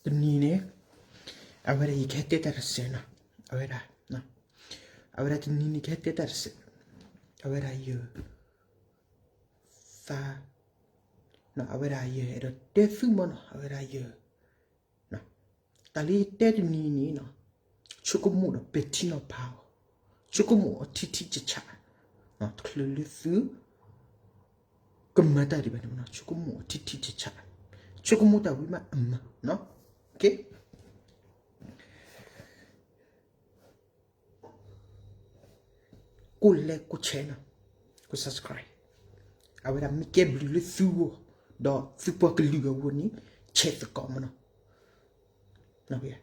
တနံၤန့ၣ် အဝဲဒၣ်ယကဟဲတဲတၢ်တစဲးနီၤ, အဝဲဒၣ်, အဝဲဒၣ်တနံၤန့ၣ်ကဟဲတဲတၢ်တစဲး, အဝဲဒၣ်ယ သး, အဝဲဒၣ်ယအဲၣ်ဒိးတဲသုမ့ၢ်နီၤ, အဝဲဒၣ်ယ တၢ်လၢယတဲတနံၤန့ၣ်နီၤ, ဆိကမိၣ်ဒီးပဲာ်ထံနီၤဖးအီၤ, ဆိကမိၣ်အီၤထံထံဆးဆး, တချုးလၢသု ကမၤတၢ်ဒံးဘၣ်န့ၣ်မ့ၢ်နီၤ, ဆိကမိၣ်အီၤထံထံဆးဆး, ဆိကမိၣ်တၢ်ဝံၤမးအမၤ, ကိၣ်လဲကိၣ်ဆဲနီၤ, ကိၣ် subscribe, အဝဲဒၣ်မ့ၢ်ကဲဘျုးလၢသုဂီၢ်, ဒီးသုပှၤကလုာ်အဂီၢ်န့ၣ် ဆဲးသကိးမ့ၢ်နီၤ,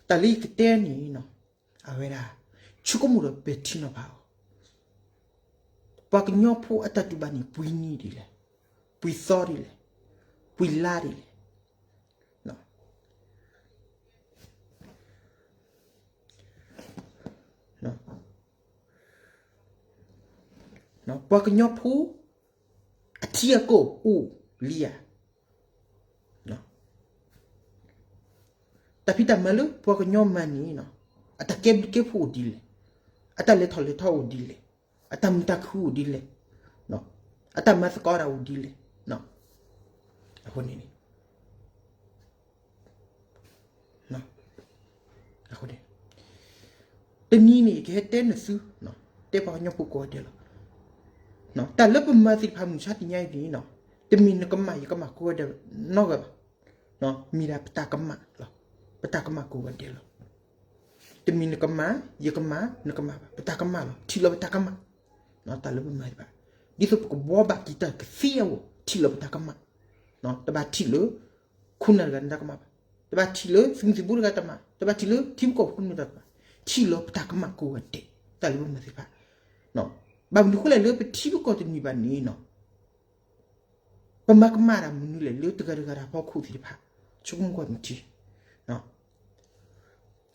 တၢ်လၢယကတဲန့ၣ်နီၤ, အဝဲဒၣ် ဆိကမိၣ်ဒီးပဲာ်ထံနီၤဖးအီၤ, ပှၤကညီဖိအတၢ်တူၢ်ဘၣ်န့ၣ် ပှဲၤနံၣ်ဒ်လဲၣ်, ပှဲၤသီဒ်လဲၣ်, ပှဲၤလါဒ်လဲၣ်, ပှၤကညီဖိ အထံအကီၢ်အိၣ်လံဧါ. တၢ်ဖံးတၢ်မၤလၢပှၤကညီမၤန့ၣ် အတၢ်ကဲဘျုးကဲဖှိၣ်အိၣ်ဒ်လဲၣ်, အတၢ်လဲၤထီၣ်လဲၤထီအိၣ်ဒ်လဲၣ်, အတၢ်မုာ်တၢ်ခုၣ်အိၣ်ဒ်လဲၣ်, အတၢ်မၤသကိးတၢ်အိၣ်ဒ်လဲၣ်, အဃိန့ၣ် တနံၤန့ၣ် ယကဟဲတဲနသု, တဲပှၤကညီဖိကိးဂၤဒဲးလီၤ. တၢ်လၢပမၤသ့ၣ်တဖၣ်မုၢ်ဆါတနံၤအံၤန့ၣ်, တမ့ၢ်နကမၣ်ယကမၣ်ကိးဂၤဒဲးနီတဂၤဘၣ်, မ့ၢ်ဒၣ်ပတၢ်ကမၣ်လီၤ, ပတၢ်ကမၣ်ကိးဂၤဒဲးလီၤ. တမ့ၢ်နကမၣ် ယကမၣ် နကမၣ်ဘၣ်, ပတၢ်ကမၣ်လီၤ, ထံၣ်လီၤပတၢ်ကမၣ်, တၢ်လၢပမၤသ့ၣ်တဖၣ်, ဒ်သိးပကဘှီဘၣ်က့ၤတၢ်ကသ့အဂီၢ် ထံၣ်လီၤပတၢ်ကမၣ်, တဘၣ်ထံၣ်လၢ ခိၣ်နၢ်တဂၤနတၢ်ကမၣ်ဘၣ်, တဘၣ်ထံၣ်လၢသုးမုၢ်သံၣ်ဘိတဂၤတၢ်ကမၣ်, တဘၣ်ထံၣ်လၢထံဖိကီၢ်ဖိတၢ်ကမၣ်, ထံၣ်လီၤပတၢ်ကမၣ်ကိးဂၤဒဲး, တၢ်လၢပမၤသ့ၣ်တဖၣ်, ဘၣ်မနုၤဃိလဲၣ်လၢပထံပကီၢ်တန့ၢ်ဘၣ်န့ၣ်နီၤ, ပမၤကမၣ်တၢ်မနုၤလဲၣ်လၢတဂၤတဂၤတၢ်ဖီခိၣ်သ့ၣ်တဖၣ်, ဆိကမိၣ်ကွၢ်နထံ,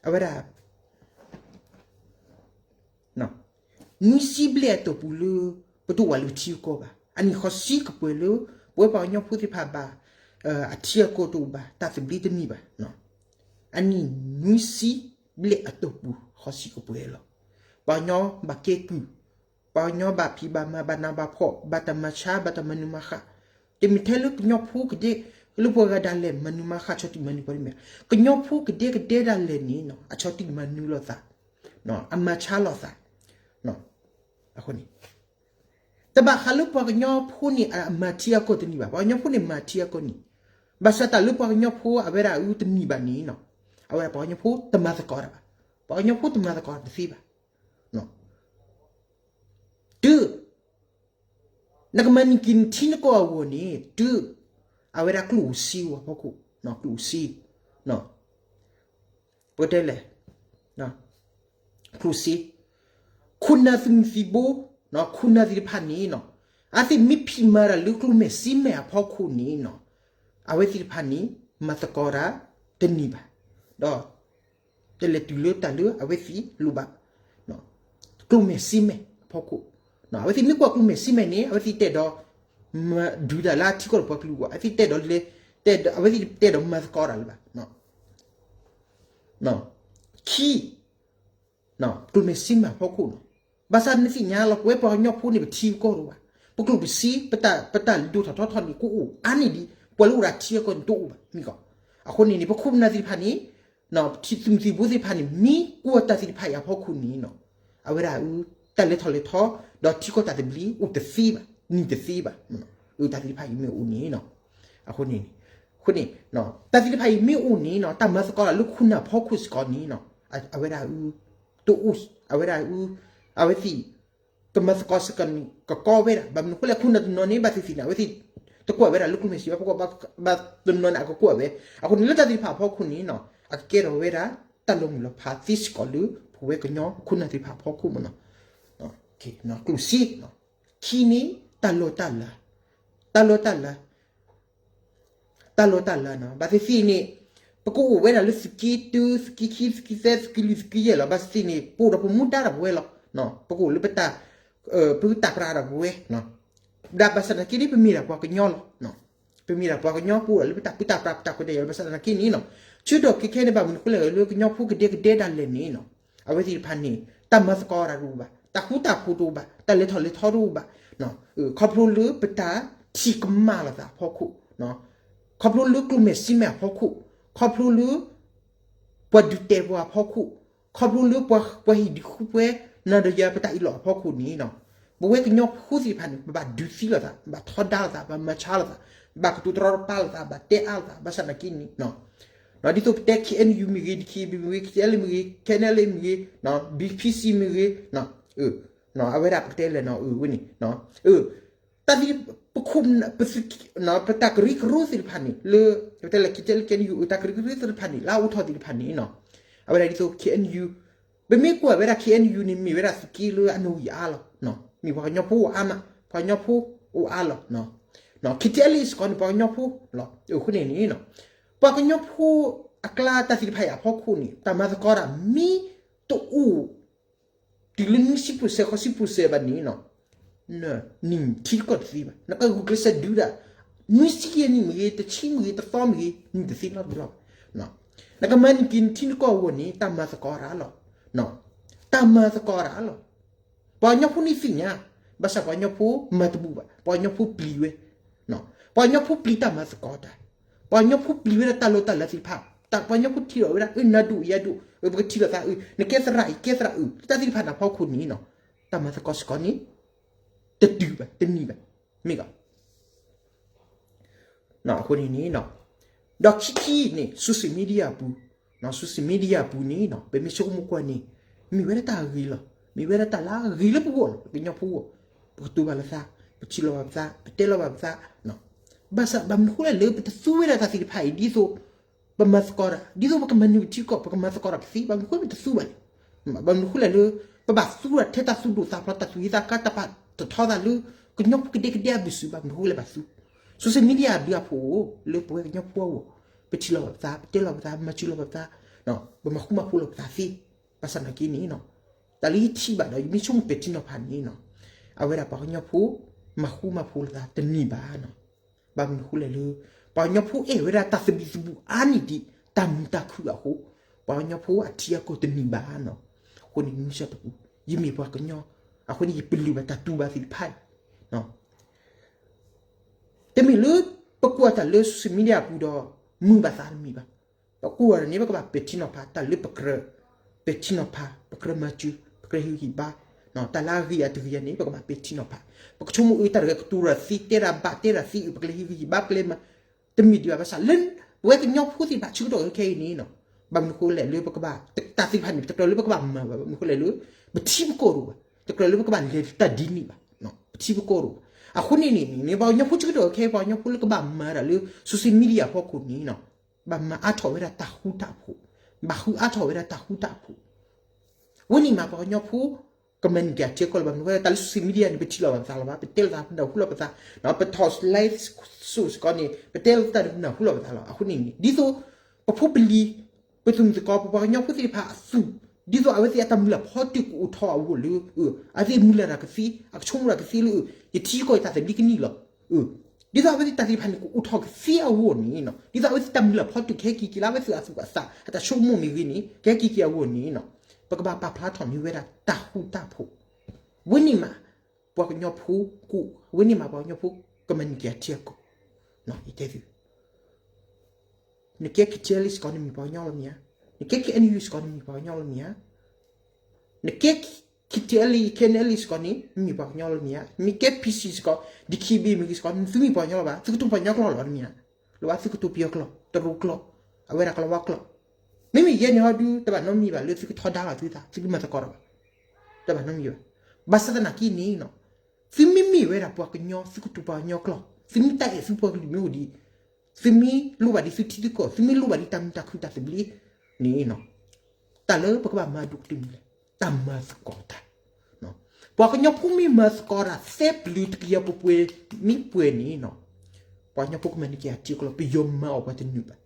အဝဲဒၣ် နွံဆံဘျဲၣ်အတီၢ်ပူၤလၢ ပတအိၣ်ဝဲလၢထံကီၢ်ဘၣ်, အနံၣ်ဃီၤဆံကပှဲၤလၢ ပဝဲပှၤကညီဖိသ့ၣ်တဖၣ်ဘၣ် အထံအကီၢ်တအိၣ်ဘၣ် တၢ်သဘျ့တန့ၢ်ဘၣ်, အနံၣ်နွံဆံဘျဲၣ်အတီၢ်ပူၤ ဃီၤဆံကပှဲၤလီၤ. ပှၤကညီဘၣ်ကဲကုၢ်, ပှၤကညီဘၣ်ဖံးဘၣ်မၤ ဘၣ်နးဘၣ်ဖှီၣ် ဘၣ်တၢ်မၤဆါ ဘၣ်တၢ်မၤနၢၤမၤဃၣ်, တမ့ၢ်ထဲလၢကညီဖိကဒဲ လၢပှၤဂၤဒၣ်လဲာ်မၤနၢၤမၤဃၣ်ဆီၣ်တံၢ်မၤနၢၤပှၤတမ့ၢ်, ကညီဖိကဒဲကဒဲဒၣ်လဲာ်န့ၣ် အဆီၣ်တံၢ်မၤနၢၤလိာ်သး, အမၤဆါလိာ်သး, အဃိန့ၣ် တဘၣ်ဃးလၢပှၤကညီဖိန့ၣ် အမၤထံအကီၢ်တန့ၢ်ဘၣ်, ပှၤကညီဖိန့ၣ်မၤထံအကီၢ်န့ၢ်, ဘၣ်ဆၣ်တၢ်လၢပှၤကညီဖိအဝဲဒၣ်အုတန့ၢ်ဘၣ်န့ၣ်, အဝဲဒၣ်ပှၤကညီဖိတမၤသကိးတၢ်ဘၣ်, ပှၤကညီဖိတမၤသကိးတၢ်တသ့ဘၣ်, တုၤ နကမၤန့ၢ်က့ၤနထံနကီၢ်အဂီၢ်န့ၣ် တုၤ အဝဲဒၣ်ကျိၣ်အိၣ်စ့ဝဲဖီခိၣ်, ကျိၣ်အိၣ်စ့, ပတဲလဲၣ်, ကျိၣ်စ့, ခိၣ်နၢ်သုးမုၢ်သံၣ်ဘိ, ခိၣ်နၢ်သ့ၣ်တဖၣ်န့ၣ်နီၤ, အဝဲသ့ၣ်မ့ၢ်ဖံးမၤတၢ်လၢကျိၣ်မဲာ်စ့မဲာ်အဖီခိၣ်န့ၣ်နီၤ, အဝဲသ့ၣ်တဖၣ်န့ၣ် မၤသကိးတၢ်တန့ၢ်ဘၣ်, ဒီး တလဲၤတုၤလၢတၢ်လၢအဝဲသ့ၣ်လိၣ်ဘၣ်, ကျိၣ်မဲာ်စ့မဲာ်အဖီခိၣ်, အဝဲသ့ၣ်မ့ၢ်ကွၢ်ကျိၣ်မဲာ်စ့မဲာ်န့ၣ် အဝဲသ့ၣ်တဲဒီး ဒုးတၢ်လၢအထံကီၢ်ဒီးပှၤကလုာ်အဂီၢ်, အဝဲသ့ၣ်တဲဒီးလဲၤ, အဝဲသ့ၣ်တဲဒီးမၤသကိးတၢ်လၢၤဘၣ်, ခံ ကျိၣ်မဲာ်စ့မဲာ်အဖီခိၣ်နီၤ, ဘၣ်ဆၣ်နသ့ၣ်ညါလီၤ ပဝဲပှၤကညီဖိန့ၣ် ပထံပကီၢ်တအိၣ်ဘၣ်, ပကျိၣ်ပစ့ ပတၢ်, ပတၢ်ဒိၣ်ထီၣ်ထီထီၣ်န့ၣ် ကအိၣ်အါန့ၢ်ဒံး ပှၤလၢအိၣ်ဒီးထံအကီၢ်န့ၣ်တအိၣ်ဘၣ်, မ့ၢ်ကီး, အဃိန့ၣ်န့ၣ် ပခိၣ်ပနၢ်သ့ၣ်တဖၣ်န့ၣ် သုးမုၢ်သံၣ်ဘိသ့ၣ်တဖၣ်န့ၣ် မ့ၢ်ကွၢ်တၢ်သ့ၣ်တဖၣ်အံၤအဖီခိၣ်န့ၣ်နီၤ, အဝဲဒၣ်အု တၢ်လဲၤထီၣ်လဲၤထီ ဒီးထံကီၢ်တၢ်သဘျ့အိၣ်တသ့ဘၣ်, န့ၢ်တသ့ဘၣ်, အု တၢ်သ့ၣ်တဖၣ်အံၤမ့ၢ်အိၣ်န့ၣ်နီၤ, အဃိန့ၣ်, အဃိန့ၣ်, တၢ်သ့ၣ်တဖၣ်အံၤမ့ၢ်အိၣ်န့ၣ်နီၤ တၢ်မၤသကိးတၢ်လၢခိၣ်နၢ်ဖီခိၣ်စ့ၢ်ကီးန့ၣ်နီၤ, အဝဲဒၣ်အု တအိၣ်, အဝဲဒၣ်အု, အဝဲသ့ၣ် ကမၤသကိးစ့ၢ်ကီးန့ၣ် ကကီဝဲဒၣ်, ဘၣ်မနုၤအဃိလဲၣ် ခိၣ်နၢ်တနီၤန့ၣ် ဘၣ်သ့ၣ်သ့ၣ်န့ၣ် အဝဲသ့ၣ် တကွၢ်ဝဲဒၣ်လၢကျိၣ်မဲာ်စ့မဲာ်အဖီခိၣ်, ဘၣ်တနီၤန့ၣ် အကကွၢ်ဝဲ, အဃိန့ၣ်လၢတၢ်သ့ၣ်တဖၣ်အဖီခိၣ်န့ၣ်နီၤ အကကဲထီၣ်ဝဲဒၣ် တၢ်လီၤမုၢ်လီၤဖးသ့စ့ၢ်ကီးလၢ ပဝဲကညီခိၣ်နၢ်သ့ၣ်တဖၣ်အဖီခိၣ်မ့ၢ်နီၤ, ကျိၣ်စ့, ခံန့ၣ် တၢ်လီၢ်တၢ်လၤ, တၢ်လီၢ်တၢ်လၤ တၢ်လီၢ်တၢ်လၤနီၤ, ဘၣ်သ့ၣ်သ့ၣ်န့ၣ် ပကအိၣ်ဝဲဒၣ်လၢသုးက့တၢ သုးက့ခံ သုးက့သၢ သုးက့လွံၢ် သုးက့ယဲၢ်လီၤ, ဘၣ်သ့ၣ်သ့ၣ်န့ၣ် ပအိၣ်ဒီးပမူဒါဒီးပဝဲလီၤ, ပကအိၣ်လၢပတၢ်, ပကတၢ်ပြးဒီးပဝဲ, ဒ်ဘၣ်ဆၣ်သနာ်က့န့ၣ် ပမ့ၢ်ဒၣ်ပှၤကညီလီၤ. ပမ့ၢ်ဒၣ်ပှၤကညီပအိၣ်လၢပတၢ်ပၢတၢ်ပြး ပတၢ်ခွဲးတၢ်ယာ်လီၤ. ဘၣ်ဆၣ်သနာ်က့န့ၣ်နီၤ, ဆၢကတီၢ်ခဲအံၤန့ၣ် ဘၣ်မနုၤအဃိလဲၣ်လၢကညီဖိကဒဲကဒဲဒၣ်လဲာ်န့ၣ်နီၤ, အဝဲသ့ၣ်တဖၣ်န့ၣ် တၢ်မၤသကိးတၢ်တအိၣ်ဘၣ်, တၢ်ဃူတၢ်ဖိးတအိၣ်ဘၣ်, တၢ်လဲၤထီၣ်လဲၤထီတအိၣ်ဘၣ်, ခီဖျိလၢပတၢ်ထံၣ်ကမၣ်လိာ်သးအဖီခိၣ်, ခီဖျိလၢကျိၣ်မဲာ်စ့မဲာ်အဖီခိၣ်, ခီဖျိလၢ ပှၤဒုးတဲပှၤအဖီခိၣ်, ခီဖျိလၢပှၤဟ့ၣ်ဒုးဃူပှဲၤ နၤဒီးယၤပတၢ်အ့ၣ်လိာ်အဖီခိၣ်န့ၣ်နီၤ, ပဝဲကညီဖိသ့ၣ်တဖၣ်န့ၣ် ပဘၣ်ဒုးသံလိာ်သး, ဘၣ်ထီဒါလိာ်သး, ဘၣ်မၤဆါလိာ်သး, ဘၣ်ကတိၤတရီတပါလိာ်သး, ဘၣ်တဲအါလိာ်သး, ဘၣ်ဆၣ်သနာ်က့န့ၣ် ဒ်သိးပတဲ K N U မ့ၢ်ဂ့ၤ, D K B A မ့ၢ်ဂ့ၤ, K T L A မ့ၢ်ဂ့ၤ, K N L A မ့ၢ်ဂ့ၤ, B P C မ့ၢ်ဂ့ၤ, အဝဲဒၣ်ပကတဲလဲၣ်နီၤ, ဝဲန့ၣ် တၢ်သ့ၣ် ပခိၣ် ပတၢ်ကရၢကရိသ့ၣ်တဖၣ်န့ၣ် လၢ ပတဲလၢ K T L A K N U တၢ်ကရၢကရိသ့ၣ်တဖၣ်န့ၣ် လၢအအိၣ်ထီၣ်သ့ၣ်တဖၣ်န့ၣ်နီၤ, အဝဲဒၣ်ဒ်သိး K N U ပမ့ၢ်ကွၢ်ဝဲဒၣ် K N U န့ၣ် မ့ၢ်ဝဲဒၣ်သုးက့လၢအနၣ်ရံၣ်အါလီၤ, မ့ၢ်ပှၤကညီဖိအိၣ်အါမး, ပှၤကညီဖိအိၣ်အါလီၤ, K T L A စ့ၢ်ကီးန့ၣ် ပှၤကညီဖိလီၤ. အဃိန့ၣ်န့ၣ် ပှၤကညီဖိအကျါတၢ်သ့ၣ်တဖၣ်အံၤအဖီခိၣ်န့ၣ် တၢ်မၤသကိးတၢ်မ့ၢ်တအိၣ် တုၤလၢနွံဆံ percent ဃိးဆံ percent ဘၣ်န့ၣ်နီၤ, နနံၣ်ထံတကီၢ်တသ့ဘၣ်, နကဂုာ်ကျဲးစၢးဒုးဒၣ် နွံဆံယဲၢ်နံၣ်မ့ၢ်ဂ့ၤ, တဆံမ့ၢ်ဂ့ၤ, တသီမ့ၢ်ဂ့ၤ, နတသ့နီတဘျီဘၣ်. နကမၤန့ၢ်က့ၤနထံနကီၢ်အဂီၢ်န့ၣ် တၢ်မၤသကိးတၢ်လီၤ. တၢ်မၤသကိးတၢ်လီၤ. ပှၤကညီဖိန့ၣ်သ့ၣ်ညါ, ဘၣ်ဆၣ်ပှၤကညီဖိမၤတဘူၣ်ဘၣ်, ပှၤကညီဖိပျံၤဝဲ ပှၤကညီဖိပျံၤတၢ်မၤသကိးတၢ်, ပှၤကညီဖိပျံၤဝဲဒၣ်တၢ်လီၢ်တၢ်လၤသ့ၣ်တဖၣ်, ပှၤကညီဖိထံၣ်လီၤဝဲဒၣ် အၢ နၤဒိၣ်ယၤဒိၣ်, ပကထံၣ်လိာ်သးအၢ နကဲသရၣ်အံၤ ကဲသရၣ်အုၣ် တၢ်သ့ၣ်တဖၣ်န့ၣ်အဖီခိၣ်န့ၣ်နီၤ, တၢ်မၤသကိးစ့ၢ်ကီးန့ၣ် တတုၤဘၣ် တနံၤဘၣ်, မ့ၢ်ဂ့ၤ အဃိန့ၣ်န့ၣ် ဒီးခံခံန့ၣ် social media အပူၤ, social media အပူၤန့ၣ်နီၤ ပမ့ၢ်ဆိကမိၣ်ကွၢ်န့ၣ် မ့ၢ်ဝဲဒၣ်တၢ်ဂ့ၤလီၤ. မ့ၢ်ဝဲဒၣ်တၢ်လၢအဂ့ၤလၢပဂီၢ်လီၤ. ပကညီဖိဂီၢ် ပကတိၤဘၣ်လိာ်သး, ပထံၣ်လိာ်ဘၣ်ပသး, ပတဲလိာ်ဘၣ်ပသး, ဘၣ်ဆၣ်ဘၣ်မနုၤဃိလဲၣ်လၢပတသူဝဲဒၣ်တၢ်သ့ၣ်တဖၣ်အံၤ ဒ်သိး ပမၤသကိးတၢ်, ဒ်သိးပကမၤနၢၤပထံကီၢ် ပကမၤသကိးတၢ်ကသ့, ဘၣ်မနုၤဃိပတသူဘၣ်လဲၣ်. ဘၣ်မနုၤဃိလဲၣ်လၢ ပဘၣ်သူတၢ်ထဲတၢ်သူၣ်ဒိၣ်သးဖျိး တၢ်သူၣ်ဟ့သးကါ တၢ်ပာ်တထီသးလၢ ကညီဖိကဒဲကဒဲအဘုၣ်စၢၤ ဘၣ်မနုၤဃိလဲၣ်ဘၣ်သူ social media အဘျုးအဖှိၣ် လၢပဝဲကညီဖိအဂီၢ် ပထံၣ်လိာ်ဘၣ်ပသး ပတဲလိာ်ဘၣ်ပသး မၤစၢၤလိာ်ဘၣ်ပသး ပမၤဃူမၤဖိးလိာ်ပသးသ့, ဘၣ်ဆၣ်သနာ်က့န့ၣ် တၢ်လၢယထံၣ်ဘၣ်ဒီး ယမ့ၢ်ဆိကမိၣ်ပဲာ်ထံနီၤဖးန့ၣ် အဝဲဒၣ်ပှၤကညီဖိ မၤဃူမၤဖိးလိာ်သးတန့ၢ်ဘၣ်နီၤ. ဘၣ်မနုၤဃိလဲၣ်လၢ ပှၤကညီဖိအဲၣ်ဝဲဒၣ်တၢ်သဘံၣ်သဘုၣ်အါန့ၢ်ဒံး တၢ်မုာ်တၢ်ခုၣ်အဃိ ပှၤကညီဖိအထံအကီၢ်တန့ၢ်ဘၣ်နီၤ. အဃိန့ၣ် မုၢ်ဆ့ၣ်တပူၤ ယမ့ၢ်ပှၤကညီ အဃိန့ၣ် ယပလၢၢ်ဘၣ်တၢ်တူၢ်ဘၣ်သ့ၣ်တဖၣ်အံၤ တမ့ၢ်လၢ ပကွၢ်တၢ်လၢ social media အပူၤဒီး မုာ်ဘၣ်သးတမ့ၢ်ဘၣ်. ပကွၢ်န့ၣ် ပကဘၣ်ပဲာ်ထံနီၤဖး တၢ်လၢပကြၢး ပဲာ်ထံနီၤဖး ပကြၢးမၤစၢၤ ပကြၢးဟ့ၣ်ဂံၢ်ဘါ တၢ်လၢအဂ့ၤအတဂ့ၤန့ၣ် ပကဘၣ်ပဲာ်ထံနီၤဖး. ပကဆိကမိၣ်အၢ တၢ်တဂၤကတိၤတၢ်သ့ တဲတၢ်ဘၣ် တဲတၢ်သ့ ပကလဲၤဟ့ၣ်ဂံၢ်ဟ့ၣ်ဘါ ပကလဲၤမၤ တမ့ၢ်ဒံးဘၣ် ဘၣ်ဆၣ်လၢ ပဝဲကညီဖိသ့ၣ်တဖၣ်ဆၢကတီၢ်ခဲအံၤန့ၣ် ဘၣ်မနုၤဃိလဲၣ်လၢပကဘၣ် တၢ်သ့ၣ်တဖၣ်န့ၣ် တကြၢးလၢပကဘၣ်မၤဘၣ် ဘၣ်မနုၤဃိလဲၣ်လၢ ပထံပကီၢ်တအိၣ်ဘၣ် တကြၢးလၢပကဘၣ်လဲၤတၢ်ဒ်န့ၣ်ဘၣ် ပထံပကီၢ်တအိၣ်ဘၣ်. အဃိန့ၣ်န့ၣ် မ့ၢ်ပှၤကညီဖိဆၢကတီၢ်ခဲအံၤ ပှၤကညီဖိလၢကဘၣ်မၤတၢ်လၢ social media အဖီခိၣ်န့ၣ် ဘၣ်မၤအါထီၣ်ဝဲဒၣ်တၢ်ဃူတၢ်ဖိး, ဘၣ်ဃုအါထီၣ်ဝဲဒၣ်တၢ်ဃူတၢ်ဖိး. ဝဲန့ၣ်မးပှၤကညီဖိ ကမၤန့ၢ်က့ၤအထံအကီၢ်လၢၤဘၣ် မနုၤဝဲဒၣ်တၢ်လၢ social media န့ၣ် ပထံၣ်လိာ်ဘၣ်ပသးလၢၤဘၣ် ပတဲလိာ်သးပနၢ်ဟူလိာ်ပသး, ပထီၣ် live စ့ၢ်ကီးန့ၣ် ပတဲလိာ်သးပနၢ်ဟူလိာ်ပသးလီၤ. အဃိန့ၣ်န့ၣ် ဒ်သိး ပဖိပလံၤ ပသုးမုၢ်သကိး ပပှၤကညီဖိသ့ၣ်တဖၣ်အသူၣ် ဒ်သိးအဝဲသ့ၣ်အတၢ်မုၢ်လၢ်ဖီတၢၣ်ကအိၣ်ထီၣ်အဂီၢ်လၢ အဝဲသ့ၣ်မုၢ်လၢ်တၢ်ကသ့ အကဆိကမိၣ်တၢ်ကသ့လၢ ယထံယကီၢ်ယတၢ်သဘျ့ကန့ၢ်လီၤ. ဒ်သိးအဝဲသ့ၣ်တၢ်သ့ၣ်တဖၣ်န့ၣ် ကအိၣ်ထီၣ်ကသ့အဂီၢ်န့ၣ် ဒ်သိးအဝဲသ့ၣ်တၢ်မုၢ်လၢ်ဖီတၢၣ်ကဟဲက့ၤက့ၤလၢအဝဲသ့ၣ်အသူၣ်အသး အတၢ်ဆိကမိၣ်မ့ၢ်ဂ့ၤန့ၣ် ကဟဲက့ၤက့ၤအဂီၢ်န့ၣ် ပကဘၣ်ပာ်ဖျါထီၣ်န့ၢ်ဝဲဒၣ်တၢ်ဃူတၢ်ဖိး. ဝဲန့ၣ်မး ပှၤကညီဖိကိး ဝဲန့ၣ်မးပှၤကညီဖိကမၤန့ၢ်က့ၤအထံအကီၢ် ယတဲသု နကဲ KTLA စ့ၢ်ကီး နမ့ၢ်ပှၤကညီလီၤမ့ၢ်ဧါ, နကဲ KNU စ့ၢ်ကီး နမ့ၢ်ပှၤကညီလီၤမ့ၢ်ဧါ, နကဲ KTLA KNLA စ့ၢ်ကီးန့ၣ် နမ့ၢ်ပှၤကညီလီၤမ့ၢ်ဧါ, မ့ၢ်ကဲ PC စ့ၢ်ကီး DKBA မ့ၢ်ဂ့ၤစ့ၢ်ကီး သုမ့ၢ်ပှၤကညီလီၤဘၣ်, သုကတိၤပှၤကညီကျိာ်လီၤမ့ၢ်ဧါ, လၢဘၣ်သုကတိၤပယီၤကျိာ် တရူးကျိာ် အဝဲဒၣ်ကလီၤဝါကျိာ်, မ့မ့ၢ်ယဲန့ၣ်ဟီဒု တဘၣ်နီတမံၤဘၣ်လၢသုကထီဒါလီၤသုသး သုကမၤသကိးတၢ်ဘၣ်, တဘၣ်နီတမံၤဘၣ်. ဘၣ်ဆၣ်သနာ်က့န့ၣ် သုမ့မ့ၢ်ဝဲဒၣ်ပှၤကညီ သုကတိၤပှၤကညီကျိာ်, သုမ့ၢ်တၢ်အဲၣ်သုပှၤကလုာ်မ့ၢ်အိၣ်ဒံး, သုမ့ၢ်လိၣ်ဘၣ်ဒံးသုထံသုကီၢ်, သုမ့ၢ်လိၣ်ဘၣ်ဒံးတၢ်မုာ်တၢ်ခုၣ်တၢ်သဘျ့န့ၣ် တၢ်လၢပကဘၣ်မၤဒိၣ်ကတၢၢ်မနုၤလဲၣ်, တၢ်မၤသကိးတၢ်. ပှၤကညီဖိမ့ၢ်မၤသကိးတၢ် သၢပျၢၤတကယၤပှဲၤပှဲၤမ့ၢ်ပှဲၤန့ၣ် ပှၤကညီဖိကမၤန့ၢ်က့ၤအထံအကီၢ်လီၤ, ပယီၤမၤအီၣ်ပှၤတနုာ်ဘၣ်.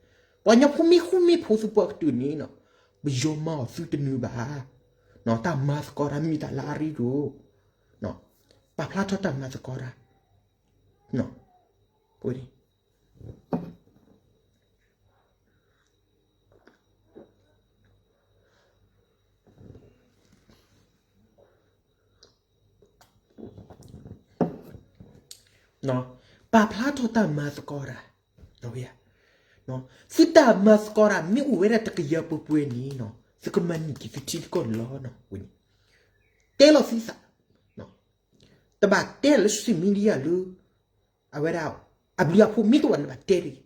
ပှၤကညီဖိမ့ၢ်ဃူမ့ၢ်ဖိးသုပှၤကတၢၢ်န့ၣ် ပယီၤမၤအီၣ်သုတနုာ်ဘၣ်. တၢ်မၤသကိးတၢ်မ့ၢ်တၢ်လၢအရ့ဒိၣ်, ပာ်ဖျါထီၣ်တၢ်မၤသကိးတၢ် ဝဲန့ၣ် ပာ်ဖျါထီၣ်တၢ်မၤသကိးတၢ်, သုတၢ်မၤသကိးတၢ် မ့ၢ်အိၣ်ဝဲဒၣ်တကယၤပှဲၤပှဲၤန့ၣ် သုကမၤန့ၢ်က့ၤသုထံကီၢ်န့ၣ်လီၤ. ဝဲန့ၣ် တဲလီၤသုသး, တဘၣ်တဲလၢ social media လၢ အဝဲဒၣ် အဘျုးအဖှိၣ်မ့ၢ်တအိၣ်ဘၣ် နဘၣ်တဲတဂ့ၤ.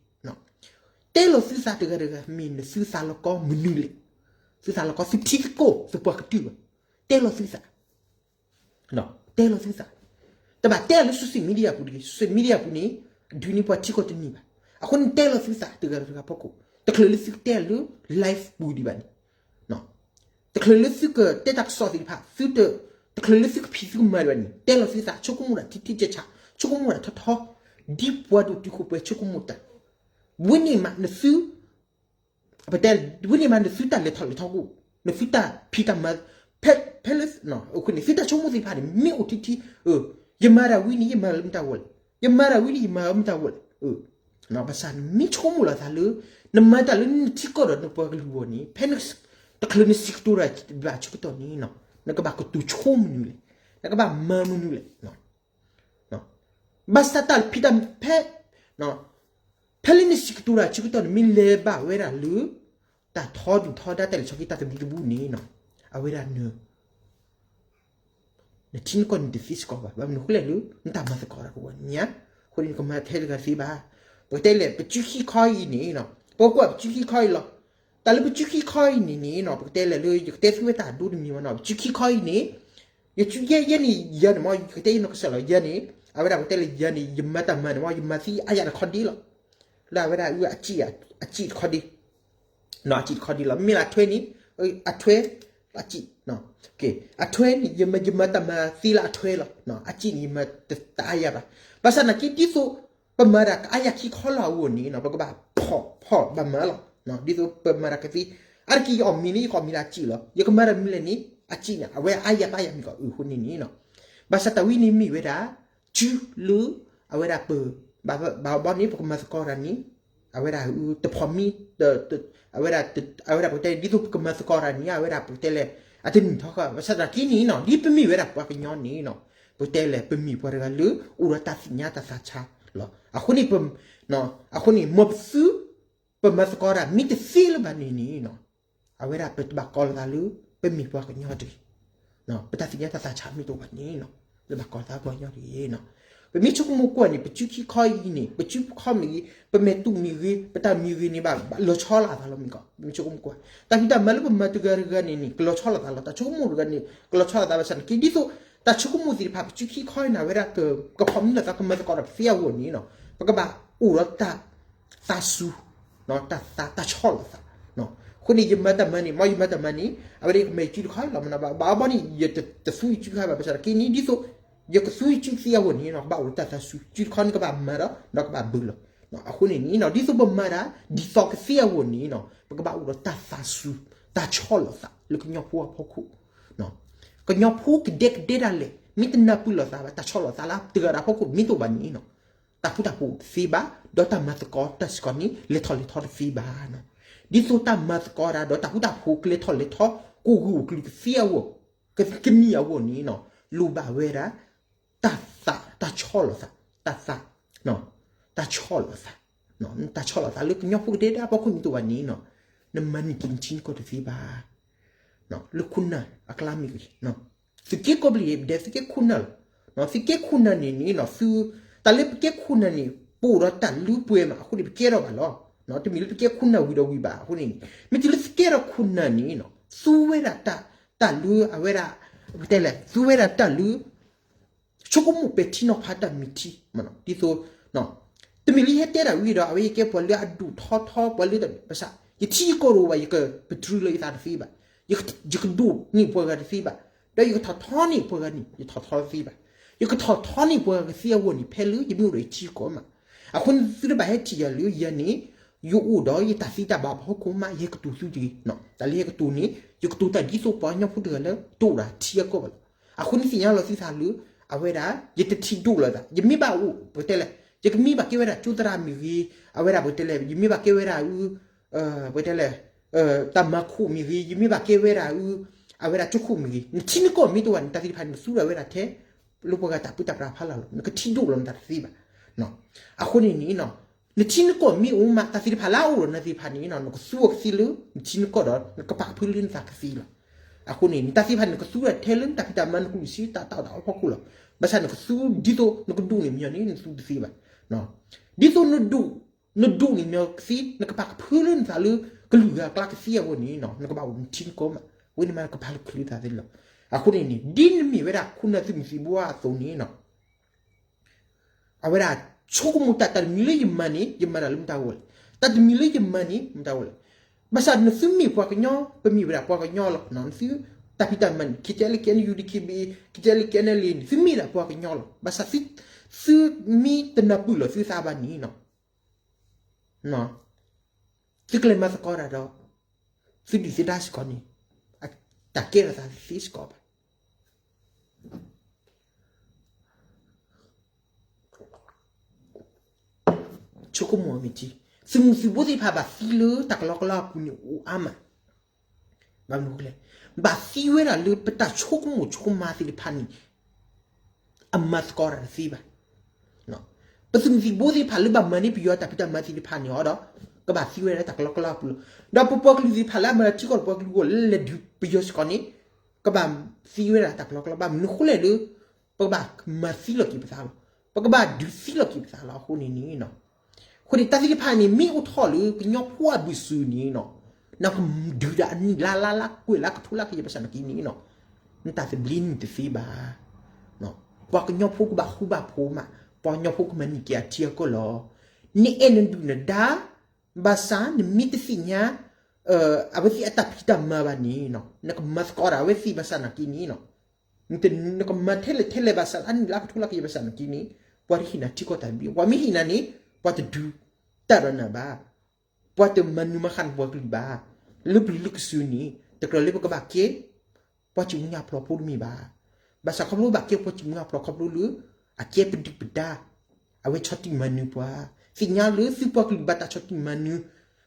တဲလီၤသုသးတဂၤတဂၤ မ့ၢ်နသုသးလီၤကီမနုၤလဲၣ်, သုသးလီၤကီ သုထံသုကီၢ် သုပှၤကတုာ်ဘၣ်, တဲလီၤသုသး တဲလီၤသုသး, တဘၣ်တဲလၢ social media ပူၤတဂ့ၤ. social media ပူၤန့ၣ် ဒုးန့ၢ်ပှၤထံကီၢ်တန့ၢ်ဘၣ်. အဃိန့ၣ် တဲလီၤသုသးတဂၤတဂၤဖီခိၣ်, တချုးလၢသုကတဲလၢ live ပူၤဒံးဘၣ်န့ၣ်, တချုးလၢသုကတဲတၢ်ကစီၣ်သ့ၣ်တဖၣ်, တချုးလၢသုကဖံးသုကမၤဒံးဘၣ်န့ၣ် တဲလီၤသုသး, ဆိကမိၣ်တၢ်ထံထံဆးဆး, ဆိကမိၣ်တၢ်ထီထီ, ဒ်ပှၤဒိၣ်တုာ်ခိၣ်ပှဲၤဆိကမိၣ်တၢ်, ဝဲန့ၣ်မးနသု ပတဲ ဝဲန့ၣ်မး နသုတၢ်လဲၤထီၣ်လဲၤထီကိၣ်, နသုတၢ်ဖံးတၢ်မၤ, ဖဲ ဖဲလၢ အဃိန့ၣ် သုတၢ်ဆိကမိၣ်သ့ၣ်တဖၣ်န့ၣ် မ့ၢ်အိၣ်ထံထံ, ယမၤတၢ်ဝံၤန့ၣ် ယမၤလၢမတၤဝဲလဲၣ်, ယမၤတၢ်ဝံၤန့ၣ် ယမၤလၢမတၤဝဲလဲၣ်, ဘၣ်ဆၣ်နမ့ၢ်ဆိကမိၣ်လီၤသးလၢ နမၤတၢ်လၢနထံကီၢ်ဒီးနပှၤကလုာ်အဂီၢ်န့ၣ် ဖဲ တချုးနစံးကတိၤတၢ်ဘၣ်ဆၢကတီၢ်န့ၣ် နကဘၣ်ကတိၤဆိမနုၤလဲၣ်, နကဘၣ်မၤမနုၤလဲၣ် ဘၣ်ဆၣ်တၢ်ဖံးတၢ်ဖဲ ဖဲလၢနစံးကတိၤတၢ်ဆၢကတီၢ်န့ၣ် မ့ၢ်လဲၤဘၣ်ဝဲဒၣ်လၢ တၢ်ထီဒုၣ်ထီဒါ တၢ်လဲၤဆီၣ်က့ၤတၢ်သဘံၣ်သဘုၣ်န့ၣ် အဝဲဒၣ်န နထံနကီၢ်န့ၣ်တသ့စ့ၢ်ကီးဘၣ်. ဘၣ်မနုၤအဃိလဲၣ်လၢ နတၢ်မၤသကိးတၢ်ကဝဲၤန့ၣ်ဧါ, အဃိန့ၣ် နကမၤထဲတဂၤသ့ဘၣ်. ပကတဲလဲၣ် ပစုခံခီအံၤန့ၣ်, ပကွၢ်ပစုခံခီအံၤလီၤ. တၢ်လၢပစုခံခီအံၤန့ၣ်န့ၣ် ပကတဲလဲၣ်လၢ ယကတဲသုဝဲတၢ်ဒိတမံၤမနီၤ, ပစုခံခီအံၤန့ၣ် ယစုယဲယဲန့ၣ် ယၤန့ၣ်မ့ၢ် ယကတဲယနီၢ်ကစၢ်လီၤ. ယၤန့ၣ် အဝဲဒၣ်ပကတဲလဲၣ် ယၤန့ၣ် ယမၤတၢ်မၤန့ၣ်မ့ၢ် ယမၤသံအါယၤတခီဒ့လီၤ. လၢအဝဲဒၣ်အုၣ်အစံၣ်တခီဒ့, အစံၣ်တခီဒ့လီၤ. မ့ၢ်လၢအထွဲန့ၣ်, အထွဲ, အစံၣ်, အထွဲန့ၣ် ယမၤတၢ်မၤသံလၢအထွဲလီၤ. အစံၣ်န့ၣ် ယမၤတအါယၤဘၣ်. ဘၣ်ဆၣ်နာ်က့ ဒ်သိး ပမၤတၢ်ကအါယၤခံခီလၢအဂီၢ်န့ၣ် ပကဘၣ်ဖီၣ်ဖီၣ်ဘၣ်မၤလီၤ. ဒ်သိးပမၤတၢ်ကသ့, အါတက့ၢ်ယအီၣ်မ့ၤန့ၣ် ယကအီၣ်မ့ၤလၢအစံၣ်လီၤ. ယကမၤတၢ်မနုၤလဲၣ်န့ၣ် အစံၣ်န့ၣ် အဝဲအါယၤတအါယၤမ့ၢ်ကီးအဃိန့ၣ်န့ၣ်, ဘၣ်ဆၣ်တၢ်ဝဲန့ၣ်မ့ၢ်ဝဲဒၣ် စုလၢ အဝဲဒၣ်ပ ဘၣ်ဘၣ်ဘီန့ၣ် ပကမၤသကိးတၢ်န့ၣ် အဝဲဒၣ်တဖိးမံ, အဝဲဒၣ် အဝဲဒၣ်ပကတဲ ဒ်သိးပကမၤသကိးတၢ်န့ၣ် အဝဲဒၣ်ပကတဲလဲၣ် အတနံၤထီၣ်ဃီ, ဘၣ်ဆၣ်သနာ်က့န့ၣ်နီၤ ဒ်ပမ့ၢ်ဝဲဒၣ်ပှၤကညီန့ၣ်နီၤ ပကတဲလဲၣ် ပမ့ၢ်ပှၤတဂၤလၢ အိၣ်ဒီးတၢ်သ့ၣ်ညါတၢ်သးဆးလီၤ. အဃိန့ၣ် အဃိန့ၣ် မ်ပသု ပမၤသကိးတၢ်မ့ၢ်တသ့လၢၤဘၣ်န့ၣ်န့ၣ်နီၤ အဝဲဒၣ်ပတဘၣ်ကိးလီၤသးလၢ ပမ့ၢ်ပှၤကညီတဂ့ၤ. ပတၢ်သ့ၣ်ညါတၢ်သးဆးမ့ၢ်တအိၣ်ဘၣ်န့ၣ်နီၤ ပတဘၣ်ကိးလီၤသးပှၤကညီတဂ့ၤနီၤ. ပမ့ၢ်ဆိကမိၣ်ကွၢ်န့ၣ် ပစုခံခီအံၤန့ၣ် ပစုခီမ့ၢ်ဂ့ၤ ပမဲာ်တူၢ်မ့ၢ်ဂ့ၤ ပတၢ်မ့ၢ်ဂ့ၤန့ၣ် ဘၣ်လီၤဆီလိာ်သးလီၤမ့ၢ်ကီး ပမ့ၢ်ဆိကမိၣ်ကွၢ် တၢ်ဖံးတၢ်မၤလၢပမၤတဂၤတဂၤန့ၣ်န့ၣ် ကလီၤဆီလိာ်သးလီၤ. တၢ်ဆိကမိၣ်တဂၤန့ၣ် ကလီၤဆီလိာ်သးဘၣ်ဆၣ်နာ်က့ ဒ်သိး တၢ်ဆိကမိၣ်သ့ၣ်တဖၣ် ပစုခံခီအံၤန့ၣ် အဝဲဒၣ်က ကဖီၣ်မံလိာ်သး ကမၤသကိးတၢ်ကသ့အဂီၢ်န့ၣ်နီၤ ပကဘၣ်အိၣ်ဒီးတၢ် သးစူၤ တၢ်သး တၢ်ဆီၣ်လီၤသး. အဃိန့ၣ် ယမၤတၢ်မၤန့ၣ် မ်ယမၤတၢ်မၤန့ၣ် အဝဲဒၣ်ယကမၤယစုတခီလီၤမနီၤ ဘၣ်ဘၣ်အဘီန့ၣ် ယတသူယစုတခီဘၣ် ဘၣ်ဆၣ်နာ်က့န့ၣ် ဒ်သိး ယကသူယစုသ့အဂီၢ်န့ၣ်နီၤ ကဘၣ်အိၣ်ဒီးတၢ်သးစူၤ စုတခီန့ၣ်ကဘၣ်မၤဒီး ဒီးကဘၣ်ဘၢလီၤ. အဃိန့ၣ်န့ၣ်နီၤ ဒ်သိးပမၤတၢ် ဒ်သိးကသ့အဂီၢ်န့ၣ်နီၤ ပကဘၣ်အိၣ်ဒီးတၢ်သးစူၤ တၢ်ဆီၣ်လီၤသး လၢကညီဖိအဖီခိၣ် ကညီဖိကဒဲကဒဲဒၣ်လဲာ် မ့ၢ်တနၢ်ပၢၢ်လိာ်သးဘၣ် တၢ်ဆီၣ်လီၤသးလၢတဂၤဒီးအဖီခိၣ်မ့ၢ်တအိၣ်ဘၣ်န့ၣ်နီၤ တၢ်ဃူတၢ်ဖိးတသ့ဘၣ် ဒီးတၢ်မၤသကိးတၢ်စ့ၢ်ကီးန့ၣ် လဲၤထီၣ်လဲၤထီတသ့ဘၣ်နီၤ. ဒ်သိးတၢ်မၤသကိးတၢ်ဒီးတၢ်ဃူတၢ်ဖိးကလဲၤထီၣ်လဲၤထီ ကအိၣ်ဂၢၢ်အိၣ်ကျၢၤကသ့အဂီၢ် ကကနံၣ်အဂီၢ်န့ၣ်နီၤ လိၣ်ဘၣ်ဝဲဒၣ် တၢ်သး တၢ်ဆီၣ်လီၤသး တၢ်သး တၢ်ဆီၣ်လီၤသး တၢ်ဆီၣ်လီၤသးလၢကညီဖိကဒဲဒၣ်အဖီခိၣ်မ့ၢ်တအိၣ်ဘၣ်န့ၣ်နီၤ နမၤန့ၢ်က့ၤနထံနကီၢ်တသ့ဘၣ် လၢခိၣ်နၢ်အကျါမ့ၢ်ဂ့ၤ သုးက့ကိးဘျံး ပဒဲသုးက့ခိၣ်နၢ်လီၤ. သုးက့ခိၣ်နၢ်န့ၣ်န့ၣ် တၢ်လၢပကဲခိၣ်နၢ်န့ၣ် ပအိၣ်ဒီးတၢ်လုၢ်ပှဲၤမး အဃိန့ၣ် ပကဲထီၣ်ဘၣ်လီၤ. တမ့ၢ်လၢပကဲခိၣ်နၢ်ဝံၤဒီးဝံၤဘၣ် အဃိန့ၣ် မ့ၢ်တုၤလၢသုကဲထီၣ်ခိၣ်နၢ်န့ၣ် သူဝဲဒၣ်တၢ် တၢ်လုၢ် အဝဲဒၣ် ပကတဲလဲၣ် သူဝဲဒၣ်တၢ်လုၢ် ဆိကမိၣ်ပဲာ်ထံနီၤဖးတၢ်မ့ၢ်ထံ ဒ်သိး တမ့ၢ်လၢယဟဲတဲတၢ်ဝံၤဒီး အဝဲယကဲပှၤလၢအဒိၣ်ထီထီ ပှၤလၢတၢ်ဘၣ်ဆၣ် ယထံယကီၢ်တအိၣ်ဘၣ် ယကပတြၢၤလၢယသးတသ့ဘၣ်. ယကဒိၣ်န့ၢ်ပှၤဂၤတသ့ဘၣ်. ဒီးယကထီၣ်ထီန့ၢ်ပှၤဂၤန့ၣ် ယထီၣ်ထီတသ့ဘၣ်. ယကထီၣ်ထီန့ၢ်ပှၤဂၤကသ့အဂီၢ်န့ၣ် ဖဲလၢယမ့ၢ်အိၣ်ဒီးယထံယကီၢ်မး. အဃိန့ၣ် သုတဘၣ်ဟဲထံၣ်ယၤလၢယၤန့ၣ် ယအိၣ်ဒီးယတၢ်သံတၢ်ဘၣ်ဖီခိၣ်မး ယဟဲကတိၤသုတဂ့ၤ. တၢ်လၢယဟဲကတိၤန့ၣ် ယကတိၤတၢ်ဒ်သိးပှၤကညီဖိတဂၤလၢတအိၣ်ဒီးထံအကီၢ်ဘၣ်လီၤ. အဃိန့ၣ်သ့ၣ်ညါလီၤသုသးလၢ အဝဲဒၣ် ယတထံၣ်ဒိၣ်လီၤသး ယမ့ၢ်ဘၣ်အိၣ် ပကတဲလဲၣ် ယကမ့ၢ်ဘၣ်ကဲဝဲဒၣ်ကၠိသရၣ်မ့ၢ်ဂ့ၤ အဝဲဒၣ်ပကတဲလဲၣ် ယမ့ၢ်ဘၣ်ကဲဝဲဒၣ်အု ပကတဲလဲၣ် တၢ်မၤခိၣ်မ့ၢ်ဂ့ၤ ယမ့ၢ်ဘၣ်ကဲဝဲဒၣ်အု အဝဲဒၣ်ကၠိခိၣ်မ့ၢ်ဂ့ၤ နထံနကီၢ်မ့ၢ်တအိၣ်ဘၣ်န့ၣ် တၢ်သ့ၣ်တဖၣ်န့ၣ် နသူဒၣ်ဝဲဒၣ်ထဲ လၢပှၤဂၤတၢ်ပၢတၢ်ပြးဖးလၢ်လီၤ နကထံဒိၣ်လီၤနသးတသ့ဘၣ်. အဃိန့ၣ်န့ၣ် နထံနကီၢ်မ့ၢ်အိၣ်မး တၢ်သ့ၣ်တဖၣ်လၢအအိၣ်ဒီးနၤသ့ၣ်တဖၣ်န့ၣ် နကသူအီၤကသ့လၢ နထံနကီၢ်ဒီး နကပာ်ကဖၢလၢနသးကသ့လီၤ. အဃိန့ၣ် နတၢ်သ့ၣ်တဖၣ်န့ၣ် နကသူဒၣ်ထဲလၢနတၢ်ဖံးတၢ်မၤ နကလုၢ်ဆံတၢ်တီတၢ်အဖီခိၣ်လီၤ. ဘၣ်ဆၣ်နကသူဒ်သိးနကဒိၣ်န့ၢ်မညီန့ၣ် နသူတသ့ဘၣ်. ဒ်သိးနဒိၣ် နဒိၣ်န့ၢ်မညီကသ့ နကပာ်ကဖၢလၢနသးလၢ ကလုာ်ဂၤအကျါကသ့အဂီၢ်န့ၣ် နကဘၣ်အိၣ်နထံနကီၢ်မး ဝဲန့ၣ်မးနကပာ်လုၢ်ကလုာ်သးသ့လီၤ. အဃိန့ၣ်န့ၣ် ဒ်နမ့ၢ်ဝဲဒၣ်ခိၣ်နၢ်သုးမုၢ်သံၣ်ဘိအသိးန့ၣ် အဝဲဒၣ်ဆိကမိၣ်တၢ် တၢ်တမံၤလၢယမၤန့ၣ် ယမၤတၢ်လၢမတၤအိၣ်လဲၣ်. တၢ်တမံၤလၢယမၤန့ၣ် မတၤအိၣ်လဲၣ်. ဘၣ်ဆၣ်နသုမ့ၢ်ပှၤကညီ ပမ့ၢ်ဝဲဒၣ်ပှၤကညီလီၤ. နသုတၢ်ဖံးတၢ်မၤန့ၣ် KTLA KNU DKBA KTLA KNLA န့ၣ် သုမ့ၢ်ဒၣ်ပှၤကညီလီၤ. ဘၣ်ဆၣ် သုမ့ၢ်တနၢ်ပၢၢ်လီၤသုသးဘၣ်န့ၣ် သုကလဲၤမၤသကိးတၢ်ဒီး သုဒုၣ်သုဒါစ့ၢ်ကီးန့ၣ် တၢ်ကဲထီၣ်သးသ့စ့ၢ်ကီးဘၣ်. ဆိကမိၣ်အီၤမ့ၢ်ထံ, သုးမုၢ်သံၣ်ဘိသ့ၣ်တဖၣ်ဘၣ်သံလၢတၢ်ကလီကလီအပူၤန့ၣ်အိၣ်အါမး, ဘၣ်မနုၤလဲၣ်, ဘၣ်သံဝဲဒၣ်လၢပတၢ်ဆိကမိၣ်ဆိကမးသ့ၣ်တဖၣ်န့ၣ် အမၤသကိးတၢ်တသ့ဘၣ်. ပသုးမုၢ်သံၣ်ဘိသ့ၣ်တဖၣ်လၢဘၣ်မၤန့ၢ်ပယီၤတၢ်ဖံးတၢ်မၤသ့ၣ်တဖၣ်န့ၣ်အီၤဒီး ကဘၣ်သံဝဲဒၣ်လၢတၢ်ကလီကလီအပူၤလီၤ. ဒီးပပှၤကလုာ်သ့ၣ်တဖၣ်လၢအမၤတၢ်ထံကီၢ်ဒီးပှၤကလုာ်အဂီၢ်လၢလဲၤဒုးပယီၤစ့ၢ်ကီးန့ၣ် ကဘၣ်သံဝဲဒၣ်တၢ်ကလီကလီ ဘၣ်မနုၤအဃိလဲၣ်လၢ ပကဘၣ်မၤသံလီၤက့ၤပသးလီၤ. ပကဘၣ်ဒုးသံလီၤက့ၤပသးလီၤ. အဃိန့ၣ်န့ၣ် အဃိန့ၣ် တၢ်သ့ၣ်တဖၣ်န့ၣ် မ့ၢ်အိၣ်ထီၣ်လၢကညီဖိအဘၢၣ်စၢၤန့ၣ် နကဒုးဒၣ်အနံၣ်လါလါလါကွဲးလါကထိလါကယဲၢ်ဘၣ်ဆၣ်နာ်က့န့ၣ် နတၢ်သဘျ့န့ၣ်တသ့ဘၣ်. ပှၤကညီဖိကဘၣ်ဃူဘၣ်ဖိးမး, ပှၤကညီဖိကမၤန့ၢ်က့ၤအထံအကီၢ်လီၤ. နအဲၣ်နဒုၣ်နဒါ ဘၣ်ဆၣ်နမ့ၢ်တသ့ၣ်ညါ အဝဲသ့ၣ်အတၢ်ဖံးတၢ်မၤဘၣ်န့ၣ် နကမၤသကိးဒၣ်အဝဲသ့ၣ်ဘၣ်ဆၣ်နာ်က့န့ၣ် နကမၤထဲလဲၣ်ထဲလဲၣ်ဘၣ်ဆၣ် အနံၣ်လါကထိလါကယဲၢ်ဘၣ်ဆၣ်နာ်က့န့ၣ် ပှၤတဟ့ၣ်နၤထံကီၢ်တၢ်သဘျ့, ပှၤမ့ၢ်ဟ့ၣ်နၤန့ၣ် ပှၤတဒုးတၢ်ဒီးနၤဘၣ်. ပှၤတမၤနၢၤမၤဃၣ်နပှၤကလုာ်ဘၣ်. လၢပလုၢ်လၢကစၢၤန့ၣ် တကြၢးလၢပကဘၣ်ကဲ ပှၤစံၣ်မူညၣ်ဖျိးဖိတမ့ၢ်ဘၣ်. ဘၣ်ဆၣ်ခီဖျိဘၣ်ကဲပှၤစံၣ်မူညၣ်ဖျိးခီဖျိလၢ အကဲပဒုၣ်ပဒါ, အဝဲဆီၣ်တံၢ်မၤနၢၤပှၤ, သ့ၣ်ညါလၢသုပှၤကလုာ်ဘၣ်တၢ်ဆီၣ်တံၢ်မၤနၢၤ,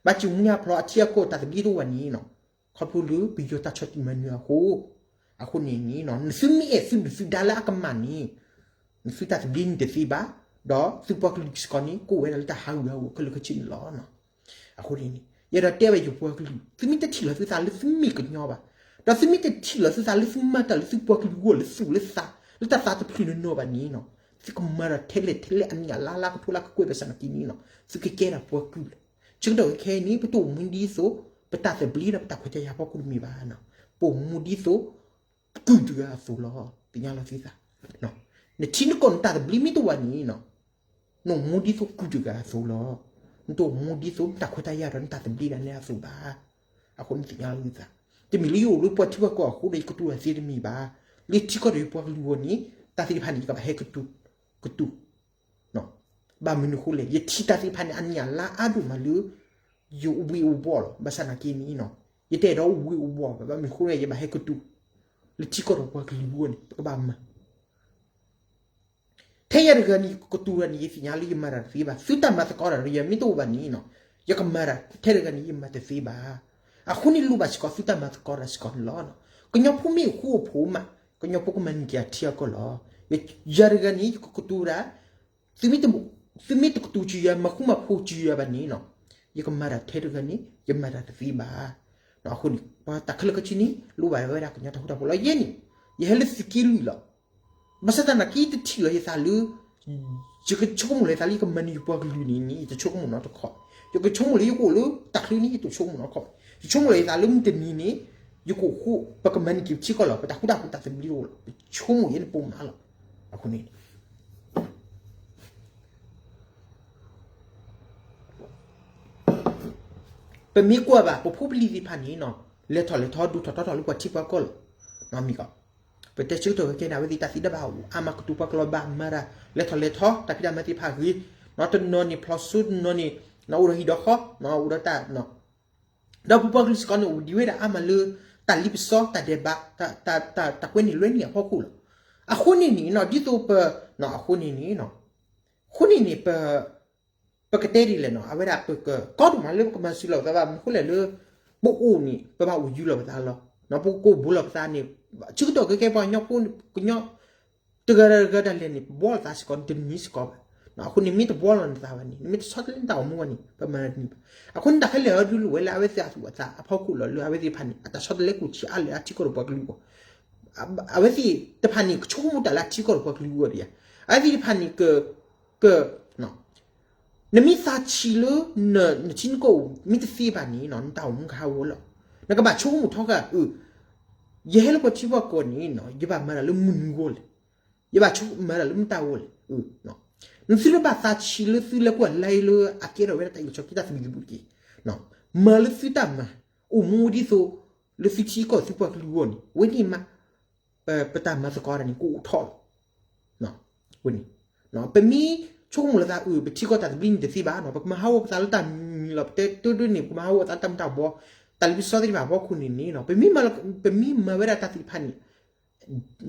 ဘၣ်စံၣ်မူညၣ်ဖျိးအထံအကီၢ်တၢ်သဘျ့တအိၣ်ဘၣ်န့ၣ် ခီဖျိလၢပယီၤတၢ်ဆီၣ်တံၢ်မၤနၢၤအဃိ, အဃိန့ၣ်န့ၣ် နသုမ့ၢ်အဲၣ်သုဒုၣ်သုဒါလၢအကမၣ်န့ၣ် နသုတၢ်သဘျ့န့ၣ်တသ့ဘၣ်, ဒီးသုပှၤကလုာ်စ့ၢ်ကီးန့ၣ် ကအိၣ်ဝဲဒၣ်လၢတၢ်ဟးဂူာ်ဟးဂီၤခဲလၢာ်ခဲဆ့န့ၣ်လီၤ. အဃိန့ၣ်န့ၣ် ယအဲၣ်ဒိးတဲဝဲယပှၤကလုာ်, သုမ့ၢ်တထံၣ်လီၤသုသးလၢသုမ့ၢ်ကညီဘၣ်, ဒီးသုမ့ၢ်တထံၣ်လီၤသုသးလၢသုမၤတၢ်လၢသုပှၤကလုာ်အဂီၢ်လၢသူၣ်လၢသး လၢတၢ်သးတဖျၢၣ်နီၢ်နီၢ်ဘၣ်န့ၣ် သုကမၤဒီးထဲလဲၣ်ထဲလဲၣ်အနံၣ်အလါလါကထိလါကကွဲၢ်ဘၣ်ဆၣ်နာ်က့န့ၣ် သုကကဲဒၣ်ပှၤကလုာ်လီၤ. ဆၢကတီၢ်ခဲအံၤန့ၣ် ပတအိၣ်မူဒ်သိး ပတၢ်သဘျ့ဒီးပတၢ်ခွဲးတၢ်ယာ်အဖီခိၣ်တမ့ၢ်ဘၣ်, ပအိၣ်မူဒ်သိး ကုၢ်တဂၤအသိးလီၤ. သ့ၣ်ညါလီၤသုသး, နထံနကီၢ်နတၢ်သဘျ့မ့ၢ်တအိၣ်ဘၣ်န့ၣ် နအိၣ်မူဒ်သိးကုၢ်တဂၤအသိးလီၤ. နတအိၣ်မူဒ်သိးနတၢ်ခွဲးတၢ်ယာ်ဒီးနတၢ်သဘျ့ဒၣ်နဲအသိးဘၣ်. အဃိန့ၣ်သ့ၣ်ညါလီၤသုသး, တမ့ၢ်လၢယအိၣ်လၢပှၤထံပှၤကီၢ်အဃိဒီးယကတိၤတၢ်သ့တမ့ၢ်ဘၣ်. လၢထံကီၢ်ဒီးယပှၤကလုာ်အဂီၢ်န့ၣ် တၢ်သ့ၣ်တဖၣ်န့ၣ် ယကဘၣ်ဟဲကတိၤ, ကတိၤ ဘၣ်မနုၤအဃိလဲၣ်, ယထံၣ်တၢ်သ့ၣ်တဖၣ်န့ၣ် အနံၣ်အလါအါဒိၣ်မးလၢ ယအိၣ်ဘှံးအိၣ်ဘှီၣ်လီၤ. ဘၣ်ဆၣ်နာ်က့န့ၣ် ယတအဲၣ်ဒိးအိၣ်ဘှံးအိၣ်ဘှီၣ်ဘၣ်. ဘၣ်မနုၤအဃိလဲၣ် ယဘၣ်ဟဲကတိၤ လၢထံကီၢ်ဒီးပှၤကလုာ်အဂီၢ်န့ၣ် ပကဘၣ်မၤ ထဲယၤတဂၤန့ၣ် ယကတိၤတၢ်န့ၣ် ယသ့ၣ်ညါလၢယမၤတၢ်တသ့ဘၣ်. သုတၢ်မၤသကိးတၢ်ဒီးယၤမ့ၢ်တအိၣ်ဘၣ်န့ၣ် ယကမၤတၢ်ထဲတဂၤန့ၣ် ယမၤတသ့ဘၣ်. အဃိန့ၣ်လိၣ်ဘၣ်စ့ၢ်ကီးသုတၢ်မၤသကိးတၢ်စ့ၢ်ကီးန့ၣ်လီၤ. ကညီဖိမ့ၢ်အိၣ်ဃူအိၣ်ဖိးမး, ကညီဖိကမၤန့ၢ်က့ၤအထံအကီၢ်လီၤ. ယၤတဂၤန့ၣ် ယကကတိၤတၢ် သုမ့ၢ်တကတိၤစၢၤယၤ မၤဃူမၤဖိးစၢၤယၤဘၣ်န့ၣ် ယကမၤတၢ်ထဲတဂၤန့ၣ် ယမၤတၢ်တသ့ဘၣ်. အဃိန့ၣ် ပှၤတၢ်ခဲလၢာ်ခဲဆ့န့ၣ် လိၣ်ဘၣ်ဝဲဒၣ်ကညီတၢ်ဃူတၢ်ဖိးလီၤ. ယဲန့ၣ် ယဟဲလၢသုးက့လွံၢ်လီၤ. ဘၣ်ဆၣ်သနာ်က့ ယတထံၣ်လီၤယသးလၢ ယကဆိကမိၣ်လီၤယသးလၢယကမၤန့ၢ်ယပှၤကလုာ်န့ၣ်န့ၣ် ယတဆိကမိၣ်နီတခီၣ်. ယကဆိကမိၣ်လၢယကအိၣ်လၢတၢ်ချၢန့ၣ် ယတဆိကမိၣ်နီတခီၣ်. ယဆိကမိၣ်လီၤယသးလၢမုၢ်တနံၤန့ၣ် ယကအိၣ်ဃူ ပကမၤန့ၢ်က့ၤထံကီၢ်လီၤ. ပတၢ်ဃူတၢ်ဖိးတၢ်သဘျ့တအိၣ်လီၤ. ပဆိကမိၣ်ယဲန့ၣ်ပိာ်မးလီၤ. အဃိန့ၣ် ပမ့ၢ်ကွၢ်ဘၣ် ပဖိပလံၤသ့ၣ်တဖၣ်န့ၣ် လဲၤထီၣ်လဲၤထီ ဒိၣ်ထီၣ်ထီထီၣ်လၢပှၤထံပှၤကီၢ်လီၤ. မ့ၢ်ကီး ပတဲဆၢကတီၢ်ခဲအံၤန့ၣ် အဝဲသ့ၣ်တၢ်သံတၢ်ဘၣ်အိၣ်အါမး ကတိၤပှၤကလီၤဘၣ်မၤတၢ် လဲၤထီၣ်လဲၤထီ တၢ်ဖံးတၢ်မၤသ့ၣ်တဖၣ်ဂ့ၤ, နီတနီၤန့ၣ် ဖျိးစိ တနီၤန့ၣ် အိၣ်ဒီးဟံၣ်ဒီးဃီ အိၣ်ဒီးတၢ် ဒီးပပှၤကလုာ်စ့ၢ်ကီးန့ၣ် အိၣ်ဒံးဝဲဒၣ်အါမးလၢ တၢ်လံပစီ တၢ်ဒဲးဘး တၢ်ကွဲန့ၢ်လွဲန့ၢ်အဖီခိၣ်လီၤ. အဃိန့ၣ်န့ၣ်နီၤ ဒ်သိးပ, အဃိန့ၣ်န့ၣ်, အဃိန့ၣ်န့ၣ် ပကတဲဒ်လဲၣ်နီၤ အဝဲဒၣ်ပကကီဒိၣ်မးလၢပကမၤစၢၤလီၤပသးဘၣ် မနုၤဃိလဲၣ်လၢ ပအိၣ်န့ၣ် ပဘၣ်အိၣ်ယူလီၤပသးလီၤ. ပကကိးဘူးလီၤပသးန့ၣ် ဆၢကတီၢ်ခဲကဲပှၤကညီဖိကညီ တဂၤတဂၤဒၣ်လဲာ်န့ၣ် ပဘှီလီၤသးစ့ၢ်ကီး တနံၤစ့ၢ်ကီးဘၣ်. အဃိန့ၣ် မ့ၢ်တဘှီလီၤနသးဘၣ်န့ၣ် နမ့ၢ်တဆီတလဲနတၢ်အိၣ်မူဘၣ်န့ၣ် ပမၤတန့ၢ်ဘၣ်. အဃိန့ၣ် တၢ်ခဲလၢာ်အံၤဒုးလိၣ်ဝဲလၢအဝဲသ့ၣ်အသူၣ်အသးအဖီခိၣ်လီၤ လၢအဝဲသ့ၣ်တဖၣ်န့ၣ် အတၢ်ဆီတလဲကူၣ်ဆံးအါလဲၣ် အထံကီၢ်ဒီးပှၤကလုာ်အဂီၢ် အဝဲသ့ၣ်တဖၣ်န့ၣ် ကဆိကမိၣ်တၢ်လၢအထံကီၢ်ဒီးပှၤကလုာ်အဂီၢ်ဒံးဧါ. အဝဲသ့ၣ်တဖၣ်န့ၣ် က, က, နမ့ၢ်သးဆံးလၢ နထံနကီၢ်မ့ၢ်တသ့ဘၣ်န့ၣ် နတၢ်အိၣ်မူကဟးဂီၤလီၤ. နကဘၣ်ဆိကမိၣ်ထီဃာ် အၢ ယဟဲလၢပှၤထံပှၤကီၢ်န့ၣ် ယဘၣ်မၤတၢ်လၢမနုၤအဂီၢ်လဲၣ်, ယဘၣ်မၤတၢ်လၢမတၤအဂီၢ်လဲၣ်. နသုတဘၣ်သးဆံးလၢသုလဲၤကွၢ်လၢလၢအကဲထီၣ်ဝဲဒၣ်တၢ်အုၣ်က့ၤခီၣ်က့ၤတၢ်သဘံၣ်သဘုၣ်တက့ၢ်. မၤလၢသုတၢ်မၤ, အိၣ်မူဒ်သိး လၢသုထံကီၢ်သုပှၤကလုာ်အဂီၢ်န့ၣ် ဝဲန့ၣ်မး ပတၢ်မၤသကိးတၢ်န့ၣ် ကအိၣ်ထီၣ်လီၤ. ဝဲန့ၣ် ပမ့ၢ်ဆိကမိၣ်လီၤသး အၢ ပထံကီၢ်တၢ်သဘျ့န့ၣ်တသ့ဘၣ်နီၤ ပကမၤဟးဂီၤပသးလၢတၢ်မံၤလီၤ ပတဲတၢ်ဒ်န့ၣ် ပကမၤဟးဂီၤသးတၢ်မူၤတၢ်ဘှီး တၢ်လၢပစီသ့ၣ်တဖၣ်အဖီခိၣ်န့ၣ်န့ၣ် ပမ့ၢ်မၤဝဲဒၣ်တၢ်သ့ၣ်တဖၣ်န့ၣ်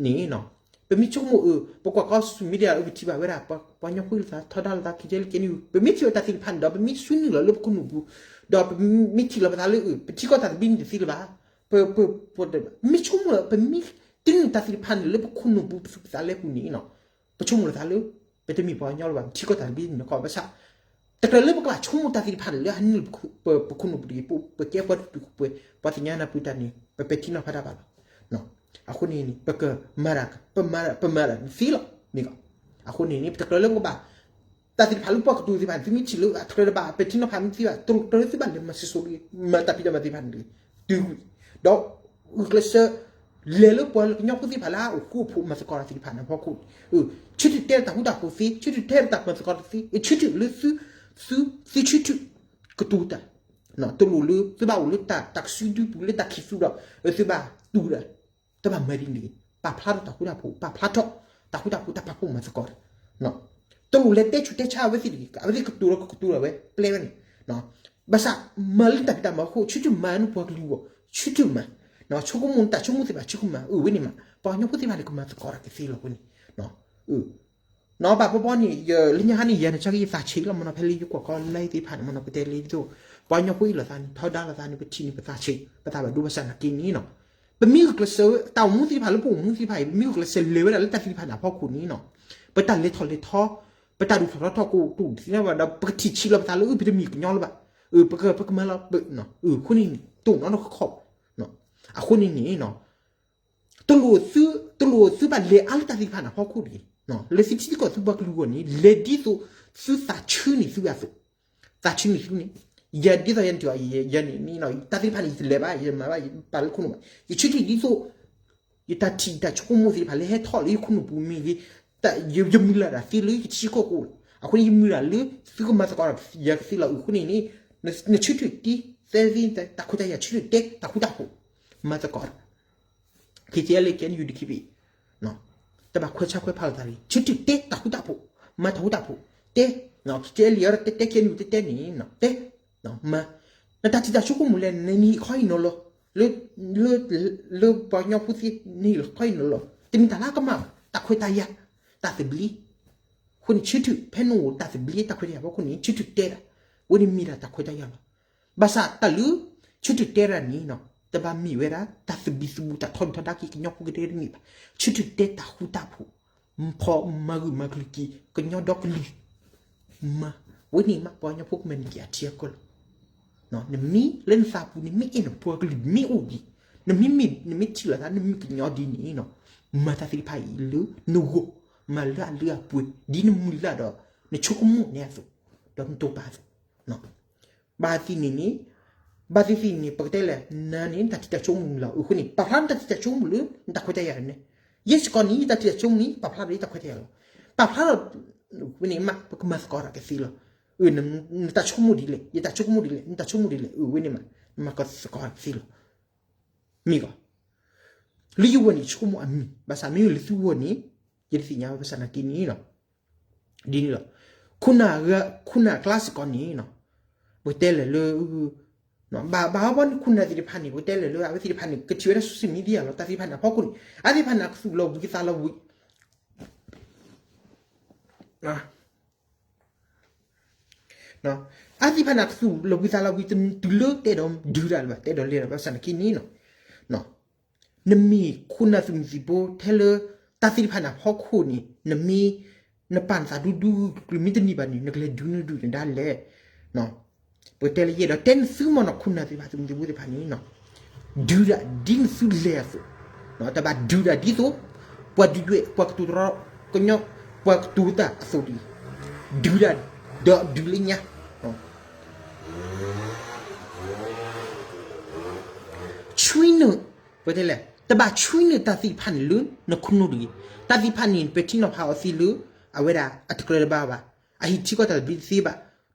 န့ၣ် ပမ့ၢ်ဆိကမိၣ်အၢ ပကွၢ်ကီ social media လၢပထံၣ်ဘၣ်ဝဲဒၣ် ပှၤကညီဖိလီၤသး ထီဒါလိာ်သး ကကဲလံကဲနံ ပမ့ၢ်ထံၣ်ဝဲတၢ်သ့ၣ်တဖၣ်န့ၣ်ဒီး ပမ့ၢ်ဆွံနုာ်လီၤလၢပခိၣ်နူာ်ပူၤ ဒီးပမ့ၢ်ထံၣ်လီၤပသးလၢ ပထံကီၢ်တၢ်သဘျ့န့ၣ်တသ့လၢၤဘၣ် ပ, ပ, ပမ့ၢ်ဆိကမိၣ် ပမ့ၢ်တနုာ်တၢ်သ့ၣ်တဖၣ်န့ၣ် လၢပခိၣ်နူာ်ပူၤ ပသူၣ်ပသးလဲပူၤန့ၣ် ပဆိကမိၣ်လီၤသးလၢ ပတမ့ၢ်ပှၤကညီလၢၤဘၣ် ပထံကီၢ်တၢ်သဘျ့န့ၣ်ကီးဘၣ်ဆၣ် တကြၢးလၢပကဘၣ်ဆိကမိၣ်တၢ်သ့ၣ်တဖၣ်န့ၣ် လၢဟဲနုာ်လၢပခိၣ်နူာ်ပူၤတဂ့ၤ ပကဲပှၤတပူၤပှဲၤ ပှၤသ့ၣ်ညါနၢ်ပၢၢ်တၢ်န့ၣ် ပပဲာ်ထံနီၤဖးတၢ်ဘၣ်လီၤ. အဃိန့ၣ်န့ၣ် ပကမၤတၢ် ပမၤတၢ် ပမၤတၢ်သ့လီၤန့ၣ်ကီး. အဃိန့ၣ်န့ၣ် ပတကြၢးလၢပကဘၣ် တၢ်သ့ၣ်တဖၣ်လၢပှၤကတိၤသ့ၣ်တဖၣ်န့ၣ် သုမ့ၢ်ထံၣ်လၢအတကြၢးတဘၣ် ပဲာ်ထံနီၤဖးမ့ၢ်သ့ဘၣ် တကြၢးလၢသုဘၣ်လဲၤမၤစၢၤဆိလံ မၤတၢ်ဖံးတၢ်မၤသ့ၣ်တဖၣ်န့ၣ်တဂ့ၤ တုၤဝံၤ ဒီး ဂုာ်ကျဲးစၢး လဲၤလၢပှၤကညီဖိသ့ၣ်တဖၣ်လၢအအိၣ်ဃူအိၣ်ဖိးမၤသကိးတၢ်သ့ၣ်တဖၣ်န့ၣ်အဖီခိၣ် ဆၢထၢၣ်တဲတၢ်ဃူတၢ်ဖိးသ့ ဆၢထၢၣ်တဲတၢ်မၤသကိးတၢ်သ့ ဆၢထၢၣ်လၢသု သုဆၢထၢၣ် ကတိၤတၢ် တလိၣ်လၢသုဘၣ်အိၣ်လၢတၢ်ကစုဒုပူၤလၢတၢ်ခံးသူဒီး သုဘၣ်တူၢ်တၢ် တဘၣ်မၤဒ်န့ၣ်တဂ့ၤ ပာ်ဖျါထီၣ်တၢ်ဃူတၢ်ဖိး ပာ်ဖျါထီၣ် တၢ်ဃူတၢ်ဖိးတၢ်ပာ်ဖှိၣ်မၤသကိးတၢ် တလိၣ်လဲၤတဲဆူးတဲဆါအဝဲသ့ၣ်တဂ့ၤ အဝဲသ့ၣ်ကတိၤလီၤကတိၤလီၤဝဲ ပျဲဝဲန့ၣ် ဘၣ်ဆၣ် မၤလၢတၢ်ဖံးတၢ်မၤအဃိ ဆၢထၢၣ်မၤနပှၤကလုာ်အဂီၢ် ဆၢထၢၣ်မၤ ဆိကမိၣ်နတၢ်ဆိကမိၣ်သ့ၣ်တဖၣ် ဆၢထၢၣ်မၤ အၢ ဝဲန့ၣ်မး ပှၤကညီဖိသ့ၣ်တဖၣ်န့ၣ် ကမၤသကိးတၢ်ကသ့လီၤဝဲန့ၣ် ဘၣ်ဘျီဘျီန့ၣ် လၢညါဟါန့ၣ် ယၤန့ၣ် ဆၢက့ၤယသးဆံးလီၤ မနီၤ ဖဲလၢယကွၢ်ကီလၢသ့ၣ်တဖၣ်န့ၣ် မနီၤ ပတဲလၢယသိး ပှၤကညီဖိအံၤလိာ်သးန့ၣ် ထီဒါလိာ်သးန့ၣ် ပထံၣ်န့ၣ် ပသးဆံး ပသးဘၣ်ဒိဘၣ်ဆၣ်နာ်က့န့ၣ်နီၤ ပမ့ၢ်ဂုာ်ကျဲးစၢး တၢ်အိၣ်မူသ့ၣ်တဖၣ်လၢပအိၣ်မူသ့ၣ်တဖၣ်အံၤ ပမ့ၢ်ဂုာ်ကျဲးစၢးလဲၤဝဲဒၣ်လၢတၢ်သ့ၣ်တဖၣ်န့ၣ်အဖီခိၣ်န့ၣ်နီၤ ပတၢ်လဲၤထီၣ်လဲၤထီ ပတၢ်ဒိၣ်ထီၣ်ထီထီၣ်ကအိၣ်တအိၣ်တသ့ဘၣ်ဒီး ပကထံၣ်ဆံးလီၤပသးလၢ အၢ ပတမ့ၢ်ကညီလၢၤဘၣ် အၢ ပကမၤလီၤ အဃိန့ၣ်န့ၣ် တအိၣ်နီတခီဘၣ် အဃိန့ၣ်န့ၣ် တလိၣ်သု တလိၣ်သုဘၣ်လဲၤအါလၢတၢ်သ့ၣ်တဖၣ်န့ၣ်အဖီခိၣ်တဂ့ၤ လၢသုထံကီၢ်သုပှၤကလုာ်အဂီၢ်န့ၣ် လဲၤဒ်သိးသုသးဆၢန့ၢ်သုအသိး သးဆၢန့ၢ်သုန့ၣ် ယၤဒ်သိးယၤန့ၣ် ယၤန့ၣ်န့ၣ် တၢ်သ့ၣ်တဖၣ်န့ၣ် ယတလဲၤဘၣ် ယတမၤဘၣ် ယပာ်လၢခိၣ်နူာ်ဘၣ် ယဆၢထၢၣ်ဒ်သိး ယတၢ်ထံၣ်တၢ်ဆိကမိၣ်သ့ၣ်တဖၣ်လၢဟဲထီၣ်လၢယခိၣ်နူာ်ပူၤမ့ၢ်ဂ့ၤ ယမုၢ်လၢ်တၢ်သ့လၢယထံကီၢ်ကအိၣ်လီၤ အဃိန့ၣ် ယမုၢ်လၢ်လၢ သုကမၤသကိးတၢ်ယၤကသ့လီၤ အဃိန့ၣ်န့ၣ် နဆၢထၢၣ်တ့ သဲသ့ တၢ်ခွဲးတၢ်ယာ်ဆၢထၢၣ်တဲ တၢ်ဃူတၢ်ဖိး မၤသကိးတၢ် KTLA KNU DKBA တဘၣ်ခွဲးဆါခွဲးဖးလိာ်သးလံ ဆၢထၢၣ်တဲတၢ်ဃူတၢ်ဖိး မၤတၢ်ဃူတၢ်ဖိး တဲ KTLA တဲတဲ KNU တဲတဲန့ၣ် တဲ မၤ နတၢ်ထံၣ်တၢ်ဆိကမိၣ်လဲၣ် နဟ့ၣ်ခီဟ့ၣ်နီၤလီၤ လၢ လၢ လၢပှၤကညီဖိသ့ၣ် နဟ့ၣ်ခီဟ့ၣ်နီၤလီၤ တမ့ၢ်တၢ်လၢကမၣ်ဘၣ် တၢ်ခွဲးတၢ်ယာ် တၢ်သဘျ့ အဃိန့ၣ် ဆၢထၢၣ်ဖဲနအိၣ်တၢ်သဘျ့ တၢ်ခွဲးတၢ်ယာ်ဖီခိၣ်န့ၣ် ဆၢထၢၣ်တဲတၢ် ဝဲန့ၣ်မ့ၢ်ဒၣ်တၢ်ခွဲးတၢ်ယာ်လီၤ ဘၣ်ဆၣ်တၢ်လၢ ဆၢထၢၣ်တဲတၢ်န့ၣ် တဘၣ်မ့ၢ်ဝဲဒၣ် တၢ်သဘံၣ်သဘုၣ် တၢ်ထီဒုၣ်ထီဒါက့ၤကညီဖိကဒဲကဒဲတမ့ၢ်ဘၣ် ဆၢထၢၣ်တဲတၢ်ဃူတၢ်ဖိး ဖီမၤဂုာ်မၤကလုၢ်က့ၤ ကညီဒီကလုာ် မၤ ဝဲန့ၣ်မး ပှၤကညီဖိကမဲာ်န့ၣ်က့ၤအထံအကီၢ်လီၤ နမ့ၢ်လၢနသးပူၤ နမ့ၢ်အဲၣ်နပှၤကလုာ် နမ့ၢ်အိၣ်ဒံး နမ့ၢ်မ့ၢ် နမ့ၢ်ထံၣ်လိာ်သး နမ့ၢ်ကညီဒ်န့ၣ်နီၤ မၤတၢ်သ့ၣ်တဖၣ်အံၤလၢနဂီၢ် မၤလၢအလၢအပှဲၤ ဒ်နမုၢ်လၢ်ဒီး နဆိကမိၣ်န့ၣ်အသိး ဒီးနတိာ်ပာ်အသိး ဘၣ်သ့ၣ်န့ၣ်န့ၣ် ဘၣ်သ့ၣ်သ့ၣ်န့ၣ် ပကတဲလဲၣ် နၤန့ၣ် နတၢ်ထံၣ်တၢ်ဆိကမိၣ်လီၤ အဃိန့ၣ် ပာ်ဖျါနတၢ်ထံၣ်တၢ်ဆိကမိၣ်လၢ နတၢ်ခွဲးတၢ်ယာ်န့ၣ် ယဲစ့ၢ်ကီးန့ၣ် ယတၢ်ထံၣ်တၢ်ဆိကမိၣ်န့ၣ် ပာ်ဖျါဒီးယတၢ်ခွဲးတၢ်ယာ်လီၤ ပာ်ဖျါဒီး ဝဲန့ၣ်မး ပကမၤသကိးတၢ်ကသ့လီၤ အၢ နတၢ်ဆိကမိၣ်ဒ်လဲၣ် ယတၢ်ဆိကမိၣ်ဒ်လဲၣ် နတၢ်ဆိကမိၣ်ဒ်လဲၣ် အၢ ဝဲန့ၣ်မး နမၤသကိးတၢ်ကသ့လီၤ မ့ၢ်ဂ့ၤ လၢယဂီၢ်န့ၣ် ဆိကမိၣ်အမံၤ ဘၣ်ဆၣ်မ့ၢ်လၢသုဂီၢ်န့ၣ် ယတသ့ၣ်ညါဘၣ်ဆၣ်နာ်က့န့ၣ်လီၤ ဒ်န့ၣ်လီၤ ခိၣ်နၢ်ကျါစ့ၢ်ကီးန့ၣ် ပကတဲလဲၣ်လၢ ဘၣ်ဘၣ်ဘၣ်န့ၣ် ခိၣ်နၢ်သ့ၣ်တဖၣ်န့ၣ် ပကတဲလဲၣ်လၢ အဝဲသ့ၣ်တဖၣ်န့ၣ် ကထံၣ်ဝဲဒၣ် social media လီၤ တၢ်သ့ၣ်တဖၣ်န့ၣ် အဖီခိၣ်န့ၣ် အဝဲသ့ၣ်တဖၣ်န့ၣ် ကသူၣ်လီၤဝံၤကသးလီၤဝံၤ အါသ့ၣ်တဖၣ်န့ၣ် ကသူၣ်လီၤဘှံးသးလီၤဘှံး တတုၤလၢတဲဒီးဒုးတၢ်လၢၤဘၣ် တဲဒီးလဲၤလီၤ ဘၣ်ဆၣ်သနာ်က့န့ၣ်နီၤ နမ့ၢ်ခိၣ်နၢ်သုးမုၢ်သံၣ်ဘိထဲလၢ တၢ်သ့ၣ်တဖၣ်န့ၣ်အဖီခိၣ်န့ၣ် နမ့ၢ် နပာ်နသးဒူဒူ ကလုာ်မ့ၢ်တန့ၢ်ဘၣ်န့ၣ် နကလဲၤဒုးနဒုးနဒါလဲၣ် ပကတဲလၢယအဲၣ်ဒိးတဲနသုမ့ၢ်နီၤ ခိၣ်နၢ်သ့ၣ်တဖၣ် သုးမုၢ်သံၣ်ဘိသ့ၣ်တဖၣ်န့ၣ်နီၤ ဒုးဒၣ်ဒ်နသုလဲၤအသိး တဘၣ်ဒုးဒၣ်ဒ်သိး ပှၤဒုးဒွဲၣ် ပှၤကတိၤတရီ ကညီ ပှၤကတိၤတၢ်အသိးဒ်အံၤ ဒုးဒၣ် ဒီးဒုးလၢညါ ဆွံနုာ် ပတဲလဲၣ် တဘၣ်ဆွံနုာ်တၢ်သ့ၣ်တဖၣ်န့ၣ်လၢနခိၣ်နူာ်တဂ့ၤ တၢ်သ့ၣ်တဖၣ်န့ၣ် ပဲာ်ထံနီၤဖးအီၤသ့လၢ အဝဲဒၣ်အတကြၢးတဘၣ်ဘၣ် အဟံးထံကီၢ်တၢ်တဘျ့တသ့ဘၣ်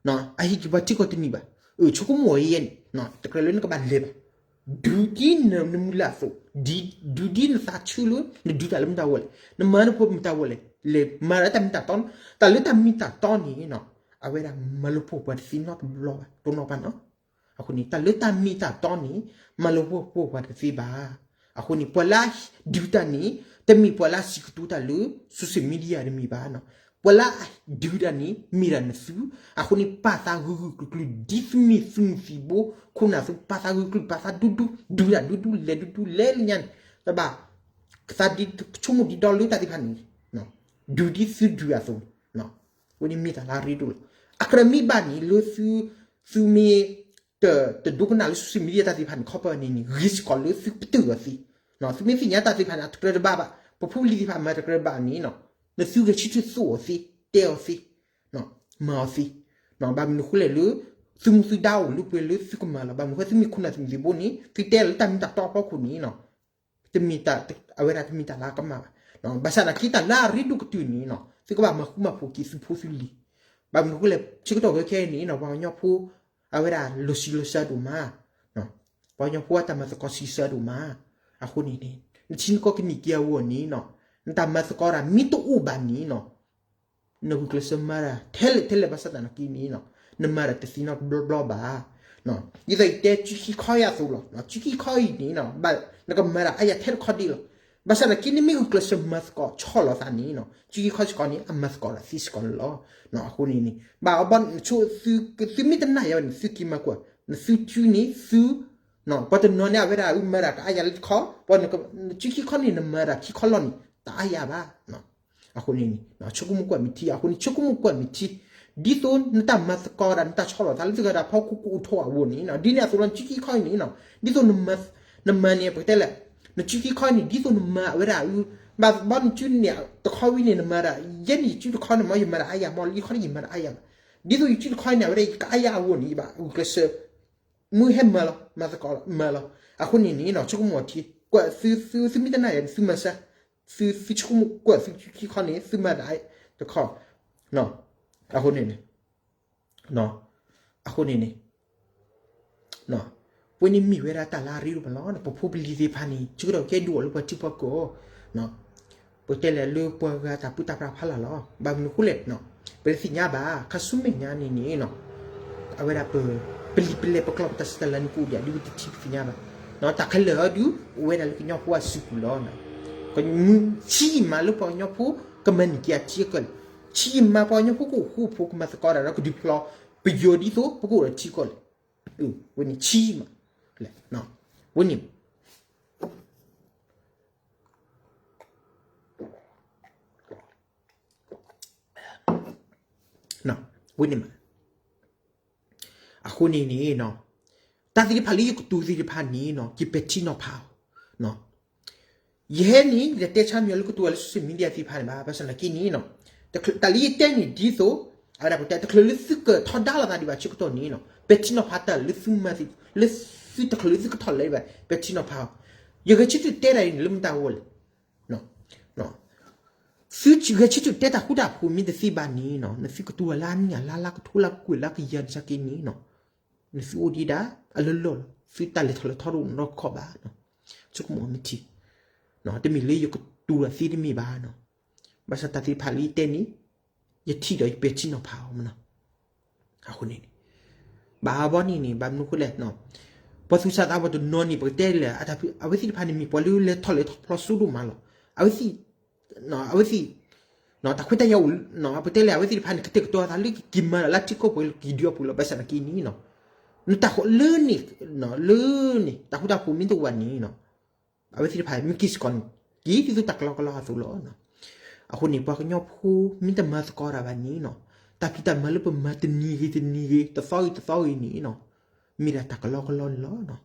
အဟံးက့ၤပှၤထံကီၢ်တန့ၢ်ဘၣ် ဆိကမိၣ်အီၤယဲန့ၣ် တကြၢးလၢနကဘၣ်လဲၤဘၣ် ဒုးဒ်နမုၢ်လၢ်အသိး ဒုးဒ်နသးဆၢလၢ နဒုးတၢ်လၢမတၤဝဲလဲၣ် နမၤနဖိမတၤဝဲလဲၣ် လဲၤမၤလၢတၢ်မ့ၢ်တၢ်တီ တၢ်လၢတၢ်မ့ၢ်တၢ်တီန့ၣ်နီၤ အဝဲဒၣ်မၤလိာ်ဖိပှၤတသ့နီတဘျီဘၣ် တိၢ်နီၣ်ဘၣ်နီၤ အဃိန့ၣ် တၢ်လၢတၢ်မ့ၢ်တၢ်တီန့ၣ် မၤလိာ်ဖိပှၤတသ့ဘၣ် အဃိန့ၣ် ပှၤလၢအဒုးတၢ်န့ၣ် တမ့ၢ်ပှၤလၢအစံးကတိၤတၢ်လၢ social media တမ့ၢ်ဘၣ်နီၤ ပှၤလၢအဒုးတၢ်န့ၣ် မ့ၢ်ဒၣ်နသု အဃိန့ၣ် ပာ်သးဂုာ်ဂုာ်ကျုာ်ကျုာ် ဒ်သုးမုၢ်သံၣ်ဘိ ခိၣ်နၢ်သု ပာ်သးဂုာ်ကျုာ် ပာ်သးဒူဒူ ဒုးတၢ်ဒူဒူ လဲၤဒူဒူ လဲၤလၢညါန့ၣ် တဘၣ် ကသးဒ်ဆိကမိၣ်ဒ်ဒီလၢတၢ်သ့ၣ်တဖၣ်န့ၣ် ဒုးဒ်သုဒုးအသိးန့ၣ် ဝဲန့ၣ်မ့ၢ်တၢ်လၢအရ့ဒိၣ်လီၤ အကြၢးမ့ၢ်ဘၣ်န့ၣ် လၢသု သုမ့ၢ် တ တဒိကနၣ်လၢ social media တၢ်သ့ၣ်တဖၣ်န့ၣ် ခီပၢၢ်န့ၣ်န့ၣ် ဂ့ၤစ့ၢ်ကီးလၢသုပတုာ်အီၤသ့ သုမ့ၢ်သ့ၣ်ညါတၢ်သ့ၣ်တဖၣ်န့ၣ် အတကြၢးတဘၣ်ဘၣ် ပဖိပလံၤသ့ၣ်တဖၣ်မၤတကြၢးဘၣ်န့ၣ် နသုဂဲၤဆၢထၢၣ်သိၣ်အီၤသ့ တဲအီၤသ့ မၤအီၤသ့ ဘၣ်မနုၤဃိလဲၣ်လၢ သုမူသုဒါအိၣ်လၢပှဲၤလၢသုကမၤလီၤ ဘၣ်မနုၤဃိသုမ့ၢ်ခိၣ်နၢ်သုးမုၢ်သံၣ်ဘိန့ၣ် သုတဲလၢတၢ်မ့ၢ်တၢ်တီအဖီခိၣ်န့ၣ် တမ့ၢ်တၢ် အဝဲဒၣ်တမ့ၢ်တၢ်လၢအကမၣ်ဘၣ် ဘၣ်ဆၣ်သနာ်က့တၢ်လၢအရ့ဒိၣ်ကတၢၢ်န့ၣ်နီၤ သုကဘၣ်မၤဃူမၤဖိးက့ၤသုဖိသုလံၤ ဘၣ်မနုၤဃိလဲၣ် ဆၢကတီၢ်ခဲအံၤန့ၣ်နီၤ ပှၤကညီဖိ အဝဲဒၣ်လီၤဆံးလီၤစှၤဒိၣ်မး ပှၤကညီဖိအတၢ်မၤသကိးဆံးစှၤဒိၣ်မး အဃိန့ၣ်န့ၣ် နထံနကီၢ်ကန့ၢ်က့ၤအဂီၢ်န့ၣ်နီၤ နတၢ်မၤသကိးတၢ်မ့ၢ်တအိၣ်ဘၣ်န့ၣ်နီၤ နဂုာ်ကျဲးစၢးမၤတၢ်ထဲလဲၣ်ထဲလဲၣ် ဘၣ်ဆၣ်သနာ်က့န့ၣ်နီၤ နမၤတၢ်တသ့နီတဘျီဘၣ် ဒ်သိးယတဲ ကၠူခံခီယၤအသိးလီၤ ကၠူခံခီအံၤန့ၣ်နီၤ ဘၣ်နကမၤတၢ်အါယၤထဲတခီဒံးလီၤ ဘၣ်ဆၣ်သနာ်က့န့ၣ်မ့ၢ်ဂုာ်ကျဲးစၢးမၤသကိးဆီၣ်လီၤသးန့ၣ်နီၤ ကၠူခံခီစ့ၢ်ကီးန့ၣ် အမၤသကိးတၢ်သ့စ့ၢ်ကီးန့ၣ်လီၤ အဃိန့ၣ်န့ၣ် ဘၣ်အဘီ သုမ့ၢ်တနာ်ယၤဘၣ်န့ၣ် သုက့ၤမၤကွၢ် နသုကၠူန့ၣ် သု ပှၤတနီၤန့ၣ် အဝဲဒၣ်အုမၤတၢ်ကအါယၤလၢတခီ ပှၤ ကၠူခံခီန့ၣ် နမၤတၢ်ခံခီလီၢ်န့ၣ် တအါယၤဘၣ် အဃိန့ၣ်န့ၣ် ဆိကမိၣ်ကွၢ်မ့ၢ်ထံ အဃိန့ၣ် ဆိကမိၣ်ကွၢ်မ့ၢ်ထံ ဒ်သိးနတၢ်မၤသကိးတၢ် နတၢ်ဆီၣ်လီၤသးလၢသုဂၤတၢ်ဖီခိၣ် ကအိၣ်ထီၣ်အဂီၢ်န့ၣ်နီၤ ဒ်န့ၣ်အသိးလီၤ နကၠူခံခီအံၤန့ၣ်နီၤ ဒ်သိး နမၤန့ၣ် ပကတဲလဲၣ် နကၠူခံခီအံၤန့ၣ် ဒ်သိးနမၤအဝဲဒၣ်အု ဘၣ်ဘီနကၠူန့ၣ် တခီဝံၤန့ၣ် နမၤဒၣ် ယဲန့ၣ်ယကၠူတခီန့ၣ်မ့ၢ် ယမၤဒၣ်အါယၤမ့ၢ် ယခီန့ၣ်ယမၤဒၣ်အါယၤဘၣ် ဒ်သိးယကၠူတခီန့ၣ် အဝဲဒၣ်ယကအါယၤအဂီၢ်န့ၣ် ယဘၣ်ဂုာ်ကျဲးစၢး မုၢ်ဟဲမၤလီၤ မၤသကိးလီၤ မၤလီၤ အဃိန့ၣ်န့ၣ်နီၤ ဆိကမိၣ်အီၤထံ ကွၢ်သု သု သုမ့ၢ်တနာ်ယၤန့ၣ် သုမၤစၢၤ သု သုဆိကမိၣ်ကွၢ်သုခံခီန့ၣ် သုမၤဒၣ်တခီ အဃိန့ၣ်န့ၣ် အဃိန့ၣ်န့ၣ် ပဝဲန့ၣ်မ့ၢ်ဝဲဒၣ်တၢ်လၢအရ့ဒိၣ်မးလီၤ. ပဖိပလံၤသ့ၣ်တဖၣ်န့ၣ် ဆၢကတီၢ်ကဲဒိၣ်အီၤလၢပှၤထံပှၤကီၢ် ပတဲလဲၣ်လၢပှၤဂၤတၢ်ပၢတၢ်ပြးဖးလၢ်လီၤ. ဘၣ်မနုၤအဃိလဲၣ် ပတသ့ၣ်ညါဘၣ် ခါဆူမဲာ်ညါန့ၣ်န့ၣ် အဝဲဒၣ်ပ ပလံာ်ပလဲၢ်ပကျိာ်ပတၢ်စံးတၢ်လၢန့ၣ် ကအိၣ်ဒံးဒ်ပတထံၣ်ပသ့ၣ်ညါဘၣ်. တၢ်ခဲလၢာ်အံၤဒုး အိၣ်ဝဲဒၣ်လၢကညီဖိအစုပူၤလီၤ. ဆံးယံာ်မးလၢပှၤကညီဖိ ကမၤန့ၢ်က့ၤအထံအကီၢ်လဲၣ်. ဆံးယံာ်မးပှၤကညီဖိကအိၣ်ဃူအိၣ်ဖိး ကမၤသကိးတၢ်ဒီးကဒုးဖျီ ပယီၤဒ်သိး ပကအိၣ်ဒီးထံကီၢ်လဲၣ်. ဝဲန့ၣ်ဆံးယံာ်မး ဝဲန့ၣ် ဝဲန့ၣ်မး အဃိန့ၣ်န့ၣ် တၢ်သ့ၣ်တဖၣ်လၢယကတိၤသ့ၣ်တဖၣ်န့ၣ် ယပဲာ်ထံနီၤဖးအီၤ. ယဟဲန့ၣ် ယတတဲဆါမံၤလၢကတိၤလၢ social media သ့ၣ်တဖၣ်န့ၣ်ဘၣ်. ဘၣ်ဆၣ်သနာ်က့န့ၣ် တၢ်လၢယတဲန့ၣ်ဒ်သိး အဝဲဒၣ်ပတဲ တချုးလၢသုကထီဒါလိာ်သးဒံးဘၣ်ဆၢကတီၢ်န့ၣ် ပဲာ်ထံနီၤဖးတၢ်လၢသုမၤသ့ၣ် လၢသုတချုးလၢသုကထီၣ်လဲၤဒံးဘၣ် ပဲာ်ထံနီၤဖးအီၤ. ယဂဲၤဆၢထၢၣ်တဲတၢ်အံၤန့ၣ်လၢမတၤဝဲလဲၣ် သုဂဲၤဆၢထၢၣ်တဲတၢ်ဃူတၢ်ဖိးမ့ၢ်တသ့ဘၣ်န့ၣ် နသုကတိၤလၢအနံၣ်အလါလါ ကထိလါကကွဲၢ်လါကယၤန့ၣ်ဆါက့န့ၣ် နသုအိၣ်ဒံးဒၣ်အလၢလီၢ်လီၤ. သုတၢ်လဲၤထီၣ်လဲၤထီတအိၣ်နီတခီဘၣ်. ဆိကမိၣ်မ့ၢ်ထံ တမ့ၢ်လၢယကတိၤတၢ်သ့တမ့ၢ်ဘၣ်. ဘၣ်ဆၣ်တၢ်သ့ၣ်တဖၣ်လၢယတဲန့ၣ် ယထံၣ်ဒီးယပဲာ်ထံနီၤဖးအီၤမနီၤ. အဃိန့ၣ် ဘၣ်အဘီန့ၣ်န့ၣ် ဘၣ်မနုၤအဃိလဲၣ် ပှၤသူၣ်စၢ်သးဘီၣ်တနီၤန့ၣ် ပကတဲလဲၣ် အဝဲသ့ၣ်တဖၣ်န့ၣ်မ့ၢ်ပှၤလၢလဲၤထီၣ်လဲၤထီဖျီစိဒိၣ်မးလီၤ. အဝဲသ့ၣ် အဝဲသ့ၣ် တၢ်ခွဲးတၢ်ယာ်အိၣ်, ပတဲလဲၣ် အဝဲသ့ၣ်တဖၣ်န့ၣ် ကတဲာ်ကတီၤအသးလၢကက့ၤမၤတၢ်လၢထံကီၢ်ပှဲၤလၢက့ၤဒုးအပူၤလီၤ. ဘၣ်ဆၣ်သနာ်က့န့ၣ် နတၢ်ဃိးလၢန့ၣ်, လၢန့ၣ် တၢ်ဃူတၢ်ဖိးမ့ၢ်တအိၣ်ဘၣ်န့ၣ် အဝဲသ့ၣ်တဖၣ်မ့ၢ်က့ၤစ့ၢ်ကီးန့ၣ် က့ၤဒ်သိးတၢ်ကလီကလီအသိးလီၤ. အဃိန့ၣ် ပှၤကညီဖိမ့ၢ်တမၤသကိးတၢ်ဘၣ်န့ၣ် တၢ်ဖံးတၢ်မၤလၢပမၤတနံၤဂ့ၤတနံၤဂ့ၤ တသီဂ့ၤတသီဂ့ၤန့ၣ် မ့ၢ်ဒၣ်တၢ်ကလီကလီန့ၣ်လီၤ.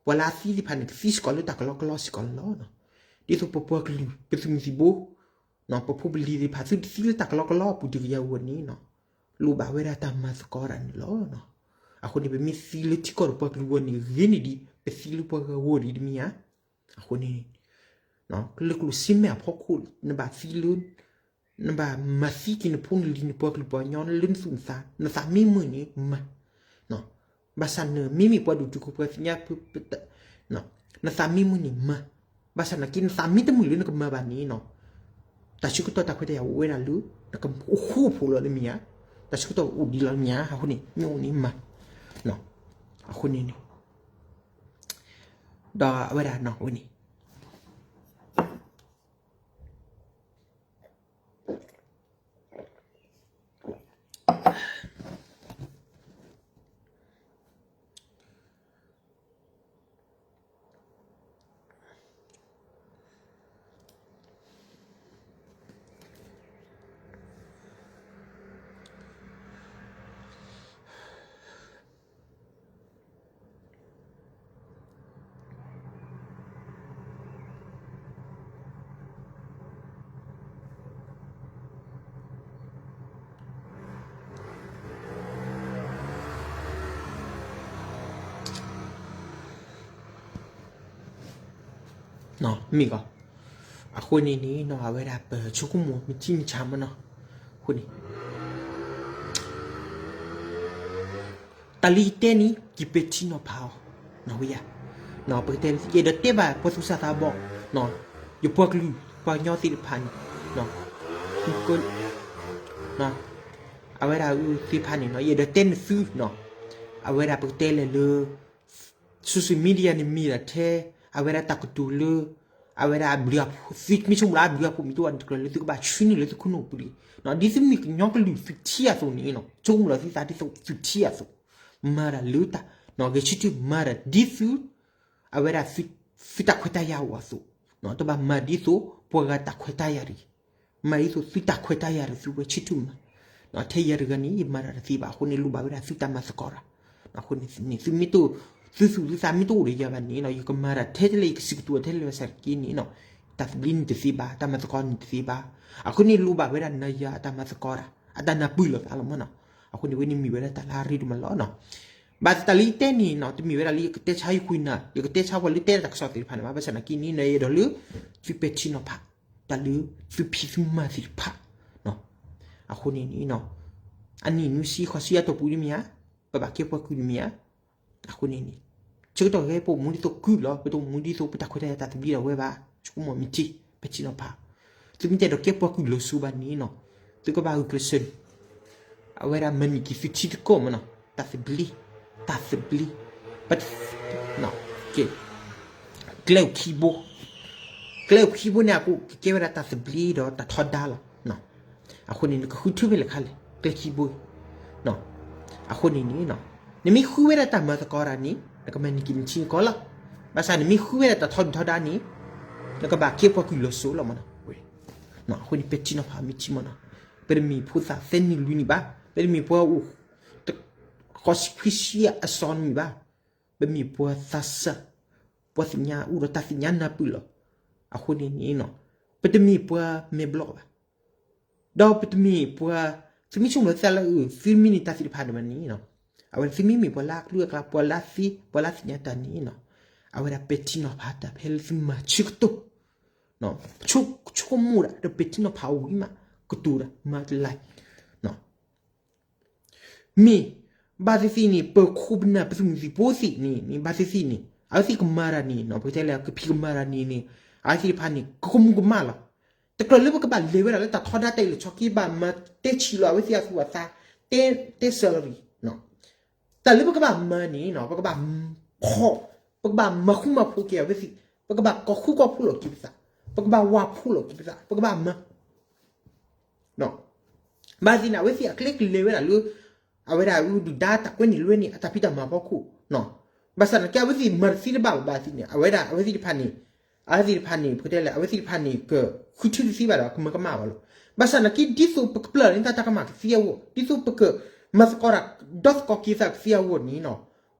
ပှၤလၢအသံသ့ၣ်တဖၣ်န့ၣ် ကသံစ့ၢ်ကီးလၢတၢ်ကလီကလီစ့ၢ်ကီးန့ၣ်လီၤ. ဒ်သိးပပှၤကလုာ် ပသုးမုၢ်သံၣ်ဘိ ပဖိပလံၤသ့ၣ်တဖၣ် သုတသံလၢတၢ်ကလီကလီအပူၤတကယၤဧိၤန့ၣ် လိၣ်ဘၣ်ဝဲဒၣ်တၢ်မၤသကိးတၢ်န့ၣ်လီၤ. အဃိန့ၣ် ပမ့ၢ်သံလၢထံကီၢ်ဒီးပှၤကလုာ်အဂီၢ်န့ၣ် ဂ့ၤန့ၢ်ဒံး ပသံလၢပှၤဂၤအဂီၢ်ဒံးတမ့ၢ်ဧါ. အဃိန့ၣ် လၢကျိၣ်စ့မဲာ်အဖီခိၣ် နဘၣ်သံလၢ နဘၣ်မၤသံက့ၤနဖိနလံၤနပှၤကလုာ်ပှၤကညီလၢနသူၣ်နသး နသးမ့ၢ်မုာ်န့ၣ်မၤ, ဘၣ်ဆၣ်နမ့မ့ၢ်ပှၤဒိၣ်တုာ်ခိၣ်ပှၤသ့ၣ်ညါ နသးမ့ၢ်မုာ်န့ၣ်မၤ, ဘၣ်ဆၣ်သနာ်က့ နသးမ့ၢ်တမုာ်လၢနကမၤဘၣ်န့ၣ် တၢ်ဆၢကတီၢ်တၢ်ခွဲးတၢ်ယာ်အိၣ်ဝဲဒၣ်လၢ နကအိၣ်ဃူအိၣ်ဖိးလီၤတမ့ၢ်ဧါ, တၢ်ဆၢကတီၢ်အိၣ်ဒံးလီၤတမ့ၢ်ဧါ, အဃိန့ၣ် မ့ၢ်အိၣ်န့ၣ်မၤ, အဃိန့ၣ်န့ၣ် ဒီးအဝဲဒၣ်နီၣ်ဝဲန့ၣ် မ့ၢ်ကီး, အဃိန့ၣ်န့ၣ်နီၣ် အဝဲဒၣ်ပဆိကမိၣ်မ့ၢ်ထံမ့ၢ်ဆးမးနီၣ်, အဃိန့ၣ် တၢ်လၢယတဲန့ၣ် ယပဲာ်ထံနီၤဖးအီၤ, နီၣ်ဝဲယၤ, ပကတဲ ယအဲၣ်ဒိးတဲဘၣ်ပှၤသူၣ်စၢ်သးဘီၣ်, ယပှၤကလုာ် ပှၤကညီသ့ၣ်တဖၣ်န့ၣ်, အဝဲဒၣ်သ့ၣ်တဖၣ်န့ၣ်နီၣ် ယအဲၣ်ဒိးတဲနသု, social media န့ၣ်မ့ၢ်ဒၣ်ထဲ အဝဲဒၣ်တၢ်ကတိၤလၢ အဝဲဒၣ်အဘျုးအဖှိၣ် သုမ့ၢ်ဆိကမိၣ်လၢအဘျုးအဖှိၣ်မ့ၢ်တအိၣ်န့ၣ် တကြၢးလၢသုကဘၣ်ဆှၢန့ၢ်လၢသုခိၣ်နူာ်ပူၤလံ, ဒ်သုမ့ၢ်ကညီကလုာ်သုထံၣ်အသိးန့ၣ် ဆိကမိၣ်လီၤသုသးဒ်သိးသုထံၣ်အသိး, မၤတၢ်လၢတၢ် ဂဲၤဆၢထၢၣ်မၤတၢ်ဒ်သု အဝဲဒၣ် သုတၢ်ခွဲးတၢ်ယာ်အိၣ်အသိး, တဘၣ်မၤဒ်သိးပှၤဂၤတၢ်ခွဲးတၢ်ယာ်တဂ့ၤ, မၤဒ်သိးသုတၢ်ခွဲးတၢ်ယာ်ဒီးသုဝဲဆၢထၢၣ်မၤ, ထဲယၤတဂၤန့ၣ် ယမၤတၢ်တသ့ဘၣ် အဃိန့ၣ် လိၣ်ဘၣ်ဝဲဒၣ်သုတၢ်မၤသကိးတၢ်, အဃိန့ၣ် သုမ့ၢ်တ သုသူၣ်သုသးမ့ၢ်တအိၣ်ဒီးယၤဘၣ်န့ၣ် ယကမၤတၢ်ထဲတလဲၣ် ယကစံးကတိၤထဲတလဲၣ်ဘၣ်ဆၣ်က့န့ၣ် တၢ်သဘျ့န့ၣ်တသ့ဘၣ် တၢ်မၤသကိးန့ၣ်တသ့ဘၣ်, အဃိန့ၣ် လိၣ်ဘၣ်ဝဲဒၣ်နၤယၤအတၢ်မၤသကိးတၢ် အတၢ်နၢ်ပၢၢ်လိာ်သးလီၤမးနီၣ်, အဃိန့ၣ် ဝဲန့ၣ်မ့ၢ်ဝဲဒၣ်တၢ်လၢအရ့ဒိၣ်မးလီၤနီၣ်, ဘၣ်တၢ်လၢယတဲန့ၣ်နီၣ် တမ့ၢ်ဝဲဒၣ်လၢယကတဲဆါယဃုာ်နၤ ယကတဲဆါပှၤလၢတဲတၢ်ကစီၣ်သ့ၣ်တဖၣ်န့ၣ်ဘၣ်, ဘၣ်ဆၣ်သနာ်က့န့ၣ် နအဲၣ်ဒိးလၢ သုပဲာ်ထံနီၤဖး တၢ်လၢသုဖံးသုမၤသ့ၣ်တဖၣ်, အဃိန့ၣ်န့ၣ် အနံၣ်နွံဆံဃိးဆံအတီၢ်ပူၤဒ်မ့ၢ်ဧါ, ပဘၣ်ကဲပှၤကုၢ်ဒ်မ့ၢ်ဧါ, အဃိန့ၣ်န့ၣ် ဆၢကတီၢ်ခဲအံၤ ပအိၣ်မူဒ်သိးကုၢ်လီၤ ပတအိၣ်မူဒ်သိးပတၢ်ခွဲးတၢ်ယာ်တၢ်သဘျ့ဒၣ်ဝဲဘၣ်, ဆိကမိၣ်မ့ၢ်ထံ ပဲာ်ထံနီၤဖး, သုမ့ၢ်တဲဒီးကဲပှၤကုၢ်လီၤစိၤဘၣ်န့ၣ်နီၣ်, သုကဘၣ်ဂုာ်ကျဲးစၢးန့ၣ် အဝဲဒၣ်မၤန့ၢ်က့ၤသုထံတကီၢ်မးနီၣ်, တၢ်သဘျ့, တၢ်သဘျ့, ပ ကျဲအိၣ်ခံဘိ, ကျဲအိၣ်ခံဘိန့ၣ် အကကဲဝဲဒၣ်တၢ်သဘျ့ဒီးတၢ်ထီဒါလီၤ, အဃိန့ၣ် နကဃုထၢဖဲလဲၣ်ခါလဲၣ် ကျဲခံဘိ, အဃိန့ၣ်န့ၣ် နမ့ၢ်ဃုဝဲဒၣ်တၢ်မၤသကိးတၢ်န့ၣ် နကမၤန့ၢ်က့ၤနထံနကီၢ်လီၤ, ဘၣ်ဆၣ်နမ့ၢ်ဃုဝဲဒၣ်တၢ်ထီဒုၣ်ထီဒါန့ၣ် နကဘၣ်ကဲပှၤကုၢ်လီၤစိၤလီၤမးနီၣ်, အဃိန့ၣ် ပဲာ်ထံနီၤဖးမ့ၢ်ထံမးနီၣ်, ပတမ့ၢ်ဖိသၣ်သၢနံၣ်လွံၢ်နံၣ်ဘၣ်, ပတမ့ၢ်ပှၤအိၣ် ဃိးဆံခွံဆံအစီၤနံၣ်ဘၣ်, ပမ့ၢ်ပှၤသးစၢ်, ပှၤသ့ၣ်ညါအိၣ်ဒီးတၢ်သ့ၣ်ညါနၢ်ပၢၢ်လီၤ, အဃိန့ၣ်န့ၣ် ပတမ့ၢ်ပှၤမဲာ်ဘျီၣ်ဘၣ်, ဒီးပတမ့ၢ်ပှၤ, သုမ့ၢ်ဆိကမိၣ်လီၤသုသးလၢ သုမ့ၢ်န့ၢ်တၢ်သ့ၣ်တဖၣ်န့ၣ်ဘၣ်န့ၣ်, အဝဲဒၣ်သုမ့မ့ၢ်ပှၤလၢအကလုၢ်အကျါ ပှၤလၢသ့ ပှၤလၢသ့ၣ်ညါတၢ်န့ၣ်, အဝဲဒၣ်ပဲာ်ထံနီၤဖးတၢ်ဖဲလၢသုမၤဆၢကတီၢ် ဆိကမိၣ်ဒၣ်ဒီးပဲာ်ထံနီၤဖးဝံၤမး ကတိၤတၢ်မၤတလါ, မ့ၢ်ဘၣ်သ့ၣ်သ့ၣ်န့ၣ် ပခိၣ်ပနၢ်ပသုးမုၢ်သံၣ်ဘိသ့ၣ်န့ၣ်န့ၣ် ဘၣ်သ့ၣ်သ့ၣ်န့ၣ် အဝဲသ့ၣ်ကမၤတၢ်န့ၣ် ပကတဲလဲၣ် ကဖံးကမၤတၢ်န့ၣ်န့ၣ် အဝဲသ့ၣ်တဖၣ်န့ၣ် ကကမူၤကမၣ်လီၤ. တကြၢးလၢပကဘၣ်လဲၤဝဲဒၣ်လၢတၢ်ထီဒါတၢ်အ့ၣ်လိာ်ဆိးက့ ဘၣ်မၤတဲဆံးလီၤအဝဲသ့ၣ်အသူၣ်အသး တဲ salary တၢ်လၢပကဘၣ်မၤန့ၣ် ပကဘၣ်ဖီၣ်, ပကဘၣ်မၤဃူမၤဖိးက့ၤအဝဲသ့ၣ်, ပကဘၣ်ကီၢ်ဃူကီၢ်ဖိးလီၤက့ၤပသး, ပကဘၣ်ဝၤဖိးလီၤက့ၤပသး, ပကဘၣ်မၤ ဘၣ်သ့ၣ်န့ၣ် အဝဲသ့ၣ်အကျဲကလဲၤဝဲဒၣ်လၢ အဝဲဒၣ်ဒုၣ်ဒါတၢ်ကွဲန့ၣ်လွဲန့ၣ် အတၢ်ဖံးတၢ်မၤဖီခိၣ်, ဘၣ်ဆၣ်သနာ်က့ အဝဲသ့ၣ်မၤတသ့တဘၣ်ဘၣ်သ့ၣ်န့ၣ် အဝဲဒၣ် အဝဲသ့ၣ်တဖၣ်န့ၣ် အဝဲသ့ၣ်တဖၣ်န့ၣ် ပကတဲလဲၣ် အဝဲသ့ၣ်တဖၣ်န့ၣ် ကဃုထၢတသ့ဘၣ်ဒီး ကမၤကမၣ်ဘၣ်လီၤ. ဘၣ်ဆၣ်သနာ်က့ ဒ်သိးပကပျၢ်န့ၢ်တၢ်ကမၣ်ကသ့အဂီၢ် ဒ်သိးပကမၤသကိးတၢ် ဒီသကိးက့ၤသးကသ့အဂီၢ်န့ၣ်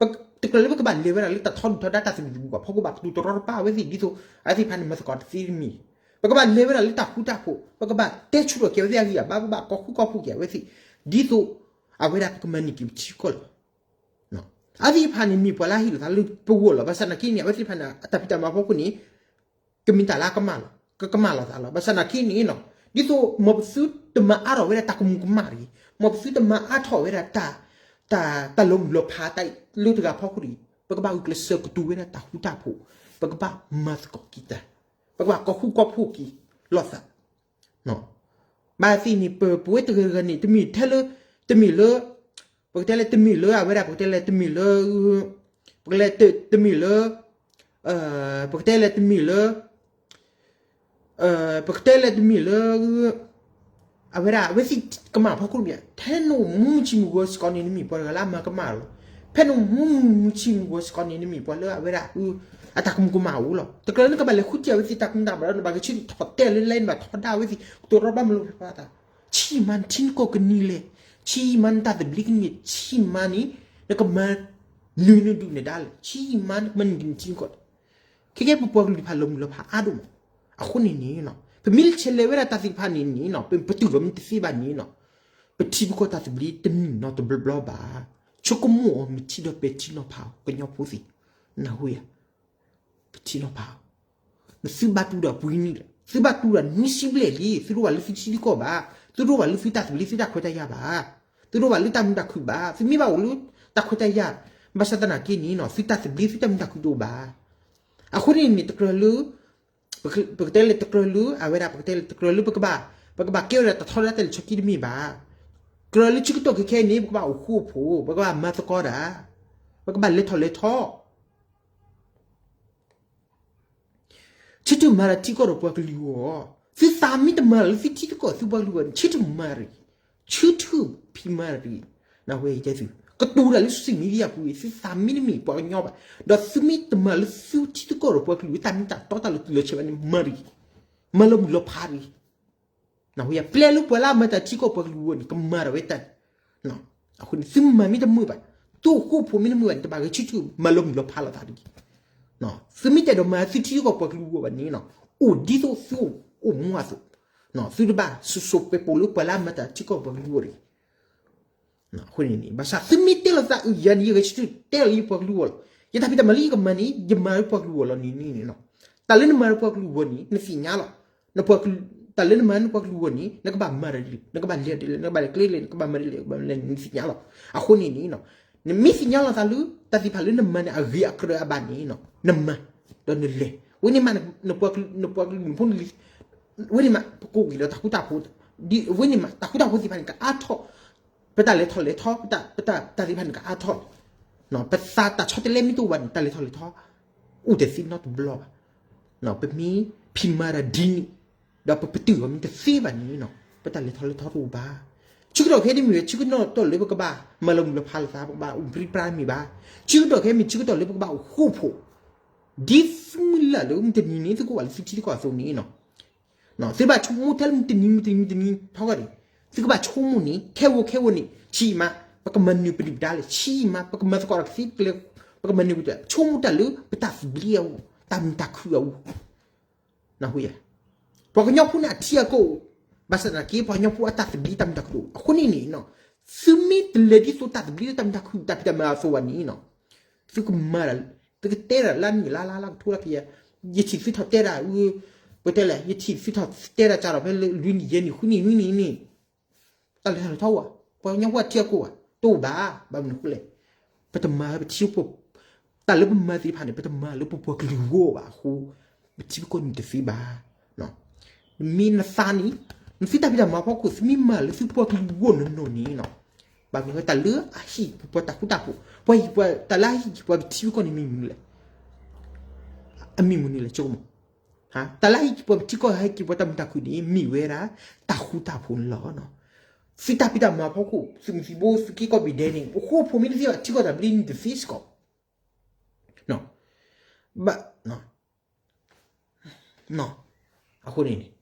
တကြၢးလၢပကဘၣ်လဲၤဝဲဒၣ်လၢတၢ်ထီဒုၣ်ထီဒါတၢ်သဘံၣ်သဘုၣ်ဘၣ် ဖီခိၣ်ဘၣ်ကတိၤတရီတပါအဝဲသ့ၣ် ဒ်သိးအဝဲသ့ၣ်တဖၣ်န့ၣ် မၤသကိးတသ့တမံၤ, ပကဘၣ်လဲၤဝဲဒၣ်လၢတၢ်ဃူတၢ်ဖိး ပကဘၣ်တဲဆူၣ်ထီၣ်က့ၤအဝဲသ့ၣ်အဂံၢ်အဘါ ပဘၣ်ကိးဃူကိးဖိးက့ၤအဝဲသ့ၣ် ဒ်သိး အဝဲဒၣ်ပကမၤန့ၢ်က့ၤပထံကီၢ်လီၤ. အဝဲသ့ၣ်တဖၣ်န့ၣ် မ့ၢ်ပှၤလၢအဟ့ၣ်လီၤသးလၢပဂီၢ်လီၤ. ဘၣ်ဆၣ်သနာ်က့န့ၣ် အဝဲသ့ၣ်တဖၣ်န့ၣ် အတၢ်ဖံးတၢ်မၤဖီခိၣ်န့ၣ် ကမ့ၢ်တၢ်လၢအကမၣ်လီၤ ကကမၣ်လီၤသးလီၤ. ဘၣ်ဆၣ်သနာ်က့န့ၣ် ဒ်သိးမ်ပသုတမၤအါထီၣ်ဝဲဒၣ်တၢ်ကမူၤကမၣ်တဂ့ၤ, မ်ပသုတမၤအါထီၣ်ဝဲဒၣ် တၢ် တၢ်လီၤမုၢ်လီၤဖးတၢ်လၢတဂၤဖီခိၣ်တဂ့ၤ, ပကဘၣ်ဂုာ်ကျဲးစၢးကတိၤဝဲဒၣ်တၢ်ဃူတၢ်ဖိး, ပကဘၣ်မၤသကိးက့ၤတၢ်, ပကဘၣ်ကိးဃူကိးဖိးက့ၤလိာ်သး ဘၣ်သ့ၣ်န့ၣ် ပ ပဝဲတဂၤတဂၤန့ၣ် တမ့ၢ်ထဲလၢ တမ့ၢ်လၢ ပကတဲလဲၣ်တမ့ၢ်လၢအဝဲဒၣ် ပကတဲလဲၣ်တမ့ၢ်လၢ ပကလဲၤတမ့ၢ်လၢ ပကတဲလဲၣ်တမ့ၢ်လၢ ပကတဲလဲၣ်တမ့ၢ်လၢ အဝဲဒၣ် အဝဲသ့ၣ်ကမၣ်ဖီခိၣ်တမ့ၢ် ထဲနအိၣ်မူမုၢ်ဆံမုၢ်ဂီၤစ့ၢ်ကီးန့ၣ် နမ့ၢ်ပှၤတဂၤလၢအမၤကမၣ်လီၤ. ဖဲနအိၣ်မူမုၢ်ဆံမုၢ်ဂီၤစ့ၢ်ကီးန့ၣ် နမ့ၢ်ပှၤလၢအဝဲဒၣ် အတၢ်ကမူၤကမၣ်အိၣ်လီၤ. တကြၢးလၢနကဘၣ်လဲၤဃုထံၣ်အဝဲသ့ၣ်တၢ်ကမူၤတၢ်ဘၣ်ဒီး နဘၣ်ဂဲၤဆၢထၢၣ်ထီၣ်တဲလၢလဲၣ် နဘၣ်ထီဒါဝဲသ့ၣ် ကတိၤရီဘၣ်မလိာ်ဖးသး ဆံးမးနထံနကီၢ်ကနံၤလဲၣ်, ဆံးမးနတၢ်သဘျ့ကနံၤ, ဆံးမးန့ၣ် နကမၤနုာ်နဒုၣ်နဒါလဲၣ်, ဆံးမးနကမၤနုာ်နထံနကီၢ် ခဲကဲပပှၤကလုာ်တဖၣ်လီၤမုၢ်လီၤဖးအါဒိၣ်မး, အဃိန့ၣ်န့ၣ် ပမ့ၢ်ဆဲးလဲၤဝဲဒၣ်တၢ်သ့ၣ်တဖၣ်န့ၣ်န့ၣ် ပပတုာ်လီၤမ့ၢ်တသ့ဘၣ်န့ၣ် ပထံပကီၢ်တၢ်သဘျ့တနံၤနီတဘျီဘၣ်, ဆိကမိၣ်အီၤမ့ၢ်ထံဒီးပဲာ်ထံနီၤဖးအီၤ ကညီဖိသ့ၣ်, နၢ်ဟူယၤ ပထံနီၤဖးအီၤ, နသုဘၣ်တူၢ်ဒီးပှဲၤနံၣ်လဲၣ်, သုဘၣ်တူၢ်ဒီးနွံဆံဘျဲၣ်လံ, သုတအိၣ်ဘၣ်လၢသုထံသုကီၢ်ဘၣ်, သုတအိၣ်ဘၣ်လၢသုတၢ်သဘျ့သုတၢ်ခွဲးတၢ်ယာ်ဘၣ်, သုတအိၣ်ဘၣ်လၢတၢ်မုာ်တၢ်ခုၣ်ဘၣ်, သုမ့ၢ်ဘၣ်အိၣ်လၢတၢ်ခွဲးတၢ်ယာ်, ဘၣ်ဆၣ်သနာ်က့န့ၣ် သုတၢ်သဘျ့သုတၢ်မုာ်တၢ်ခုၣ်တအိၣ်ဘၣ်, အဃိန့ၣ်န့ၣ် တကြၢးလၢ ပကတဲလဲၣ်တကြၢးလၢ အဝဲဒၣ် ပကတဲလဲၣ်တကြၢးလၢပကဘၣ် ပကဘၣ်ကဲဝဲဒၣ်တၢ်ထီဒါတၢ်လဲၤထီၣ်က့တမ့ၢ်ဘၣ်, ကြၢးလၢဆၢကတီၢ်ခဲခဲအံၤန့ၣ် ပကဘၣ်အိၣ်ဃူအိၣ်ဖိး ပကဘၣ်မၤသကိးတၢ်, ပကဘၣ်လဲၤထီၣ်လဲၤထီ ဆၢထၢၣ်မၤတၢ်ထံကီၢ်ဒီးပှၤကလုာ်အဂီၢ်, သုသးမ့ၢ်တမၤလၢသုထံသုကီၢ် သုပှၤကလုာ်အဂီၢ်န့ၣ် ဆၢထၢၣ်မၤတဂ့ၤ, ဆၢထၢၣ်ဖံးမၤတဂ့ၤ, နၢ်ဟူယၤ သု ကတိၤတၢ်လၢ social media ပူၤ သုသးမ့တမ့ၢ်ပှၤကညီဘၣ်, ဒီးသုမ့ၢ်တမၤလၢသုထံသုကီၢ်ဒီးပှၤကလုာ် တၢ်မ့ၢ်တၢ်တီတၢ်လိၤတုၤလီၤဆဲးဘၣ်န့ၣ် မၤတဂ့ၤ, မၤလီၤမုၢ်လီၤဖးတဂ့ၤ နၢ်ဟူယၤ ပျဲလၢပှၤလၢအမၤတၢ်ထံကီၢ်ပှၤကလုာ်အဂီၢ်န့ၣ် ကမၤဒၣ်ဝဲတၢ်, အဃိန့ၣ် သုမၤမ့ၢ်တမုာ်ဘၣ်, သုအိၣ်ဃူအိၣ်ဖိးမ့ၢ်တမုာ်ဘၣ်န့ၣ် တဘၣ်ဂဲၤဆၢထၢၣ်မၤလီၤမုၢ်လီၤဖးလိာ်သးတဂ့ၤ, သုမ့ၢ်တအဲၣ်ဒိးမၤသုထံကီၢ်ပှၤကလုာ်အဂီၢ်ဘၣ်န့ၣ် အိၣ်ဒ်သိးသုအိၣ်မူအသိး, သုတဘၣ်စိစိပှဲၤပိာ်လၢပှၤလၢအမၤတၢ်ထံကီၢ်ပှၤကလုာ်အဂီၢ်တဂ့ၤ အဃိန့ၣ်န့ၣ် ဘၣ်ဆၣ်သုမ့ၢ်တဲလိာ်သးအုးယၤန့ၣ် ယဂဲၤဆၢထၢၣ်တဲလီၤလၢယပှၤကလုာ်အဂီၢ်လီၤ. ယတၢ်ဖံးတၢ်မၤလၢယကမၤန့ၣ် ယမၤလၢပှၤကလုာ်အဂီၢ်လီၤန့ၣ်န့ၣ်, တၢ်လၢနမၤလၢပှၤကလုာ်အဂီၢ်န့ၣ် နသ့ၣ်ညါလီၤ. တၢ်လၢနမၤလၢပှၤကလုာ်အဂီၢ်န့ၣ် နကဘၣ်မၤတၢ်ဒ်လဲၣ်, နကဘၣ်လဲၤဒ်လဲၣ်, နကဘၣ်လဲၤကျဲလဲၣ်, နကဘၣ်မၤဒ်လဲၣ်, နကဘၣ်လဲၤ နသ့ၣ်ညါလီၤ. အဃိန့ၣ်န့ၣ် နမ့ၢ်သ့ၣ်ညါလီၤသးလၢ တၢ်သ့ၣ်တဖၣ်လၢနမၤန့ၣ် အဂ့ၤအကြၢးအဘၣ်န့ၣ် နမၤ ဒီးနလဲၤ. ဝဲန့ၣ်မး နပှၤကလုာ် နဖိနလံၤ ဝဲန့ၣ်မး ပကိးက့ၤဒီးတၢ်ဃူတၢ်ဖိး, ဝဲန့ၣ်မး တၢ်ဃူတၢ်ဖိးသ့ၣ်တဖၣ်န့ၣ် ကအါထီၣ်, ပတၢ်လဲၤထီၣ်လဲၤထီ, ပတၢ်သ့ၣ်တဖၣ်န့ၣ် ကအါထီၣ်, ပသးတၢ်ဆီတလဲမ့ၢ်တအိၣ်ဘၣ်န့ၣ် တၢ်လဲၤထီၣ်လဲၤထီ အိၣ်တသ့နီတဘျီဘၣ်. ပမ့ၢ်ဖံးမၤတၢ်ဒ်န့ၣ် ဒီးပပတုာ်အီၤမ့ၢ်တသ့ဘၣ်န့ၣ် ပတၢ်လဲၤထီၣ်လဲၤထီတအိၣ်ဘၣ်. ဆၢကတီၢ်ခဲအံၤမ့ၢ်ဝဲ ဆၢကတီၢ်လၢပကဘၣ်မၤလီၤမုၢ်လီၤဖးလိာ်သး, ပကဘၣ်အိၣ်ပြံပြါမ့ၢ်ဘၣ်. ဆၢကတီၢ်ခဲအံၤမ့ၢ်ဆၢကတီၢ်လၢပကဘၣ်အိၣ်ဃူအိၣ်ဖိး, ဒ်သုမုၢ်လၢ်လၢမုၢ်တနံၤန့ၣ် သုကအိၣ်ဘၣ်လၢသုထံသုကီၢ်အသိးန့ၣ် သုဘၣ်ဆိကမိၣ်ထဲလၢမုၢ်တနံၤ မုၢ်တနံၤ မုၢ်တနံၤ ထီဂီၢ်န့ၣ် သုကဘၣ်ဆိကမိၣ်န့ၣ် ခဲဂီၤခဲဂီၤန့ၣ် ဆံးမး ပကမၤနၢၤပဒုၣ်ပဒါလဲၣ်, ဆံးမး ပကမၤသကိးဒီးကသ့ပကလဲၤ, ပကမၤနၢၤပဒုၣ်ပဒါ ဆိကမိၣ်တၢ်လၢပတၢ်သဘျ့အဂီၢ် တၢ်မုာ်တၢ်ခုၣ်အဂီၢ် နၢ်ဟူယၤ, ပှၤကညီဖိန့ၣ်အထံအကီၢ်အိၣ်, ဘၣ်ဆၣ်သနာ်က့ ပှၤကညီဖိအတၢ်သဘျ့တၢ်မုာ်တၢ်ခုၣ်တအိၣ်. အဃိန့ၣ်န့ၣ် သုမ့ၢ်တလဲၤဒ်သိးတၢ်သဘျ့လၢတၢ်မုာ်တၢ်ခုၣ် တၢ်ဖံးတၢ်မၤအသိးဘၣ်န့ၣ် သုကမၤတၢ်, သုကတဲတၢ်လၢနံၣ်လါလါလါကထိလၢကယၤ, ယထံၣ်သုထီၣ်တဲတၢ်, ပတဲလဲၣ် ယထံၣ်သုထီၣ်တဲတၢ်ကဒီးဖဲလၢလွံၢ်နံၣ်ယဲၢ်နံၣ် ဃုနံၣ်နွံနံၣ်န့ၣ် တၢ်လဲၤထီၣ်လဲၤထီဝဲ, ပှၤကညီဖိအထံအကီၢ်ဝဲ တအိၣ်ဘၣ်, ဘၣ်မနုၤအဃိလဲၣ်, ပတမၤပထံပ တၢ်လၢပမၤသ့ၣ်တဖၣ်န့ၣ် ပတမၤလၢပပှၤကလုာ်အဂီၢ်ဘၣ်အဃိ, ပထံပကီၢ်န့ၣ်တသ့ဘၣ်. မ့ၢ်နသးန့ၣ် နသုတၢ်ဖံးတၢ်မၤဖီခိၣ် သုမ့ၢ်မၤလၢသုပှၤကလုာ်အဂီၢ်နီၢ်နီၢ်န့ၣ်, ဘၣ်မနုၤတၢ်လၢအဟ့ၣ်ပှၤတၢ်ဃူတၢ်ဖိး ပှၤဟ့ၣ်ပှၤတၢ်လၢအဟ့ၣ်က့ၤပှၤပထံပကီၢ်န့ၣ်မ့ၢ်မနုၤလဲၣ်, အမ့ၢ်မနုၤလဲၣ် ဆိကမိၣ် တၢ်လၢဟဲက့ၤပှၤထံကီၢ် ဟဲက့ၤပှၤတၢ်မုာ်တၢ်ခုၣ်န့ၣ် မ့ၢ်ဝဲဒၣ် တၢ်ဃူတၢ်ဖိးန့ၣ်လီၤ. သုတၢ်ဖံးတၢ်မၤဖီခိၣ် သုးမုၢ်သံၣ်ဘိ သုးက့ကီၢ်ဘံၣ်ဒဲးန့ၣ် ပဃိဖိမ့ၢ်တသ့ဘၣ်ထံကီၢ်တၢ်ဘျ့နံၤတသ့စ့ၢ်ကီး. ဘၣ် အဃိန့ၣ်န့ၣ်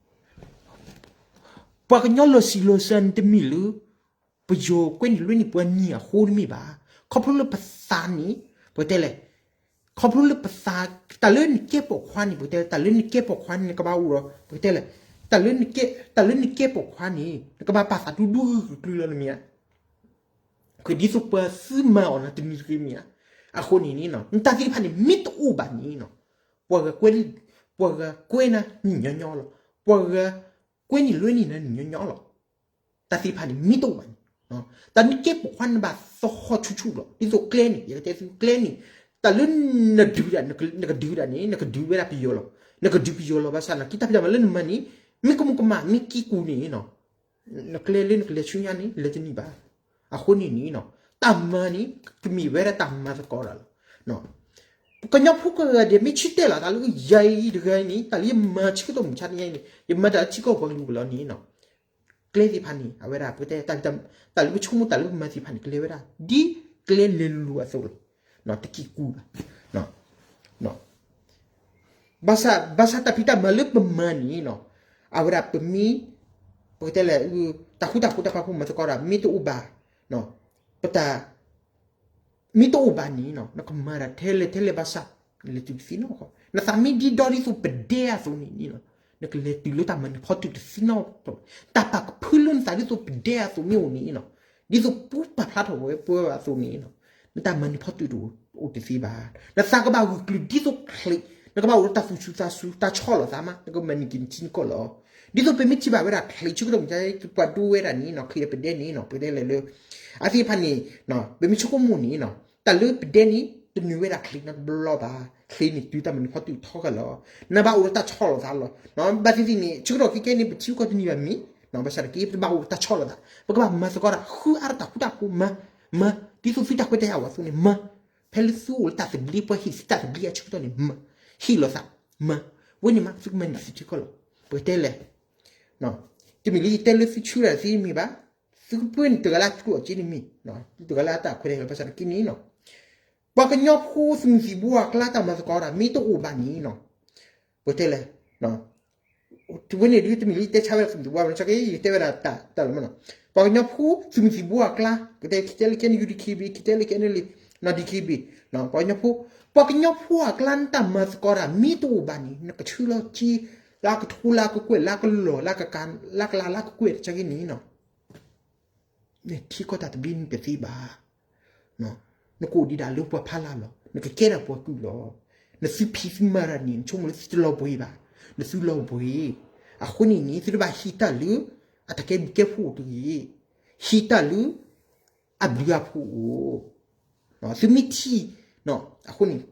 ပှၤကညီလီၤစံၣ်လီၤစၢၤန့ၣ်တမ့ၢ်လၢ ပယီၤကွဲနုာ်လွဲနုာ်ပှၤနံၤအဃိတမ့ၢ်ဘၣ်. ခီဖျိလၢပသးန့ၣ် ပကတဲလဲၣ်, ခီဖျိလၢပသး တၢ်လၢနကဲပိာ်ခွါန့ၣ် ပကတဲ တၢ်လၢနကဲပိာ်ခွါန့ၣ် နကဘၣ်အိၣ်ဒီး ပကတဲလဲၣ်, တၢ်လၢနကဲပိာ်ခွါန့ၣ် နကဘၣ်ပာ်သးဒူဒူဂုာ်ကျုာ်လီၤန့ၣ်မ့ၢ်ဧါ. ဒ်သိးပှၤသုမၤအီၤန့ၣ်တမံၤတဂ့ၤမ့ၢ်ဧါ. အဃိန့ၣ်န့ၣ် နတၢ်သ့ၣ်တဖၣ်န့ၣ် မ့ၢ်တအိၣ်ဘၣ်န့ၣ် ပှၤဂၤကွဲ ပှၤဂၤကွဲနၤနံၤညီညီလီၤ. ပှၤဂၤကွဲနုာ်လွဲနုာ်နၤနံၤညီညီလီၤ. တၢ်သ့ၣ်တဖၣ်န့ၣ် မ့ၢ်တအိၣ်ဘၣ်န့ၣ် တၢ်နကဲပိာ်ခွါန့ၣ်ဘၣ်သဟီၣ်ဆူၣ်ဆူၣ်လီၤ. ဒ်သိးကျဲန့ၣ် ယကတဲသုကျဲန့ၣ် တၢ်လၢနဒုးဒၣ် နကဒုးဒၣ်န့ၣ် နကဒုးဝဲဒၣ်ပယီၤလီၤ. နကဒုးပယီၤလီၤ ဘၣ်ဆၣ်သနာ်က့ တၢ်ဖံးတၢ်မၤလၢနမၤန့ၣ် မ့ၢ်ကမူၤကမၣ် မ့ၢ်က့ၤကူၣ်န့ၣ် နကျဲလၢနကလဲၤဆူညါန့ၣ် လဲၤတန့ၢ်ဘၣ်. အဃိန့ၣ်န့ၣ် တၢ်မၤန့ၣ် ကမ့ၢ်ဝဲဒၣ်တၢ်မၤသကိးတၢ်လီၤ. ပှၤကညီဖိကိးဂၤဒဲး မ့ၢ်ဆၢတဲာ်လီၤ တၢ်လၢယၤအံၤတဂၤအံၤန့ၣ် တၢ်လၢယမၤဆၢကတီၢ်မုၢ်ဆါတနံၤအံၤန့ၣ် ယမၤတၢ်လၢထံကီၢ်ပှၤကလုာ်ကလီန့ၣ် ကျဲသ့ၣ်တဖၣ်န့ၣ် အဝဲဒၣ် ပကတဲ တၢ်လၢပဆိကမိၣ်တၢ်လၢပမၤသ့ၣ်တဖၣ်န့ၣ် ကလဲၤဝဲဒၣ် ဒ်ကျဲလဲၤလိၤအသိးလီၤ. တက့ၤကူၣ်ဘၣ်. ဘၣ်ဆၣ် ဘၣ်ဆၣ်တၢ်ဖံးတၢ်မၤလၢပမၤန့ၣ် အဝဲဒၣ်ပမ့ၢ် ပကတဲလဲၣ် တၢ်ဃူတၢ်ဖိးတၢ်ပာ်ဖှိၣ်မၤသကိးတၢ် မ့ၢ်တအိၣ်ဘၣ် ပတၢ် မ့ၢ်တအိၣ်ဘၣ်န့ၣ် နကမၤတၢ်ထဲလဲၣ်ထဲလဲၣ်ဘၣ်ဆၣ် နလဲၤတုၤတသ့နီတခီၣ်. နသးမ့ၢ်ဒ်ဒီဒ်သိးပဒဲအသိးန့ၣ် နကလဲၤတုၤလၢတၢ်မၤနၢၤဖီတုာ်တသ့နီတခီၣ်. တၢ်ပာ်ကဖၢလၢနသးဒ်သိးပဒဲအသိးမ့ၢ်အိၣ်န့ၣ် ဒ်သိးပူပာ်ဖျါထီၣ်ဝဲပှဲၤအသိးန့ၣ် နတၢ်မၤနၢၤဖီတုာ်တအိၣ်တသ့ဘၣ်. နသးကဘၣ်ဂုာ်ကျုာ်ဒ်သိးချံး, နကဘၣ်အိၣ်ဒီးတၢ်သူၣ်စူၤသးစူၤ တၢ်ဆီၣ်လီၤသးမး နကမၤန့ၢ်က့ၤနထံနကီၢ်လီၤ. ဒ်သိးပမ့ၢ်ထံၣ်ဘၣ်ဝဲဒၣ်ချံးဆၢကတီၢ်မုၢ်ဆါ ပှၤဒိဝဲဒၣ်န့ၣ် ချံးအပဒဲန့ၣ် ပတဲလဲၣ်လၢ အသ့ၣ်တဖၣ်န့ၣ် ပမ့ၢ်ဆိကမိၣ်န့ၣ် တၢ်လၢပဒဲန့ၣ် တနုာ်ဝဲဒၣ်ချံးနီတဘျီဘၣ်. ချံးန့ၣ်တုၤတၢ်မၤနၢၤဖီတုာ်ထီဃာ်လီၤ. နဘၣ်အိၣ်ဒီးတၢ်ဆီၣ်လီၤသးလီၤ. ဘၣ်သ့ၣ်သ့ၣ်န့ၣ် ဆၢကတီၢ်ခဲကဲန့ၣ် ပထံကီၢ်တနံၤဘၣ်မ့ၢ် ဘၣ်ဆၣ်တက့ၢ် ပတဘၣ်အိၣ်ဒီးတၢ်ဆီၣ်လီၤသး, ပကဘၣ်မၤသကိးတၢ် ဃုအါတၢ်ဃူတၢ်ဖိးမၤ, မၤ ဒ်သိးသုတၢ်ခွဲးတၢ်ယာ်ဝဲအသိးန့ၣ် မၤ, ဖဲလၢသုအိၣ်လၢတၢ်သဘျ့ ပှၤဟ့ၣ်သုတၢ်သဘျ့အဆၢကတီၢ်န့ၣ် မၤ, ဟ့ၣ်လီၤသး, မၤ, ဝဲန့ၣ်မး သုကမၤန့ၢ်သုထံကီၢ်လီၤ. ပကတဲလဲၣ် တမ့ၢ်လၢယတဲလၢသုဆူၣ်တၢ်သ့တမ့ၢ်ဘၣ်, သုကပၢနုာ်တဂၤလၢအကျိၣ်အစ့န့ၣ်မ့ၢ်, တဂၤလၢအတၢ်ခွဲးတၢ်ယာ်လီၤ ဘၣ်ဆၣ်သနာ်က့န့ၣ် ပှၤကညီဖိသုးမုၢ်သံၣ်ဘိအကျါတၢ်မၤသကိးတၢ် မ့ၢ်တအိၣ်ဘၣ်န့ၣ် ပကတဲလဲၣ်, ဝဲန့ၣ်ဒ်တမ့ၢ်လၢယတဲဆါဝဲဒၣ်သုးမုၢ်သံၣ်ဘိဘၣ် ဘၣ်ဆၣ်က့ယတဲဝဲဒၣ်တၢ်လီၤမးနီၤ, ပှၤကညီဖိသုးမုၢ်သံၣ်ဘိအကျါ ကတဲ ကတဲလၢ KNU DKBA ကတဲလၢ KNLA နီၤ DKBA, ပှၤကညီဖိ, ပှၤကညီဖိအကျါနတၢ်မၤသကိးတၢ် မ့ၢ်တအိၣ်ဘၣ်န့ၣ် နကဆှၢလီၤက့ၤ လၢကထိလၢကကွဲၢ် လၢကလီၢ် လၢကလါလၢကကွဲၢ်တက့ၢ်န့ၣ်နီၤ နထံကီၢ်တၢ်သဘျ့န့ၣ်တသ့ဘၣ်. နကအိၣ်ဒံးဒၣ်လၢပှၤဖးလၢ်လီၤ, နကကဲဒၣ်ပှၤကုၢ်လီၤ. နသုဖံးသုမၤတၢ်န့ၣ် နဆိကမိၣ်လၢသုတလီၤဘှံးဘၣ်, နသုလီၤဘှံး. အဃိန့ၣ်န့ၣ် သုတဘၣ်ဟံးတၢ်လၢ အတၢ်ကဲဘျုးကဲဖှိၣ်တဂ့ၤ, ဟံးတၢ်လၢ အဘျုးအဖှိၣ်အိၣ်. သုမ့ၢ်ထံၣ်, အဃိန့ၣ်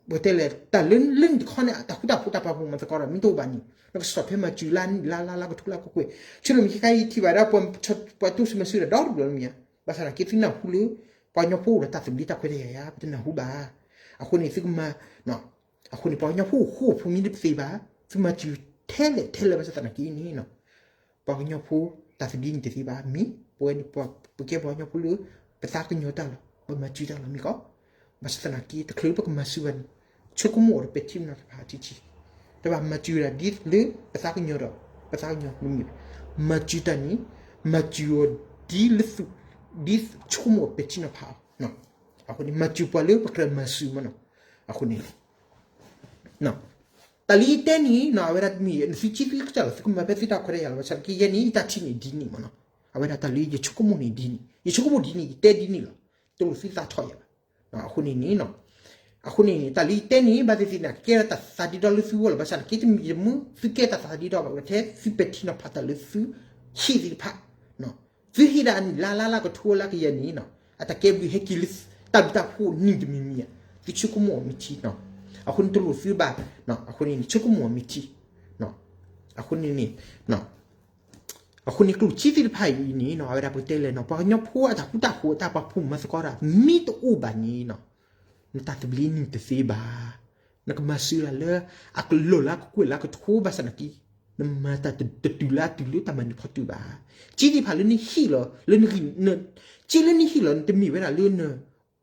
ပတဲလဲၣ် တၢ်လၢလၢနတခီန့ၣ် တၢ်ဃူတၢ်ဖိးတၢ်ပာ်ဖှိၣ်မၤသကိးတၢ် မ့ၢ်တအိၣ်ဘၣ်န့ၣ် နကဆီၣ်ထွဲမၤစၢၤလၢနံၣ်လါလါလါကထိလါကကွဲၢ်, ဆိကမိၣ်မ့ၢ်ခံခါအံၤထံၣ်ဘၣ်ဒၣ် ပှၤတိစၢၤမၤစၢၤတၢ်ဒီတဘျီလၢမ့ၢ်ဧါ, ဘၣ်ဆၣ်သနာ်က့ သုနၢ်ဟူလၢပှၤကညီဖိအိၣ်ဒီးတၢ်သဘျ့တၢ်ခွဲးတၢ်ယာ်ဧါ, ပတနၢ်ဟူဘၣ်. အဃိန့ၣ် သုကမၤ, အဃိန့ၣ် ပှၤကညီဖိအိၣ်ဃူအိၣ်ဖိးမ့ၢ်တသ့ဘၣ်, သုမၤစၢၤထဲလဲၣ်ထဲလဲၣ် ဘၣ်ဆၣ်သနာ်က့န့ၣ် ပှၤကညီဖိတၢ်သဘျ့န့ၣ်တသ့ဘၣ်. မ့ၢ်ပဝဲန့ၣ် ပကဲပှၤကညီဖိလၢ ပသးကညီၤတၢ်လီၤ, ပမၤစၢၤတၢ်လီၤမ့ၢ်ကီး, ဘၣ်ဆၣ်သနာ်က့ တချုးလၢပကမၤစၢၤဘၣ်န့ၣ် ဆိကမိၣ်အီၤဒီးပဲာ်ထံနီၤဖးထံထံ, တဘၣ်မၤစၢၤတၢ်ဒ်လၢပသးကညီၤဒီး ပသးကညီၤမ့ၢ်, မၤစၢၤတၢ်န့ၣ် မၤစၢၤအီၤဒ်လၢသုး, ဒ်ဆိကမိၣ်အီၤပဲာ်ထံနီၤဖးအီၤ, အဃိန့ၣ် မၤစၢၤပှၤလၢပကြၢးမၤစၢၤမ့ၢ်နီၤ, အဃိန့ၣ် တၢ်လၢယတဲန့ၣ် အဝဲဒၣ်တမ့ၢ် နသုကံသုကစၢ်လီၤ သုကမၤဖဲသုတၢ်ခွဲးတၢ်ယာ်လီၤ, ဘၣ်ဆၣ်သနာ်က့ ယဲန့ၣ်ယတၢ်ထံၣ်န့ၣ်ဒ်န့ၣ်မ့ၢ်နီၤ, အဝဲဒၣ်တၢ်လၢယဆိကမိၣ်န့ၣ်ဒ်န့ၣ် ယဆိကမိၣ်ဒ်န့ၣ် ယတဲဒ်န့ၣ်လီၤ, တလိၣ်သုသးထီၣ်ယၤဘၣ်. အဃိန့ၣ်န့ၣ် အဃိန့ၣ်န့ၣ် တၢ်လၢယတဲန့ၣ် ဘၣ်သ့ၣ်သ့ၣ်န့ၣ် ကဲထီၣ်တၢ်သးဒ့ဒီလၢသုဂီၢ်လီၤ, ဘၣ်ဆၣ်သနာ်က့ တမ့ၢ်မ့ၢ်သုကဲတၢ်သးဒ့ဒီဘၣ် ထဲသုပဲာ်ထံနီၤဖးတၢ်လၢသုဟ့ၣ်သ့ၣ်တဖၣ် သုဟ့ၣ်ဒၣ်အနံၣ်လါလါလါကထိလါကယၤန့ၣ် အတၢ်ကဲဘျုးဟဲက့ၤလၢ တၢ်ဘျုးတၢ်ဖှိၣ်နံၤတမံၤမံၤဧါ, သုဆိကမိၣ်အီၤမ့ၢ်ထံ, အဃိန့ၣ်တလိၣ်သုဘၣ်, အဃိန့ၣ်န့ၣ် ဆိကမိၣ်အီၤမ့ၢ်ထံ, အဃိန့ၣ်န့ၣ် အဃိန့ၣ် ကျိၣ်စ့သ့ၣ်တဖၣ်အံၤန့ၣ် အဝဲဒၣ်ပကတဲလဲၣ်နီၤ ပှၤကညီဖိအတၢ်ဃူတၢ်ဖိးအတၢ်ပာ်ဖှိၣ်မၤသကိးတၢ် မ့ၢ်တအိၣ်ဘၣ်န့ၣ် နတၢ်သဘျ့န့ၣ်တသ့ဘၣ်. နကမၤစၢၤတၢ်လၢ အကလီၢ်လၢအကကွဲၢ်လၢအကထိဘၣ်ဆၣ်နာ်က့ နမၤတၢ်တတုၤလၢအတုၤလၢတၢ်မၤနၢၤဖီတုၤဘၣ်. စ့သ့ၣ်တဖၣ်လၢနဟ့ၣ်လီၤ လၢနဂံၢ် စ့လၢနဟ့ၣ်လီၤ နတမ့ၢ်ဝဲဒၣ်လၢန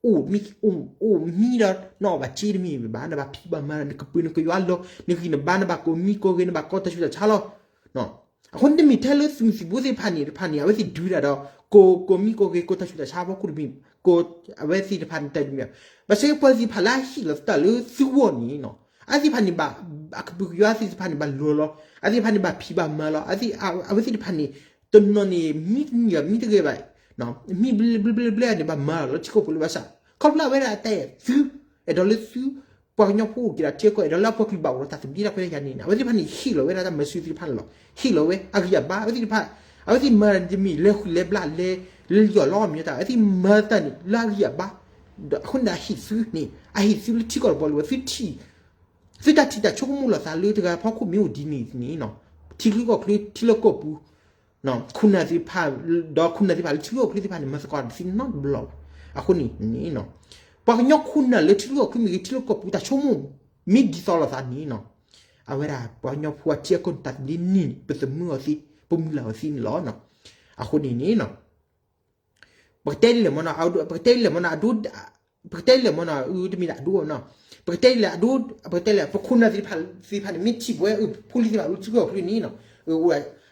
အိၣ်မံ အိၣ်မံဒီး နအီၣ်ဘၣ်စ့တမ့ၢ်ဘၣ်, နဘၣ်ဖံးဘၣ်မၤ နကပၢၤနကယွၤလီၤ နဂံၢ်နဘါ နဘၣ်ကိးမံကိးဂဲၤ နဘၣ်ကိးတၢ်ဆူးတၢ်ဆါလီၤ. အဃိန့ၣ်တမ့ၢ်ထဲလၢသုးမုၢ်သံၣ်ဘိသ့ၣ်တဖၣ်န့ၣ် တဖၣ်န့ၣ် အဝဲသ့ၣ်ဒုးတၢ်ဒီး ကိး ကိးမံကိးဂဲၤ ကိးတၢ်ဆူးတၢ်ဆါအဖီခိၣ်တမ့ၢ်, ကိး အဝဲသ့ၣ်တဖၣ်န့ၣ်တၢ်တမ့ၢ်, ဘၣ်ဆၣ်ပှၤသ့ၣ်တဖၣ်လၢအဟ့ၣ်လီၤသးလၢသုဂီၢ်န့ၣ်နီၤ အဝဲသ့ၣ်တဖၣ်န့ၣ်ဘၣ် အကပၢၤကယွၤသ့ၣ်တဖၣ်န့ၣ် ဘၣ်လီၤလီၤ အဝဲသ့ၣ်တဖၣ်န့ၣ်ဘၣ်ဖံးဘၣ်မၤလီၤ အဝဲသ့ၣ်တဖၣ်န့ၣ် တနီၤန့ၣ် မံတန့ၢ်မံတဂ့ၤဘၣ် မံဘျဲဘျဲဘျဲဘျဲန့ၣ် ဘၣ်မၤလီၤလၢထံခိၣ်ဖိလၢဘၣ်ဆၣ် ခီဖျိလၢအဝဲဒၣ်အတၢ်အဲၣ်သု အဲၣ်ဒိးလၢသု ပှၤကညီဖိအိၣ်က့ၤဒီးထံကီၢ် အဲၣ်ဒိးလၢအပှၤကလုာ်ဘၣ်အိၣ်ဒီးတၢ်သဘျ့တၢ်ခွဲးတၢ်ယာ်န့ၣ် အဝဲသ့ၣ်တဖၣ်န့ၣ် ဟ့ၣ်လီၤဝဲဒၣ်တၢ်မၤစၢၤသ့ၣ်တဖၣ်န့ၣ်လီၤ. ဟ့ၣ်လီၤဝဲအဂံၢ်အဘါ အဝဲသ့ၣ်တဖၣ် အဝဲသ့ၣ်မၤတၢ်န့ၣ်တမ့ၢ်လဲၤဃုာ်လဲၤဘျါလဲၤ လဲၤလီၤလီၤမ့ၢ်တၢ် အဝဲသ့ၣ်မၤတၢ်န့ၣ်လၢအဂံၢ်အဘါ ဒီးအဃိန့ၣ်ဒီးအဟ့ၣ်သုန့ၣ် အဟ့ၣ်သုလၢထံကီၢ်တဘီလၢဝဲ သုထံၣ် သုတၢ်ထံၣ်တၢ်ဆိကမိၣ်လိာ်သးလၢတဂၤဖီခိၣ်မ့ၢ်အိၣ်ဒ်န့ၣ်န့ၣ် ထံချၢကီၢ်ချၢထံလၢကီၢ်ပူၤ ခိၣ်နၢ်သ့ၣ်တဖၣ် ဒီးခိၣ်နၢ်သ့ၣ်တဖၣ်လၢထံချၢကီၢ်ချၢသ့ၣ်တဖၣ်န့ၣ် မၤသကိးတသ့နီတဘျီဘၣ်. အဃိန့ၣ်န့ၣ် ပှၤကညီခိၣ်နၢ်လၢထံချၢကီၢ်ချၢမ့ၢ်ဂ့ၤ ထံလၢကီၢ်ပူၤတၢ်ဆိကမိၣ် မ့ၢ်ဒ်သိးလိာ်သးန့ၣ်နီၤ အဝဲဒၣ်ပှၤကညီဖိအထံအကီၢ်န့ၣ် တၢ်သဘျ့န့ၣ် ပသမုာ်အီၤသ့ ပမုၢ်လၢ်အီၤသ့န့ၣ်လီၤ. အဃိန့ၣ်န့ၣ် ပကတဲဒ်လဲၣ်မ့ၢ်နီၤ ပကတဲဒ်လဲၣ်မ့ၢ်နီၤ အဒိ ပကတဲဒ်လဲၣ်မ့ၢ်နီၤ အတမ့ၢ်ဒၣ်အဒိနီၤ ပကတဲဒ်လဲၣ်အဒိ ပကတဲလဲၣ် ပခိၣ်နၢ်သ့ၣ်တဖၣ်သ့ၣ်တဖၣ်န့ၣ် မ့ၢ်ထံၣ်ပဝဲ ဖိလံၤသ့ၣ်တဖၣ်လၢထံကီၢ်ချၢန့ၣ်နီၤ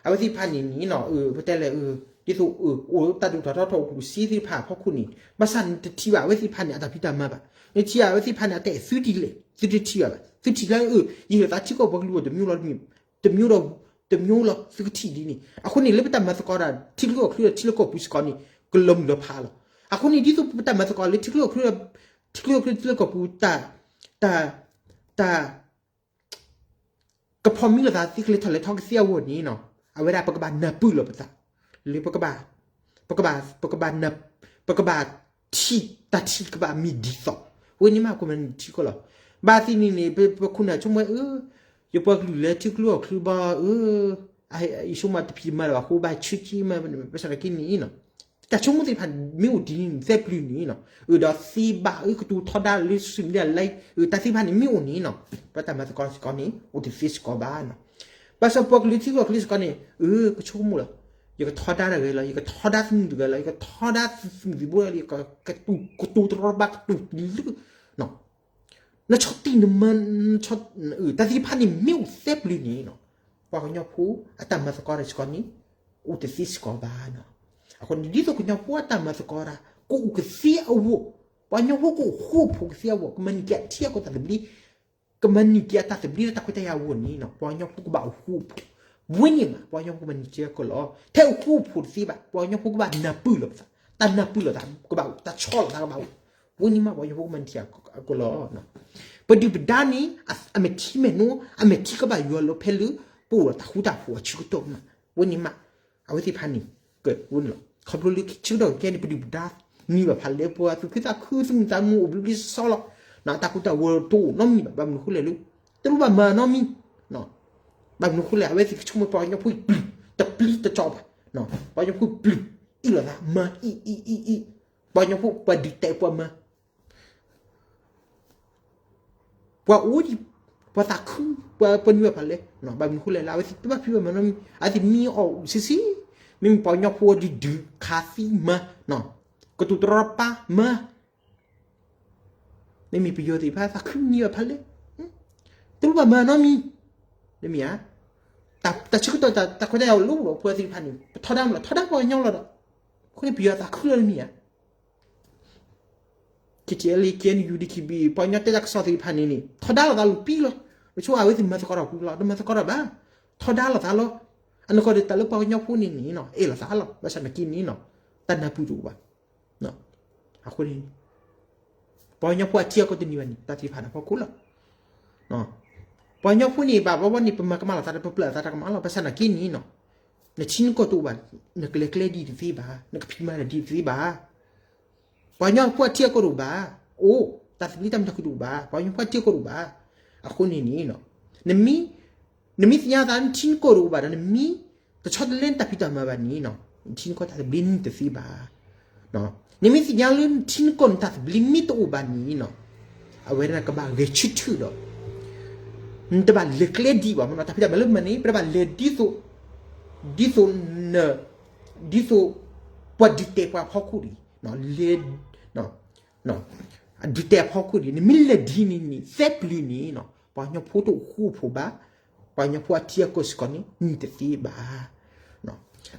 အဝဲသ့ၣ်တဖၣ်န့ၣ်န့ၣ်နီၤ ပတဲလဲၣ် ဒ်သိး အိၣ်တၢ်ဒိၣ်ထီၣ်ထီထီၣ်အိၣ်ကူၣ်စ့သ့ၣ်တဖၣ်အဖီခိၣ်န့ၣ် ဘၣ်ဆၣ်နတထံၣ်ဘၣ်အဝဲသ့ၣ်တဖၣ်န့ၣ် အတၢ်ဖံးတၢ်မၤဘၣ်. နထံၣ်ဘၣ်အဝဲသ့ၣ်တဖၣ်န့ၣ် အတၢ်အဲၣ်သုဒ်လဲၣ် သုတထံၣ်ဘၣ်ဘၣ်. သုထံၣ်လၢ ယဟ့ၣ်လီၤသးထံကီၢ်ပှၤကလုာ်အတမံၤလီၤတမံၤ တမံၤလီၤ သုကထံၣ်ဒ်န့ၣ် အဃိန့ၣ် လၢပတၢ်မၤသကိးတၢ် ထံချၢကီၢ်ချၢဒီးထံလၢကီၢ်ပူၤစ့ၢ်ကီးန့ၣ် ကလီၤမုၢ်လီၤဖးလီၤ. အဃိန့ၣ် ဒ်သိးပတၢ်မၤသကိးလၢထံချၢကီၢ်ချၢ ထံချၢကီၢ်ချၢထံလၢကီၢ်ပူၤ တၢ် တၢ် ကဖီၣ်မံလိာ်သးသ့ကလဲၤထီၣ်လဲၤထီကသ့အဂီၢ်န့ၣ်နီၤ အဝဲဒၣ်ပကဘၣ်နၢ်ပၢၢ်လိာ်ပသး လၢပကဘၣ် ပကဘၣ် ပကဘၣ်နၢ် ပကဘၣ်ထံၣ် တၢ်ထံၣ်ကဘၣ်မ့ၢ်ဒ်သိး ဝဲန့ၣ်မး ကမၤနၢၤထံကီၢ်လီၤ. ဘၣ်သ့ၣ်န့ၣ်န့ၣ် ပခိၣ်နၢ်ဆိကမိၣ် အၢ ယပှၤကလုာ်လၢထံချၢကီၢ်ချၢဘၣ် အၢ ယဆိကမိၣ်တၢ်ဖံးတၢ်မၤလၢၤဘၣ်အဃိ ဘၣ်ဆၢက့ၤမး ဘၣ်ဆၣ်သနာ်က့န့ၣ်နီၤ တၢ်ဆိကမိၣ်သ့ၣ်တဖၣ်န့ၣ် မ့ၢ်အိၣ်ဒ်န့ၣ်သၢပျၢၤန့ၣ်နီၤ အၢ ဒီးသ့ဘၣ်အၢ ကတိၤထီဒါလၢ social media လၢ အၢ တၢ်သ့ၣ်တဖၣ်န့ၣ်မ့ၢ်အိၣ်န့ၣ်နီၤ ပတၢ်မၤသကိးစ့ၢ်ကီးန့ၣ် အိၣ်တသ့စ့ၢ်ကီးဘၣ်နီၤ. ဘၣ်ဆၣ်ပှၤကလုာ်ထံကီၢ်ချၢစ့ၢ်ကီးန့ၣ် အၢ ကဆိကမိၣ်လီၤ ယကထီဒါတဂၤလီၤ ယကထီဒါသုးမုၢ်တဂၤလီၤ ယကထီဒါသုးမုၢ်သံၣ်ဘိလၢ ကတိၤတရီတပါ ကတိၤတလၢ နဆီၣ်တံၢ်နမၤ တၢ်သ့ၣ်တဖၣ်န့ၣ်မ့ၢ်အိၣ်သၢပျၢၤန့ၣ်နီၤ ပှၤကညီဖိအတၢ်မၤသကိးတၢ်စ့ၢ်ကီးန့ၣ် အိၣ်တသ့စ့ၢ်ကီးဘၣ်နီၤ. အဃိန့ၣ် ဒ်သိးကညီဖိအတၢ်မၤသကိးတၢ် ကအိၣ်ကသ့အဂီၢ် ပှၤကညီဖိကအိၣ်ဃူအိၣ်ဖိးကသ့အဂီၢ် ကမၤန့ၢ်က့ၤအထံအကီၢ်တၢ်သဘျ့ ကမၤန့ၢ်က့ၤအတၢ်သဘျ့လၢတၢ်ခွဲးတၢ်ယာ်အဂီၢ်န့ၣ်နီၤ ပှၤကညီဖိကဘၣ်အိၣ်ဃူအိၣ်ဖိး ဝဲန့ၣ်မး ပှၤကညီဖိကမၤန့ၢ်က့ၤအကီၢ်လီၤ. ထဲအိၣ်ဃူအိၣ်ဖိးတသ့ဘၣ် ပှၤကညီဖိကဘၣ်နၢ်ပၢၢ်လိာ်ပသး တၢ်နၢ်ပၢၢ်လိာ်သးကဘၣ်အိၣ် တၢ်ဆီၣ်လီၤသးကဘၣ်အိၣ် ဝဲန့ၣ်မး ပှၤကညီဖိကမၤန့ၢ်က့ၤအကီၢ်လီၤ. ပဒုၣ်ပဒါန့ၣ် အမဲာ်ထံမဲာ်နိ အမဲာ်ထံကဘၣ်ယွၤလီၤဖဲလၢ ပအိၣ်ဒီးတၢ်ဃူတၢ်ဖိးအဆၢကတီၢ်မး ဝဲန့ၣ်မး အဝဲသ့ၣ်တဖၣ်န့ၣ် ကဝဲန့ၣ်လီၤ. ခီဖျိလၢဆၢကတီၢ်ခဲအံၤန့ၣ် ပဒုၣ်ပဒါန့ၢ်ဘၣ်ဖးလဲၢ် ပှၤသူၣ်ခုသးခု သူၣ်မုာ်သးမုာ်အိၣ်ဘျုးဘျုးစီစီလီၤ. တၢ်ကူတၢ်ဂီၤတအိၣ်နီတမံၤဘၣ် ဘၣ်မနုၤဃိလဲၣ်လၢ တလိၣ်ဘၣ်မၤနီတမံၤ ဘၣ်မနုၤဃိလဲၣ် အဝဲသ့ၣ်ကဆိကမိၣ်ပှၤကညီဖိအံၤပျုၢ် တပျံၤတစီၤဘၣ်. ပှၤကညီဖိပျုၢ် အ့ၣ်လိာ်သး မၤအံၤအံၤအံၤအံၤ ပှၤကညီဖိပှၤဒုးတဲပှၤမၤ ပှၤအိၣ်ဒံး ပှၤသးခု ပှၤနုာ်ဘၣ်ဖးလဲၢ် ဘၣ်မနုၤဃိလဲၣ်လၢ အဝဲသ့ၣ်တဘၣ်ဖံးဘၣ်မၤနီတမံၤ အဝဲသ့ၣ်မံအီၣ်ဆံးဆံး မ့မ့ၢ်ပှၤကညီဖိဒုးဒုးခးသံမၤ ကတိၤတရီတပါမၤ မ့မ့ၢ်ပယီၤသ့ၣ်တဖၣ်သးခုနံၤဘၣ်ဖးလဲၢ် တလိၣ်ဘၣ်မၤနီတမံၤ တမ့ၢ်ဧါ တၢ်ဆၢကတီၢ်တၢ်ခွဲးတၢ်ယာ်အိၣ်လၢအိၣ်ဒီးပှၤသ့ၣ်တဖၣ်န့ၣ် ပထီဒါမးလီၤ ထီဒါပှၤကညီလီၤဒီး အဃိန့ၣ်ပယီၤသးခုလီၤတမ့ၢ်ဧါ KTLA KNU DKBA ပှၤကညီတဲတၢ်ကစီၣ်သ့ၣ်တဖၣ်န့ၣ်န့ၣ် ထီဒါလိာ်သးလီၤပံလီၤ တဆိအဝဲသ့ၣ်မၤသကိးတၢ်ပူၤလီၤ တမၤသကိးတၢ်ဘၣ် ထီဒါလိာ်သးလီၤ အနီၢ်ကီၢ်ဒီးတၢ်လၢပှၤကညီဖိန့ၣ်န့ၣ် အဲၣ်လိာ်သးလီၤ ဘၣ်ဆၣ်နာ်က့န့ၣ် တၢ်နၢ်ပၢၢ်တအိၣ်ဘၣ် အဃိန့ၣ် ပှၤကညီဖိအထံအကီၢ်တန့ၢ်ဘၣ်န့ၣ် တၢ်သ့ၣ်တဖၣ်န့ၣ်ဖီခိၣ်လီၤ ပှၤကညီဖိန့ၣ် ဘၣ်ဘျီဘျီန့ၣ် ပမၤကမၣ်လိာ်သးဒီး ပပျၢ်လိာ်သးတၢ်ကမၣ်လီၤ ဘၣ်ဆၣ်နာ်က့န့ၣ်နီၤ နထံနကီၢ်တအိၣ်ဘၣ် နကလဲၤကျဲဒ်တသ့ဘၣ် နကဖံးမၤတၢ်ဒ်တသ့ဘၣ် ပှၤကညီဖိအထံအကီၢ်တအိၣ်ဘၣ် အိၣ် တၢ်သဘျ့တၢ်မုာ်တၢ်ခုၣ်တအိၣ်ဘၣ် ပှၤကညီဖိအထံအကီၢ်တအိၣ်ဘၣ် အဃိန့ၣ်န့ၣ် နမ့ၢ် နမ့ၢ်သ့ၣ်ညါသးနထံနကီၢ်တအိၣ်ဘၣ်ဒီး နမ့ၢ်တဆီတလဲနတၢ်ဖံးတၢ်မၤဘၣ်န့ၣ်နီၤ နထံနကီၢ်တၢ်သဘျ့န့ၣ်တသ့ဘၣ် နမ့ၢ်သ့ၣ်ညါလၢနထံနကီၢ်နတၢ်သဘျ့မ့ၢ်တအိၣ်ဘၣ်န့ၣ်နီၤ အဝဲဒၣ်ကဘၣ်ဂဲၤဆၢထၢၣ်ဒီး နတဘၣ်လဲၤကျဲဒံးဘၣ်မနီၤ, တၢ်ဖံးတၢ်မၤလၢပမၤန့ၣ် ပတဘၣ်လဲၤဒ်သိး, ဒ်သိးန, ဒ်သိး ပှၤဒုးတဲာ်ပှၤဖီခိၣ်ဒံး, လဲၤ, ဒုးတဲာ်အဖီခိၣ်ဒံး, နမ့ၢ်လဲၤဒ်န့ၣ်န့ၣ် သဲပျုၤန့ၣ်နီၤ ပှၤကညီဖိတအိၣ်ဃူအိၣ်ဖိးဘၣ်, ပှၤကညီဖိအထံအကီၢ်စ့ၢ်ကီးန့ၣ် နံၤတသ့ဘၣ်.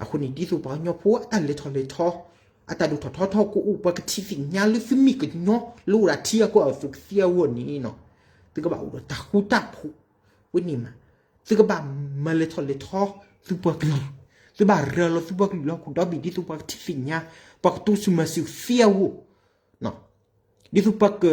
အဃိန့ၣ် ဒ်သိးပှၤကညီဖိအတၢ်လဲၤထီၣ်လဲၤထီ, အတၢ်ဒိၣ်ထီၣ်ထီထီၣ်ကအိၣ် ပှၤကထံၣ်သ့ၣ်ညါလၢသုမ့ၢ်ကညီလၢအိၣ်ဒီးထံအကီၢ်အသိးကသ့အဂီၢ်န့ၣ်နီၤ, သုကဘၣ်အိၣ်ဒီးတၢ်ဃူတၢ်ဖိး, ဝဲန့ၣ်မး, သုကဘၣ်မၤလဲၤထီၣ်လဲၤထီ သုပှၤကလုာ်, သုဘၣ်ရၤလီၤသုပှၤကလုာ်လၢဟီၣ်ခိၣ်ဒီဘ့ၣ် ဒ်သိးပှၤကထံၣ်သ့ၣ်ညါ, ပှၤကတိစၢၤမၤစၢၤသ့အဂီၢ် ဒ်သိးပှၤက,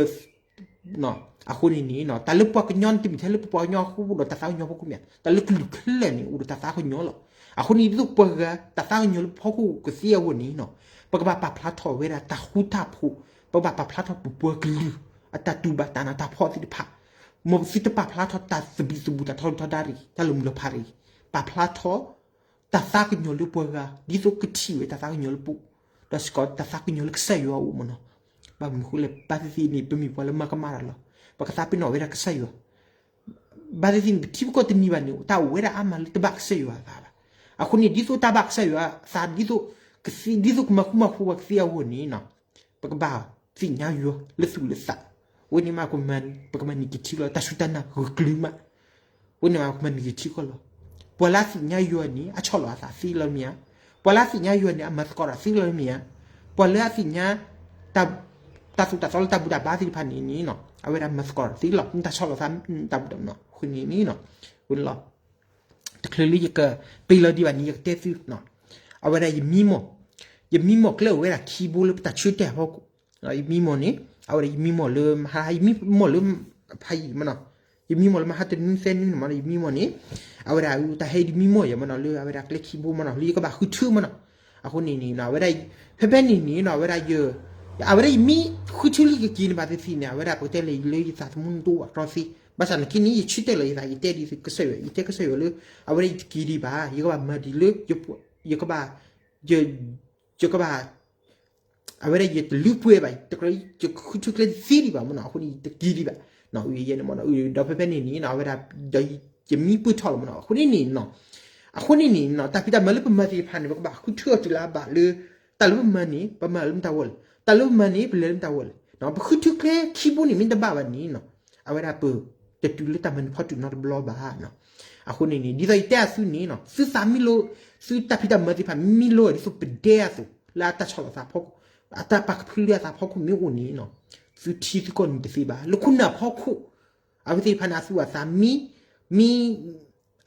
အဃိန့ၣ်န့ၣ် တၢ်လၢပှၤကညီန့ၣ် တမ့ၢ်ထဲလၢပပှၤကညီအဃိဒီးတၢ်သးကညီၤဖီခိၣ်မ့ၢ်ဧါ, တၢ်လၢကလုာ်ခဲလၢာ်န့ၣ် အိၣ်ဒီးတၢ်သးကညီၤလီၤ. အဃိန့ၣ် ဒ်သိးပှၤဂၤတၢ်သးကညီၤလၢပဖီခိၣ်ကသ့အဂီၢ်န့ၣ်နီၤ, ပကဘၣ်ပာ်ဖျါထီၣ်ဝဲဒၣ်တၢ်ဃူတၢ်ဖိး, ပကဘၣ်ပာ်ဖျါထီၣ်ပပှၤကလုာ် အတၢ်တူၢ်ဘၣ်တၢ်နးတၢ်ဖှီၣ်သ့ၣ်တဖၣ်, မ်သုတပာ်ဖျါထီၣ်တၢ်သဘံၣ်သဘုၣ် တၢ်ထီဒုၣ်ထီဒါရ့ၣ် တၢ်လီၤမုၢ်လီၤဖးရ့ၣ်, ပာ်ဖျါထီၣ် တၢ်သးကညီၤလၢပှၤဂၤ ဒ်သိးကထံၣ်ဝဲတၢ်သးကညီၤလၢပှၤ, ဒီးစ့ၢ်ကီးတၢ်သးကညီၤလၢကစၢ်ယွၤအအိၣ်မနီၤ, ဘၣ်မနုၤဃိလဲၣ် ဘၣ်သ့ၣ်သ့ၣ်န့ၣ် ပမ့ၢ်ပှၤလၢမၤကမၣ်တၢ်လီၤ, ပကသးပ့ၤနီၣ်ဝဲဒၣ်ကစၢ်ယွၤ ဘၣ်သ့ၣ်သ့ၣ်န့ၣ် ပထံပကီၢ်တနံၤဘၣ်န့ၣ် တၢ်အိၣ်ဝဲဒၣ်အါမးလၢတဘၣ်ကစၢ်ယွၤအသးဘၣ်. အဃိန့ၣ် ဒ်သိးတၢ်ဘၣ်ကစၢ်ယွၤအသး ဒ်သိးကသ့ ဒ်သိးကမၤဃူမၤဖိးပှၤကသ့အဂီၢ်န့ၣ်နီၤ, ပကဘၣ်သ့ၣ်ညါယွၤလၢသူၣ်လၢသး, ဝဲန့ၣ်မး ပကမၤန့ၢ်က့ၤထံလီၤ တၢ်စူၢ်တၢ်နာ်ဂၢၢ်ကျၢၤမး, ဝဲန့ၣ်မး ပကမၤန့ၢ်က့ၤထံကီၢ်လီၤ. ပှၤလၢအသ့ၣ်ညါယွၤန့ၣ် အဆီၣ်လီၤအသးသ့လီၤမ့ၢ်ဧါ, ပှၤလၢအသ့ၣ်ညါယွၤန့ၣ် အမၤသကိးတၢ်သ့လီၤမ့ၢ်ဧါ, ပှၤလၢအသ့ၣ်ညါ တၢ်သိၣ်တၢ်သီလၢတၢ်ဘူၣ်တၢ်ဘါသ့ၣ်တဖၣ်န့ၣ်န့ၣ်နီၤ, အဝဲဒၣ်မၤသကိးတၢ်သ့လီၤ တၢ်ဆီၣ်လီၤသး တၢ်ဘူၣ်တၢ်ဘါနီၤ အဃိန့ၣ်န့ၣ်နီၤ, ဝဲန့ၣ်လီၤ. တချုးလၢယကပ့ၤလီၤဒံးဘၣ်န့ၣ် ယကတဲသု, အဝဲဒၣ်ယမံမီၢ်, ယမံမီၢ်ကျဲအိၣ်ဝဲဒၣ်ခံဘိလၢပတၢ်ဆၢတဲာ်အဖီခိၣ်, ယမံမီၢ်န့ၣ် အဝဲဒၣ်ယမံမီၢ်လၢမဟါ ယမံမီၢ်လၢဖးယံာ်မနီၤ, ယမံမီၢ်လၢမဟါတနွံသၢနွံန့ၣ်မနီၤ ယမံမီၢ်န့ၣ်, အဝဲဒၣ်တၢ်ဟဲဒ်မံမီၢ်ယဲမနီၤ လၢအဝဲဒၣ်ကျဲခံဘိမနီၤ လၢယကဘၣ်ဃုထၢမနီၤ, အဃိန့ၣ်န့ၣ် အဝဲဒၣ် ဖဲဖဲန့ၣ်န့ၣ်နီၤ အဝဲဒၣ် အဝဲဒၣ်ယမံဃုထၢလံယကက့ၤန့ၣ်ဘၣ်သ့ၣ်သ့ၣ်န့ၣ် အဝဲဒၣ်ပကတဲလၢယလၢယသးသမူန့ၣ်တအိၣ်ဘၣ်တြီသ့, ဘၣ်ဆၣ်နာ်က့န့ၣ် ယဆၢတဲာ်လီၤယသး ယတဲဒ်သိးကစၢ်ယွၤ ယတဲကစၢ်ယွၤလၢ အဝဲဒၣ်ယတက့ၤဒံးဘၣ် ယကဘၣ်မၤဒ်လၢ ယကဘၣ် ယကဘၣ် အဝဲဒၣ်ယတလုၢ်ပှဲၤဘၣ် တကြၢးယဃုထၢကျဲတသ့ဒံးဘၣ်မနီၤ အဃိန့ၣ် ယတက့ၤဒံးဘၣ်, ယဲန့ၣ်မနီၤ ဒီးဖဲဖဲန့ၣ်န့ၣ် အဝဲဒၣ် ဒီးယမံပၢၢ်ထီၣ်လီၤမနီၤ အဃိန့ၣ်န့ၣ်နီၤ, အဃိန့ၣ်န့ၣ်နီၤ တၢ်ဖံးတၢ်မၤလၢပမၤသ့ၣ်တဖၣ်န့ၣ် ပကဘၣ်ဃုထၢအီၤတုၤလၢအဘၣ်လၢ တၢ်လၢပမၤန့ၣ် ပမၤလၢမတၤဝီလဲၣ်, တၢ်လၢပမၤန့ၣ် ပလဲၤလၢမတၤဝီလဲၣ်, ပဃုထၢကျဲခံဘိန့ၣ်မ့ၢ်တဘၣ်ဘၣ်န့ၣ်နီၤ အဝဲဒၣ်ပတတုၤလၢတၢ်မၤနၢၤဖီတုာ်နီတဘျီဘၣ်. အဃိန့ၣ်န့ၣ် ဒ်သိးယတဲအသုန့ၣ်နီၤ သုသးမံလိ သုတၢ်ဖံးတၢ်မၤသ့ၣ်တဖၣ်မံလိဒ်သိးပဒဲအသိး လၢအတၢ်ဆီၣ်လီၤသးဖီခိၣ် အတၢ်ပာ်ကဖၢလၢအသးဖီခိၣ်မ့ၢ်အိၣ်န့ၣ်နီၤ သုထံသုကီၢ်န့ၣ်တသ့ဘၣ် လၢခိၣ်နၢ်ဖီခိၣ် အဝဲသ့ၣ်တဖၣ်န့ၣ်အသူၣ်အသးမံ, မံ,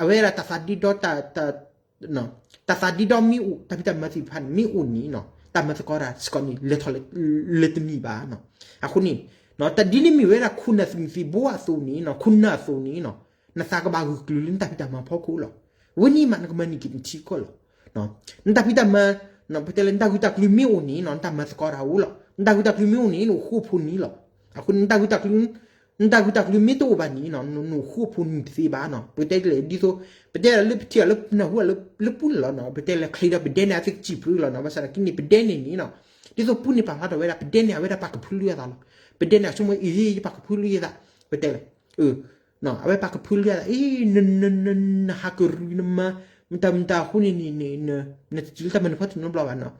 အဝဲဒၣ်တၢ်သးဒ့ဒီ တၢ်သးဒ့ဒီမ့ၢ်အိၣ် တၢ်ဖံးတၢ်မၤသ့ၣ်တဖၣ်န့ၣ် မ့ၢ်အိၣ်န့ၣ်နီၤ တၢ်မၤသကိးတၢ်စ့ၢ်ကီးန့ၣ် လဲၤထီၣ်လဲၤ, လဲၤတန့ၢ်ဘၣ်နီၤ. အဃိန့ၣ် တၢ်ဒ်န့ၣ်မ့ၢ်ဝဲဒၣ်ခိၣ်နၢ်သုးမုၢ်သံၣ်ဘိအသိးန့ၣ်နီၤ ခိၣ်နၢ်အသိးန့ၣ်နီၤ နသးကဘၣ်ဂၢၢ်ကျၢၤလၢနတၢ်ဖံးတၢ်မၤဖီခိၣ်လီၤ. ဝဲန့ၣ်မးနကမၤန့ၢ်က့ၤနထံကီၢ်လီၤ. နတၢ်ဖံးတၢ်မၤ, ပတဲလၢနတၢ်ဂုာ်တၢ်ကျုးမ့ၢ်အိၣ်န့ၣ်နီၤ နတၢ်မၤသကိးတၢ်အိၣ်လီၤ. နတၢ်ဂုာ်တၢ်ကျုးမ့ၢ်အိၣ်န့ၣ် နအိၣ်ဃူအိၣ်ဖိးန့ၣ်လီၤ. အဃိန့ၣ် နတၢ်ဂုာ်တၢ်ကျုး နတၢ်ဂုာ်တၢ်ကျုးမ့ၢ်တအိၣ်ဘၣ်န့ၣ်နီၤ နအိၣ်ဃူအိၣ်ဖိးန့ၣ်တသ့ဘၣ်နီၤ. ပတဲလဲၣ်ဒ်သိး ပတဲလၢပထံၣ်အီၤလၢပနၢ်ဟူအီၤလၢပူၤန့ၣ်လီၤနီၤ ပတဲလၢချ့ဒီးပဒဲန့ၣ်အသုကစံၣ်ဖျုးလီၤနီၤ ဘၣ်ဆၣ်သနာ်က့န့ၣ် ပဒဲန့ၣ်န့ၣ်နီၤ ဒ်သိးပူန့ၣ်ပာ်ဖျါထီၣ်ဝဲဒၣ် ပဒဲန့ၣ်အဝဲဒၣ်ပာ်ကဖၢလၢအသးလီၤ. ပဒဲန့ၣ်အဆိကမိၣ်အံၤ ယပာ်ကဖၢလၢယသး ပတဲလဲၣ် အဝဲပာ်ကဖၢလၢအသး အံၤ နဟးကရံၣ်နမၤ မတၤမတၤအဃိန့ၣ်န့ၣ် နတတုၤလၢတၢ်မၤနၢၤဖီတုာ်နီတဘျီဘၣ်နီၤ.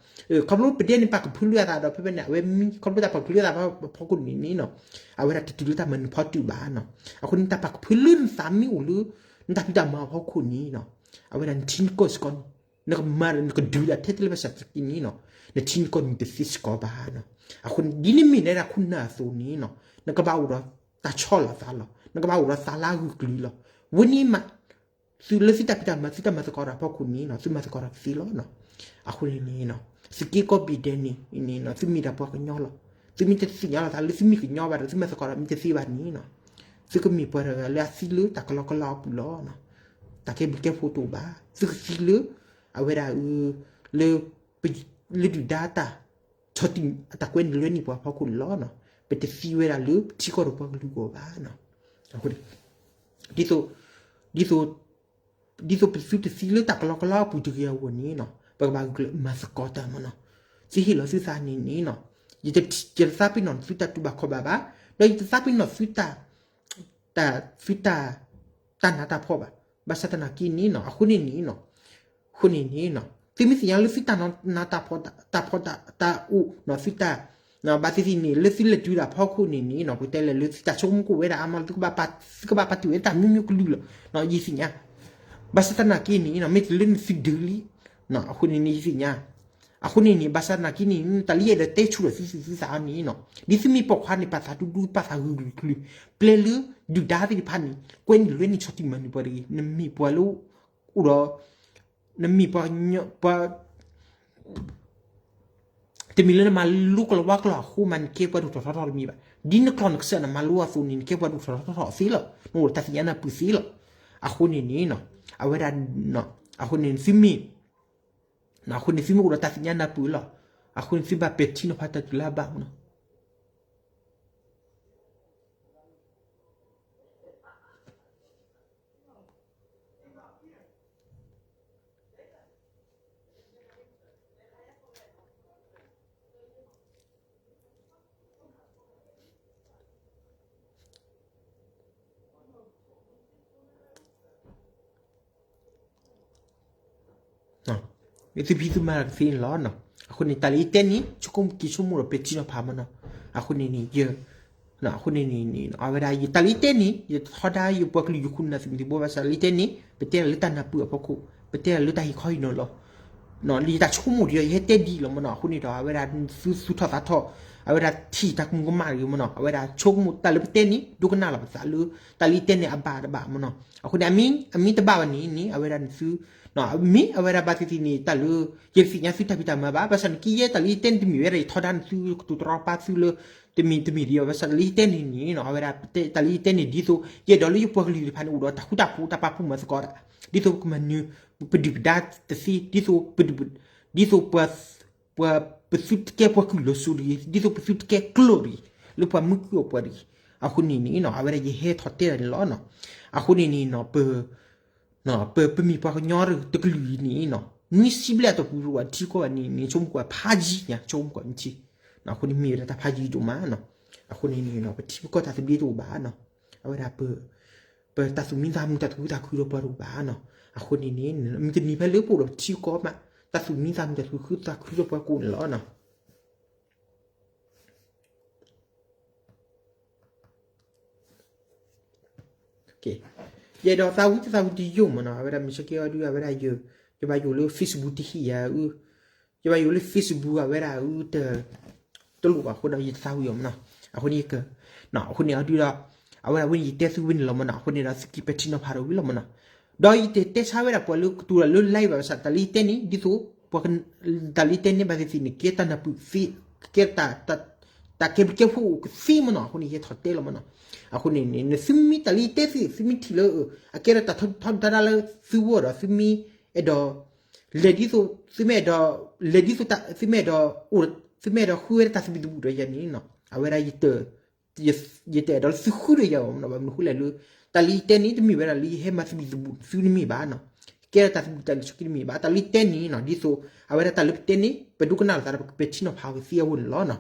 ခီဖျိပဒဲန့ၣ်ပာ်ကဖၢလၢအသးဒီးဖဲဖဲန့ၣ် အဝဲမံ ခီဖျိတၢ်ပာ်ကဖၢလၢအသးဖီခိၣ်န့ၣ်န့ၣ်နီၤ အဝဲဒၣ်တတုၤလၢတၢ်မၤနၢၤဖီတုာ်ဘၣ်နီၤ. အဃိန့ၣ် တၢ်ပာ်ကဖၢလၢနသးမ့ၢ်အိၣ်လၢ နတၢ်ဖံးတၢ်မၤအဖီခိၣ်န့ၣ်နီၤ အဝဲဒၣ်နထံနကီၢ်စ့ၢ်ကီးန့ၣ် နကမၤဒီးနကဒုးဒၣ်ထဲတလဲဘၣ်ဆၣ်သနာ်က့န့ၣ်နီၤ နထံနကီၢ်န့ၣ်တသ့စ့ၢ်ကီးဘၣ်နီၤ. အဃိန့ၣ် ဒ်န့ၣ်မ့ၢ်နဒၣ်ခိၣ်နၢ်အသိးန့ၣ်နီၤ နကဘၣ်အိၣ်ဒီးတၢ်ဆီၣ်လီၤသးလီၤ. နကဘၣ်အိၣ်ဒီးသးလၢအဂၢၢ်ကျၢၤလီၤ. ဝဲန့ၣ်မး သုလၢသုတၢ်ဖံးတၢ်မၤ သုတၢ်မၤသကိးတၢ်အဖီခိၣ်န့ၣ်နီၤ သုမၤသကိးတၢ်ကသ့လီၤနီၤ. အဃိန့ၣ်န့ၣ်နီၤ သုက့ကိးဘ့ၣ်ဒဲးန့ၣ်န့ၣ်နီၤ သုမ့ၢ်ဒၣ်ပှၤကညီလီၤ. သုမ့ၢ်တသ့ၣ်ညါလီၤသးလၢသုမ့ၢ်ကညီဘၣ်ဒီး သုမၤသကိးတၢ်မ့ၢ်တသ့ဘၣ်န့ၣ်နီၤ သုကမ့ၢ်ပှၤတဂၤလၢအသံလၢတၢ်ကလီကလီအပူၤလီၤနီၤ. တၢ်ကဲဘျုးကဲဖှိၣ်တအိၣ်ဘၣ်. သုကသံလၢ အဝဲဒၣ်အ လၢ လၢဒုၣ်ဒါတၢ် ဆီၣ်တံၢ်အတၢ်ကွဲန့ၣ်လွဲန့ၢ်ပှၤဖီခိၣ်န့ၣ်လီၤနီၤ. ပတသံဝဲဒၣ်လၢပထံကီၢ်ဒီးပှၤကလုာ်အဂီၢ်ဘၣ်နီၤ. ဒ်သိး ဒ်သိး ဒ်သိးပသုတသံလၢတၢ်ကလီကလီအပူၤတဂ့ၤအဂီၢ်န့ၣ်နီၤ ပကဘၣ်ဂုာ်ကျဲးမၤသကိးတၢ်မနီၤ. သုဟ့ၣ်လီၤသုသးန့ၣ်န့ၣ်နီၤ ယတသးပ့ၤနီၣ်သုတၢ်တူၢ်ဘၣ်ခီၣ်ဘၣ်ဘၣ် ဒီးယတသးပ့ၤနီၣ်သုတၢ် တၢ် သုတၢ် တၢ်နးတၢ်ဖှီၣ်ဘၣ်. ဘၣ်ဆၣ်သနာ်က့န့ၣ်နီၤ အဃိန့ၣ်န့ၣ်နီၤ အဃိန့ၣ်န့ၣ်နီၤ သုမ့ၢ်သ့ၣ်ညါလၢသုတၢ်နးတၢ်ဖှီၣ် တၢ်ဖှီၣ်တၢ်အိၣ်နီၤ သုတၢ် ဘၣ်သ့ၣ်သ့ၣ်န့ၣ် လၢသုလဲၤတုၤဒၣ်ဖီခိၣ်န့ၣ်န့ၣ်နီၤ ပတဲလဲၣ်လၢသုတၢ်ဆိကမိၣ်ကအိၣ်ဝဲဒၣ်အါမးလီၤ သုကဘၣ်ပာ်တုၤဝဲတၢ်မျိုးမျိုးကလုာ်လီၤနီၤ ယသ့ၣ်ညါ. ဘၣ်ဆၣ်သနာ်က့န့ၣ်နီၤ မ့ၢ်တုၤလၢနသုဒုးလံ အဃိန့ၣ်န့ၣ် ယသ့ၣ်ညါ. အဃိန့ၣ်န့ၣ် ဘၣ်ဆၣ်သနာ်က့န့ၣ် တၢ်လၢယအဲၣ်ဒိးတဲဆူၣ်ဒီးသုသူၣ်သုသးအီၤန့ၣ်နီၤ ဒ်သုမ့ၢ်ပိာ်ခွါန့ၣ် ပာ်သးဒူဒူ ပာ်သးဂုာ်ဂုာ်ကလုာ် ပျဲလၢဒုၣ်ဒါသ့ၣ်တဖၣ်န့ၣ် ကွဲနုာ်လွဲနုာ်ဆီၣ်တံၢ်မၤနၢၤပှၤတဂ့ၤ နမ့ၢ်ပှၤလၢ အိၣ်ဒီး နမ့ၢ်ပှၤ ပှၤ တမ့ၢ်လၢနမၤလိကလီၤဝါကလီၤအဃိမး နကဲပှၤဒိၣ်ထီၣ်ထီထီၣ်တမ့ၢ်ဘၣ်. ဒ်နကျီၢ်နကစၢ်နမၤလိအသိးန့ၣ် နကဲပှၤဒိၣ်ထီၣ်ထီထီၣ်သ့လီၤ. နအိၣ်ဒီးတၢ်သ့ၣ်ညါနၢ်ပၢၢ်သ့လီၤ. အဃိန့ၣ်န့ၣ် အဝဲဒၣ် အဃိန့ၣ်သုမ့ၢ် အဃိန့ၣ်သုမ့ၢ်အိၣ်ဒီးတၢ်သ့ၣ်ညါနၢ်ပၢၢ်လီၤ. အဃိန့ၣ်သုဘၣ်ပဲာ်ထံနီၤဖးတၢ်တုၤလၢအဘၣ်မနီၤ. မ့ၢ်သုဖံးသုမၤကသ့န့ၣ်လီၤ. အဃိန့ၣ် တၢ်လၢယတဲန့ၣ် ဆိကမိၣ်က့ၤဆိကမိၣ်ဒီးပဲာ်ထံနီၤဖးမနီၤ. အဃိန့ၣ်န့ၣ် ယ အဃိန့ၣ်န့ၣ် အဝဲဒၣ်ယတၢ်လၢယတဲန့ၣ် ယထီဒါယပှၤကလုာ်ယခိၣ်နၢ်သုးမုၢ်သံၣ်ဘိဘၣ်ဆၣ် လၢယတဲန့ၣ် ပတဲလၢတၢ်နၢ်ပၢၢ်အဖီခိၣ် ပတဲလၢတၢ်ဟ့ၣ်ခီဟ့ၣ်နီၤလီၤ. လၢယတၢ်ဆိကမိၣ်ဒီး ယဟဲတဲဒ်အံၤလီၤမနီၤ. အဃိန့ၣ်ဒီး အဝဲဒၣ်သုသူၣ်ထီၣ်သးထီၣ် အဝဲဒၣ်ထံၣ်တၢ်ကမူၤကမၣ်တဂ့ၤမနီၤ. အဝဲဒၣ်ဆိကမိၣ်တၢ်လၢပတဲန့ၣ် ဒိကနၣ်လီၤပသးလၢ တၢ်လၢယတဲန့ၣ်အဘၣ်တဘၣ်မနီၤ. အဃိန့ၣ် အမ့ၢ်တဘၣ်ဘၣ်န့ၣ်န့ၣ် အဝဲဒၣ်နသု မ့ၢ်အဝဲဒၣ်ဘၣ်သ့ၣ်သ့ၣ်န့ၣ် တၢ်လၢ ယတသ့ၣ်ညါသုတၢ်ဖံးတၢ်မၤဘၣ်. ဘၣ်ဆၣ်န့ၣ်က့ယဲတၢ်လၢယတဲန့ၣ်တမ့ၢ်ဝဲဒၣ် ယထီဒါနသုကတိၤတရီပာ်သုလၢ တမ့ၢ်တမ့ၢ်ဒ်အံၤ. ဘၣ်ဆၣ်တၢ်လၢယတဲန့ၣ်န့ၣ် အဝဲဒၣ် တၢ်လၢယတဲန့ၣ် ဒ်သိး ယအဲၣ်ဒိးလၢယပှၤကလုာ်သ့ၣ်တဖၣ်န့ၣ် အိၣ်ဒီးတၢ်ဃူတၢ်ဖိး တၢ်ပာ်ဖှိၣ်မၤသကိးတၢ် ဒ်သိးပကမၤနၢၤ ပဒုၣ်ပဒါတသ့ ဒ်သိး ဒ်သိးပ ပသုတကဲပှၤကုၢ်လီၤစိၤတဂ့ၤ ဒ်သိးပသုတကဲကျိာ်တဂ့ၤ လၢပှၤမုၢ်ကုၢ်အပှၤတဂ့ၤ. အဃိန့ၣ်န့ၣ် အဝဲဒၣ်ယဟဲထီၣ်တဲတၢ်န့ၣ်လီၤ. အဃိန့ၣ်န့ၣ် ပ ပမ့ၢ်ပှၤကညီတကလုာ်အံၤန့ၣ် နွံဆံဘျဲၣ်အတီၢ်ပူၤ ပထံကီၢ်ဘၣ်န့ၣ် နဆိကမိၣ်ကွၢ်ဖးယံၤညါ ဆိကမိၣ်ကွၢ်မ့ၢ်ထံ အဃိန့ၣ်မ့ၢ်ဝဲဒၣ်တၢ်ဖးယံၤဒိၣ်မးနီၤ. အဃိန့ၣ်န့ၣ် ပထံပကီၢ်တၢ်သဘျ့တအိၣ်ဘၣ်နီၤ. အဝဲဒၣ် ပတၢ်သူၣ်မံသးမုာ်တၢ်သူၣ်ခုသးခုဒီးပှၤတအိၣ်ဘၣ်နီၤ. အဃိန့ၣ်န့ၣ် မုၢ်တနံၤဖဲလၢပအိၣ်ဒီးပထံပကီၢ်မး တၢ်သူၣ်မံသးမုာ်တၢ်သူၣ်ခုသးခုဒီးပှၤကိးန့ၣ်လီၤနီၤ. ယအဲၣ်ဒိးသးဝံၣ်တၢ်သးဝံၣ်တယိာ်မးနီၤ. အဝဲဒၣ်မုၢ်ဆ့ၣ်က့အီၤဒုး အဝဲဒၣ် ယဘၣ်ယိၣ်လၢ Facebook တဟံၣ်ယၤအု ယဘၣ်ယိၣ်လၢ Facebook အဝဲဒၣ်အု တလိၣ်ဘၣ်အဃိဒီး ယတသးဝံၣ်အီၤမးနီၤ. အဃိန့ၣ် အဃိန့ၣ်အီၤဒုးဒီး အဝဲဒၣ်ဝဲန့ၣ်ယတဲသုဝဲန့ၣ်လီၤမးနီၤ. အဃိန့ၣ်ဒီး သုက့ၤပဲာ်ထံနီၤဖးဒီးဝံၤလီၤမးနီၤ. ဒီးယတတဲဆါဝဲဒၣ်ပှၤလၢကတိၤတၢ်လၢ live ဘၣ်ဆၣ် တၢ်လၢယတဲန့ၣ် ဒ်သိး တၢ်လၢယတဲန့ၣ် ဘၣ်သ့ၣ်သ့ၣ်န့ၣ် ကဲတၢ်နၢ်ပၢၢ်သ့ ကဲ တၢ်ကဲဘျုးကဲဖှိၣ်အိၣ်ကသ့မးနီၤ. အဃိန့ၣ် ယဟဲထီၣ်တဲလီၤမးနီၤ. အဃိန့ၣ်န့ၣ် နသုမ့ၢ်တၢ်လၢယတဲသ့ သုမ့ၢ်ထံၣ်လၢ အကဲထီၣ်တၢ်ထီဒုၣ်ထီဒါလၢသုဂီၢ်ဒီး သုမ့ၢ်အဲၣ်ဒိး လဲၤဒ်သိး သုမ့ၢ်အဲၣ်ဒိး လဲၤဒ်သိး သုမ့ၢ်အဲၣ်ဒိး အိၣ် သုမ့ၢ်အဲၣ်ဒိးဃုဝဲဒၣ်တၢ်သဘံၣ်သဘုၣ်ဒီးယၤန့ၣ်နီၤ အဝဲဒၣ် ယတအဲၣ်ဒိးလၢသုဃုဒီးယၤဘၣ်မးနီၤ. ဘၣ်မနုၤအဃိလဲၣ်လၢ တၢ်လၢယတဲန့ၣ် တမ့ၢ်ဝဲဒၣ်လၢယဟဲမၤသဘံၣ်သဘုၣ်သုတမ့ၢ်ဘၣ်နီၤ. ကဲထီၣ်တၢ်သဘံၣ်တၢ်လံၤဆိက့တမ့ၢ်ဘၣ်. တၢ်လၢယတဲန့ၣ်နီၤ ဒ်သိး အဝဲဒၣ်တၢ်လၢပတဲန့ၣ် ပဒိကနၣ်လိာ်သးဒီးပကပဲာ်ထံနီၤဖးကသ့အဂီၢ်န့ၣ်လီၤနီၤ.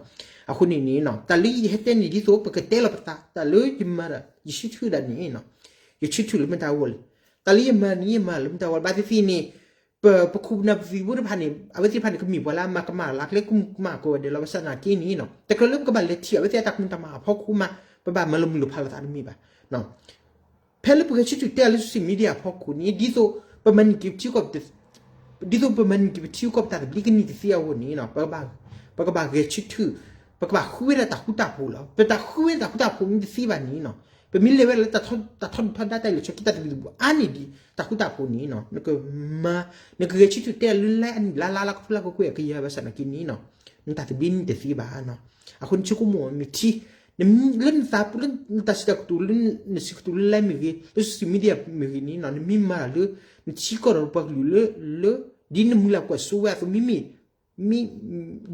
အဃိန့ၣ်န့ၣ်နီၤ တၢ်လၢယဟဲတဲန့ၣ် ဒ်သိးပကတဲလီၤပသး တၢ်လၢယမၤဒီး ယဆၢထၢၣ်ဒၣ်န့ၣ်နီၤ ယဆၢထၢၣ်လၢမတၤအဂီၢ်လဲၣ်. တၢ်လၢယမၤန့ၣ် ယမၤလၢမတၤအဂီၢ်လဲၣ်. ဘၣ်သ့ၣ်သ့ၣ်န့ၣ် ပ ပခိၣ်ပနၢ်ပသံၣ်ဘိတဖၣ်န့ၣ် အဝဲသ့ၣ်တဖၣ်န့ၣ် ကမ့ၢ်ပှၤလၢအမၤကမၣ်လၢကျဲကမူၤကမၣ်ကိးဂၤဒဲးလီၤ. ဘၣ်ဆၣ်သနာ်က့န့ၣ်နီၤ တကြၢးလၢပကဘၣ်လဲၤထံၣ်အဝဲသ့ၣ်အတၢ်ကမူၤတၢ်မၤအဖီခိၣ်မး ပဘၣ်မၤလီၤမုၢ်လီၤဖးလိာ်သးတမ့ၢ်ဘၣ်. ဖဲလၢပဂဲၤဆၢထၢၣ်တဲအီၤလၢ social media အဖီခိၣ်န့ၣ် ဒ်သိးပမၤန့ၢ်က့ၤပထံကီၢ် ဒ်သိးပမၤန့ၢ်က့ၤပထံကီၢ်ပတၢ်သဘျ့ကန့ၢ်တသ့အဂီၢ်န့ၣ်နီၤ ပကဘၣ်ဂဲၤဆၢထၢၣ် ပကဘၣ်ဃုဝဲဒၣ်တၢ်ဃူတၢ်ဖိးလီၤ. ပတၢ်ဃုဝဲဒၣ်တၢ်ဃူတၢ်ဖိးမ့ၢ်တသ့ဘၣ်န့ၣ်နီၤ ပမ့ၢ်လဲၤဝဲဒၣ်လၢတၢ်ထီဒုၣ်ထီဒါတၢ်လံၤဆိက့တၢ်သဘံၣ်သဘုၣ်အါန့ၢ်ဒံးတၢ်ဃူတၢ်ဖိးန့ၣ်နီၤ နကမၤ နကဂဲၤဆၢထၢၣ်တဲအီၤလၢ live အနံၣ်လါလါလါကထိလါကကွဲၢ်အကယၤဘၣ်ဆၣ်သနာ်က့န့ၣ်နီၤ နတၢ်သဘျ့န့ၢ်တသ့ဘၣ်နီၤ. အဃိန့ၣ်ဆိကမိၣ်မ့ၢ်ထံ လၢနသးပူၤလၢနတၢ်စံးတၢ်ကတိၤလၢ နစံးကတိၤလၢ live မ့ၢ်ဂ့ၤ လၢ social media မ့ၢ်ဂ့ၤန့ၣ်နီၤ နမ့ၢ်မၤတၢ်လၢ နထံကီၢ်ဒီးပှၤကလုာ်လၢ လၢ ဒ်နမုၢ်လၢ်ကွၢ်စိဝဲအသိး မ့မ့ၢ် မ့ၢ်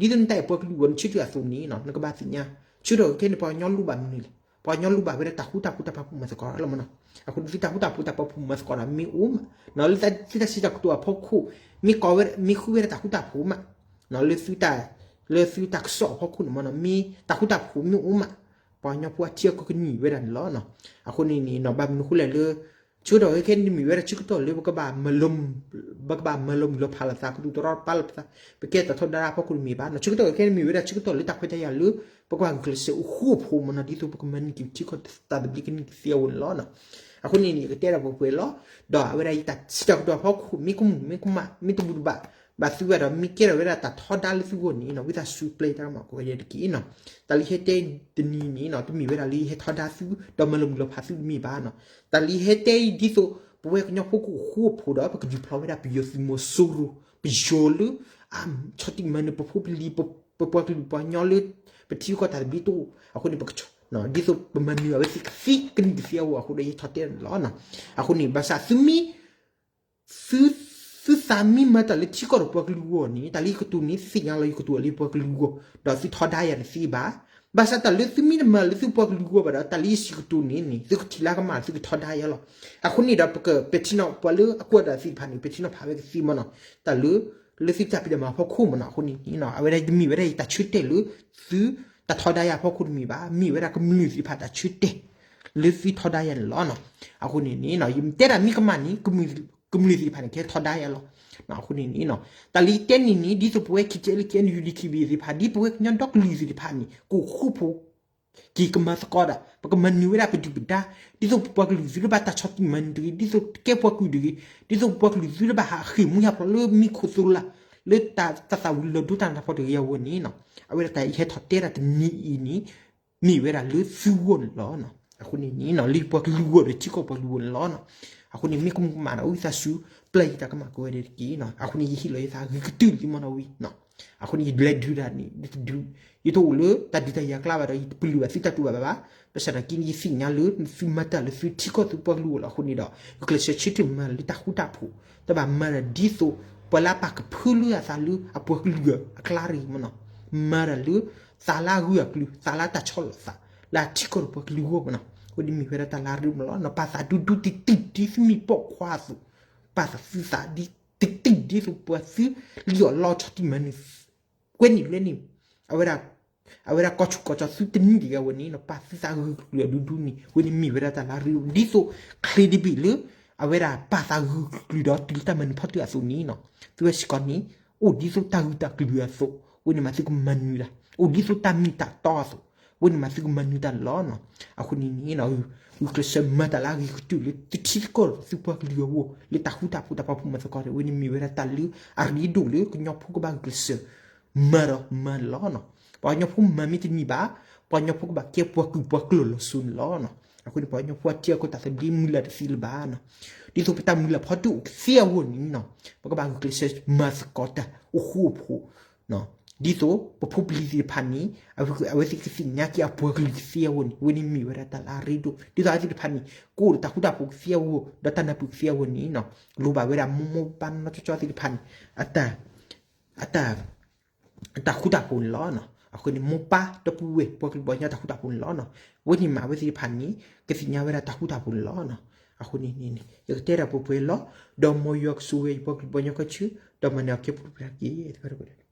ဒ်သိးနတၢ်အဲၣ်ပှၤကလုာ်အဂီၢ် နဆၢထၢၣ်အသိးန့ၣ်နီၤ နကဘၣ်သ့ၣ်ညါ ဆၢထၢၣ်ကဲန့ၣ် ပှၤကညီလိၣ်ဘၣ်မနုၤလဲၣ်. ပှၤကညီလိၣ်ဘၣ်ဝဲဒၣ်တၢ်ဃူတၢ်ဖိးတၢ်ပာ်ဖှိၣ်မၤသကိးလီၤမနီၤ. အဃိန့ၣ် သုတၢ်ဃူတၢ်ဖိးတၢ်ပာ်ဖှိၣ်မၤသကိးဒီးမ့ၢ်အိၣ်မး လၢသုတၢ်စံးတၢ်ကတိၤအဖီခိၣ် မ့ၢ်ကိးဝဲ မ့ၢ်ဃုဝဲဒၣ်တၢ်ဃူတၢ်ဖိးမး လၢသုတၢ် လၢသုတၢ်ကစီၣ်အဖီခိၣ်န့ၣ်မနီၤ မ့ၢ်တၢ်ဃူတၢ်ဖိးမ့ၢ်အိၣ်မး ပှၤကညီဖိအထံအကီၢ်ကန့ၢ်ဝဲဒၣ်န့ၣ်လီၤ. အဃိန့ၣ်န့ၣ်နီၤ ဘၣ်မနုၤအဃိလဲၣ်လၢ ဆၢကတီၢ်ခဲအံၤန့ၣ်တမ့ၢ်ဝဲဒၣ်ဆၢကတီၢ်လၢပကဘၣ်မၤလိ ပကဘၣ်မၤလီၤမုၢ်လီၤဖးလိာ်သး ကသူၣ်တရီတပါလိာ်သး ပကဲတၢ်ထီဒါတၢ်ဖီခိၣ်တမ့ၢ်ဘၣ်နီၤ. ဆၢကတီၢ်ခဲအံၤန့ၣ်မ့ၢ်ဝဲဒၣ်ဆၢကတီၢ်လၢတၢ်ခွဲးတၢ်ယာ်လၢ ပကဘၣ်ဂုာ်ကျဲးစၢးအိၣ်ဃူအိၣ်ဖိးမ့ၢ်နီၤ ဒ်သိးပကမၤန့ၢ်က့ၤထံကီၢ်တၢ်သဘျ့ကန့ၢ်ကသ့အဂီၢ်န့ၣ်လီၤ. အဃိန့ၣ်န့ၣ် ယကတဲဒီးပှဲၤပှဲၤလီၤ. ဒီးအဝဲဒၣ်ယတၢ်စံးတၢ်ကတိၤအဖီခိၣ် မ့ၢ်ကမူၣ်မ့ၢ်ကမၣ် မ့ၢ်တဘူၣ်တဘၣ် ဘၣ်သုဘၣ်ဒီး မ့ၢ်ကဲထီၣ်ဝဲဒၣ်တၢ်ထီဒါလၢသုဂီၢ်န့ၣ်နီၤ ဝံသးစူၤပျဲယတၢ်ကမၣ်ကိးဂၤဒဲးတက့ၢ်နီၤ. တၢ်လၢယဟဲတဲတနံၤန့ၣ်နီၤ တမ့ၢ်ဝဲဒၣ်လၢယဟဲထီဒါသု ဒီးမၤလီၤမုၢ်လီၤဖးသုတမ့ၢ်ဘၣ်နီၤ. တၢ်လၢယဟဲတဲအံၤဒ်သိး ပဝဲကညီဖိကအိၣ်ဃူအိၣ်ဖိးဒီး ပကဒုးဖျီဝဲဒၣ်ပယီၤသုးမီၤစိရိၤ ပယီၤလၢ အဆီၣ်တံၢ်မၤနၢၤပဖိပလံၤ ပပှၤကလုာ်ပှၤကညီလၢ ပထံကီၢ်တၢ်သဘျ့တအိၣ် အဃိန့ၣ် ပက ဒ်သိးပမၤနၢၤအဝဲသ့ၣ်ကသ့ကန့ၢ်ကသ့အဂီၢ်အဃိဒီး ယထီၣ်တဲန့ၣ်လီၤ. အဃိန့ၣ် ဘၣ်ဆၣ်သုမ့ၢ် သု သုသးမ့ၢ်မၤတၢ်လၢထံကီၢ်ဒီးပှၤကလုာ်အဂီၢ်န့ၣ် တၢ်လၢယကတိၤန့ၣ် သ့ၣ်ညါလီၤယကတိၤလၢပှၤကလုာ်အဂီၢ် ဒီးသုထီဒါယၤတသ့ဘၣ်. ဘၣ်ဆၣ်တၢ်လၢသုမ့ၢ်တမၤလၢသုပှၤကလုာ်အဂီၢ်ဘၣ်ဒီး တၢ်လၢယစံးကတိၤန့ၣ်န့ၣ် သုကထံၣ်လၢကမၣ် သုကထီဒါယၤလီၤ. အဃိန့ၣ်ဒီး ပကပဲာ်ထံနီၤ ပှၤလၢအကွၢ်တၢ်သ့ၣ်တဖၣ်န့ၣ် ပဲာ်ထံနီၤဖးဝဲကသ့မ့ၢ်နီၤ တၢ်လၢ လၢသုတၢ်ဖံးတၢ်မၤအဖီခိၣ်မ့ၢ်နီၤ. အဃိန့ၣ်န့ၣ် အဝဲဒၣ်တမ့ၢ်ဝဲဒၣ်ယတၢ်ဆၢတဲာ်လၢ သု တၢ်ထီဒါယၤအဖီခိၣ်တမ့ၢ်ဘၣ် မ့ၢ်ဝဲဒၣ်ကမျၢၢ်သ့ၣ်တဖၣ်တၢ်ဆၢတဲာ် လၢသုထီဒါယၤန့ၣ်လီၤ. အဃိန့ၣ်န့ၣ် ယတဲဒၣ်မ့ၢ်ကမၣ်န့ၣ် ကမျၢၢ်သ့ၣ်တဖၣ်န့ၣ် ကဟဲထီဒါယၤလီၤ. အဃိန့ၣ်န့ၣ် တၢ်လၢယတဲန့ၣ်န့ၣ် ဒ်သိးပဝဲ KTLA KNU DKBA သ့ၣ်တဖၣ် ဒ်ပဝဲကညီဒီကလုာ်သ့ၣ်တဖၣ်န့ၣ် ကအိၣ်ဃူအိၣ်ဖိး က့ၤကမၤသကိးဒၣ် ပကမၤနၢၤဝဲဒၣ်ပဒုၣ်ပဒါ ဒ်သိးပပှၤကလုာ်သုတဘၣ်တၢ်ဆီၣ်တံၢ်မၤနၢၤတဂ့ၤ ဒ်သိးကဲပှၤကလုာ်တဂ့ၤ ဒ်သိးပပှၤကလုာ်သုတဘၣ်ဟးဃ့ၢ်မှံဟးဖျိးလၢမံခိၣ်သိလၢ် လၢတၢ်သၣ်ဝံၤလီၤဒိတၢ်နးတၢ်ဖှီၣ်တဂ့ၤအဂီၢ်န့ၣ်နီၤ အဝဲဒၣ်တၢ်ယဟဲထီၣ်တဲဒၣ်တနံၤအံၤန့ၣ် မ့ၢ်ဝဲဒၣ်လၢသုဂီၢ်န့ၣ်လီၤ. အဃိန့ၣ်န့ၣ် လၢပှၤကလုာ်ဂီၢ်ဒီးထံကီၢ်ပှၤကလုာ်ဂီၢ်န့ၣ်လီၤ. အဃိန့ၣ် မ့ၢ်ကမူၣ်ကမၣ်ဒီး ဝံသးစူၤ ပျဲယတၢ်ကမၣ်ကိးဂၤဒဲးတက့ၢ်နီၤ. အဃိန့ၣ် ယဟ့ၣ်လီၤယသးဂ့ၤကတၢၢ်လံမ့ၢ်နီၤဝံ အဃိန့ၣ် ယလဲၤဒုးတၢ်န့ၣ် ယတဒုး ယတအိၣ်လၢတၢ်ဒုးတၢ်ယၤကျါဘၣ်ဒီး ယတပလီၢ်ဘၣ်သုတၢ်တူၢ်ဘၣ်ဘၣ်ဘၣ်. ဘၣ်ဆၣ်သနာ်က့န့ၣ် ယသ့ၣ်ညါလၢ သုမၤတၢ်လၢသုထံကီၢ်သုပှၤကလုာ်အဂီၢ်လီၤ. အဃိန့ၣ်ဒီး ဂုာ်ကျဲးစၢးဆၢထၢၣ်မၤလၢတၢ်ဃူတၢ်ဖိး တဘၣ်မၤတၢ်ဒ်သိး ပှၤလၢအပာ်ကဖၢလၢအသးလၢအပှၤကလုာ်အကျါတဂ့ၤမ့ၢ်နီၤ. မၤတၢ်လၢ သးလၢအဂၢၢ်အကျၢၤ သးလၢတၢ်ဆီၣ်လီၤသး လၢအထံကီၢ်ဒီးပှၤကလုာ်အဂီၢ်မ့ၢ်နီၤ. အဃိန့ၣ်မ့ၢ်ဝဲဒၣ်တၢ်လၢအရ့ဒိၣ်မ့ၢ်လီၤ. ပာ်သးဒူဒူတံၢ်တံၢ်ဒ်သုမ့ၢ်ပိာ်ခွါအသိး ပာ်သးသုသးဒ် တံၢ်တံၢ်ဒ်သိးပှၤသုလံၣ်အီၣ်လီအီဆီၣ်တံၢ်မၤနၢၤ ကွဲန့ၣ်လဲၣ်န့ၣ် အဝဲဒၣ် အဝဲဒၣ်ကီၢ်ဆူၣ်ကီၢ်စီၤသုတနံၣ်တဂ့ၤအဝဲန့ၣ်နီၤ ပာ်သုသးဂၢၢ်ကျၢၤဒူဒူန့ၣ် အဝဲန့ၣ်မ့ၢ်ဝဲဒၣ်တၢ်လၢအရ့ဒိၣ် ဒ်သိးချ့တဘ့ၣ်လၢ အဝဲဒၣ်ပာ်သးဂၢၢ်ကျၢၤဒီးတုၤလၢတၢ်မၤနၢၤဖီတၢၣ်အသိးန့ၣ်နီၤ သုဝဲစ့ၢ်ကီးန့ၣ် အိၣ်ဒ်သိးတၢ်ဂၢၢ်တၢ်ကျၢၤအသိး အဝဲန့ၣ်မးသုကမၤနၢၤတၢ် အိၣ်ဒ်သိးတၢ်မ့ၢ်တၢ်တီအသိး အဝဲန့ၣ်မးသုကမၤနၢၤတၢ်န့ၣ်လီၤ. အဃိန့ၣ်န့ၣ် ဂုာ်ကျဲးစၢးမၤတၢ်လၢအဂ့ၤကတၢၢ်လၢသုထံကီၢ်ဒီးသုပှၤကလုာ်အဂီၢ် လၢတၢ်ဃူတၢ်ဖိးတၢ်ဖီၣ်ဖိမၤသကိးတၢ် အဝဲန့ၣ်မ့ၢ်ဝဲဒၣ်တၢ်လၢအရ့ဒိၣ်လၢကညီဖိကဘၣ်ဂုာ်ကျဲးစၢး မၤဒီးမၤန့ၣ်လီၤ. ပှၤကညီဖိမၤမ့ၢ်တန့ၢ်ဘၣ် ပှၤကညီဖိကဘၣ်ကဲပှၤကုၢ်ပှၤကျၢၤလီၤစိၤန့ၣ်လီၤ. အဃိန့ၣ် ပှၤကညီဖိအထံအကီၢ်တၢ်သဘျ့မုၢ်လၢ်တသ့လၢၤဘၣ်နီၤ ဒ်သိးပတၢ်မုၢ်လၢ်ဖီတၢၣ်အိၣ်ကသ့အဂီၢ်န့ၣ်နီၤ ပကဘၣ်ဂုာ်ကျဲးစၢးမၤသကိးတၢ်အိၣ်ဃူအိၣ်ဖိး ဒ်သိးပဖိပလံၤသ့ၣ်တဖၣ်န့ၣ် အဝဲသ့ၣ်ကသ့ၣ်ညါက့ၤအပှၤကလုာ်ကသ့အဂီၢ်န့ၣ် အဝဲန့ၣ်မ့ၢ်ဝဲဒၣ်တၢ်လၢအရ့ဒိၣ် ဒ်သိးအဝဲသ့ၣ်တဖၣ်န့ၣ် ကအိၣ်ဒီးတၢ်ဃူတၢ်ဖိးကသ့အဂီၢ် ဒီးတၢ်နၢ်ပၢၢ်ကသ့အဂီၢ်န့ၣ်နီၤ လိၣ်ဘၣ်ဝဲဒၣ်မိၢ်မိၢ်ပၢ်ပၢ်နီၢ်နီၢ်ကၠီကၠီသ့ၣ်တဖၣ်န့ၣ် အတၢ် အတၢ် တၢ်ဃူတၢ်ဖိးန့ၣ်လီၤ. အဃိန့ၣ် မိၢ်ပၢ်ဒီပုၢ်ဝဲၢ် ပှၤကလုာ်ပှၤကညီတၢ်ဃူတၢ်ဖိးန့ၣ်လီၤ. အဝဲန့ၣ်မးအဝဲသ့ၣ်တဖၣ်န့ၣ် ကသ့ၣ်ညါဝဲဒၣ်တၢ်ဃူတၢ်ဖိးန့ၣ်လီၤ. အဃိန့ၣ်န့ၣ် ယကတဲဒၣ်ပှဲၤပှဲၤလီၤ. ဒီးမ်ယွၤကဆိၣ်ဂ့ၤယပှၤကလုာ်ပှၤကညီခဲဆ့ ဒီးမၤနၢၤအီၤကဲပူၤတက့ၢ်.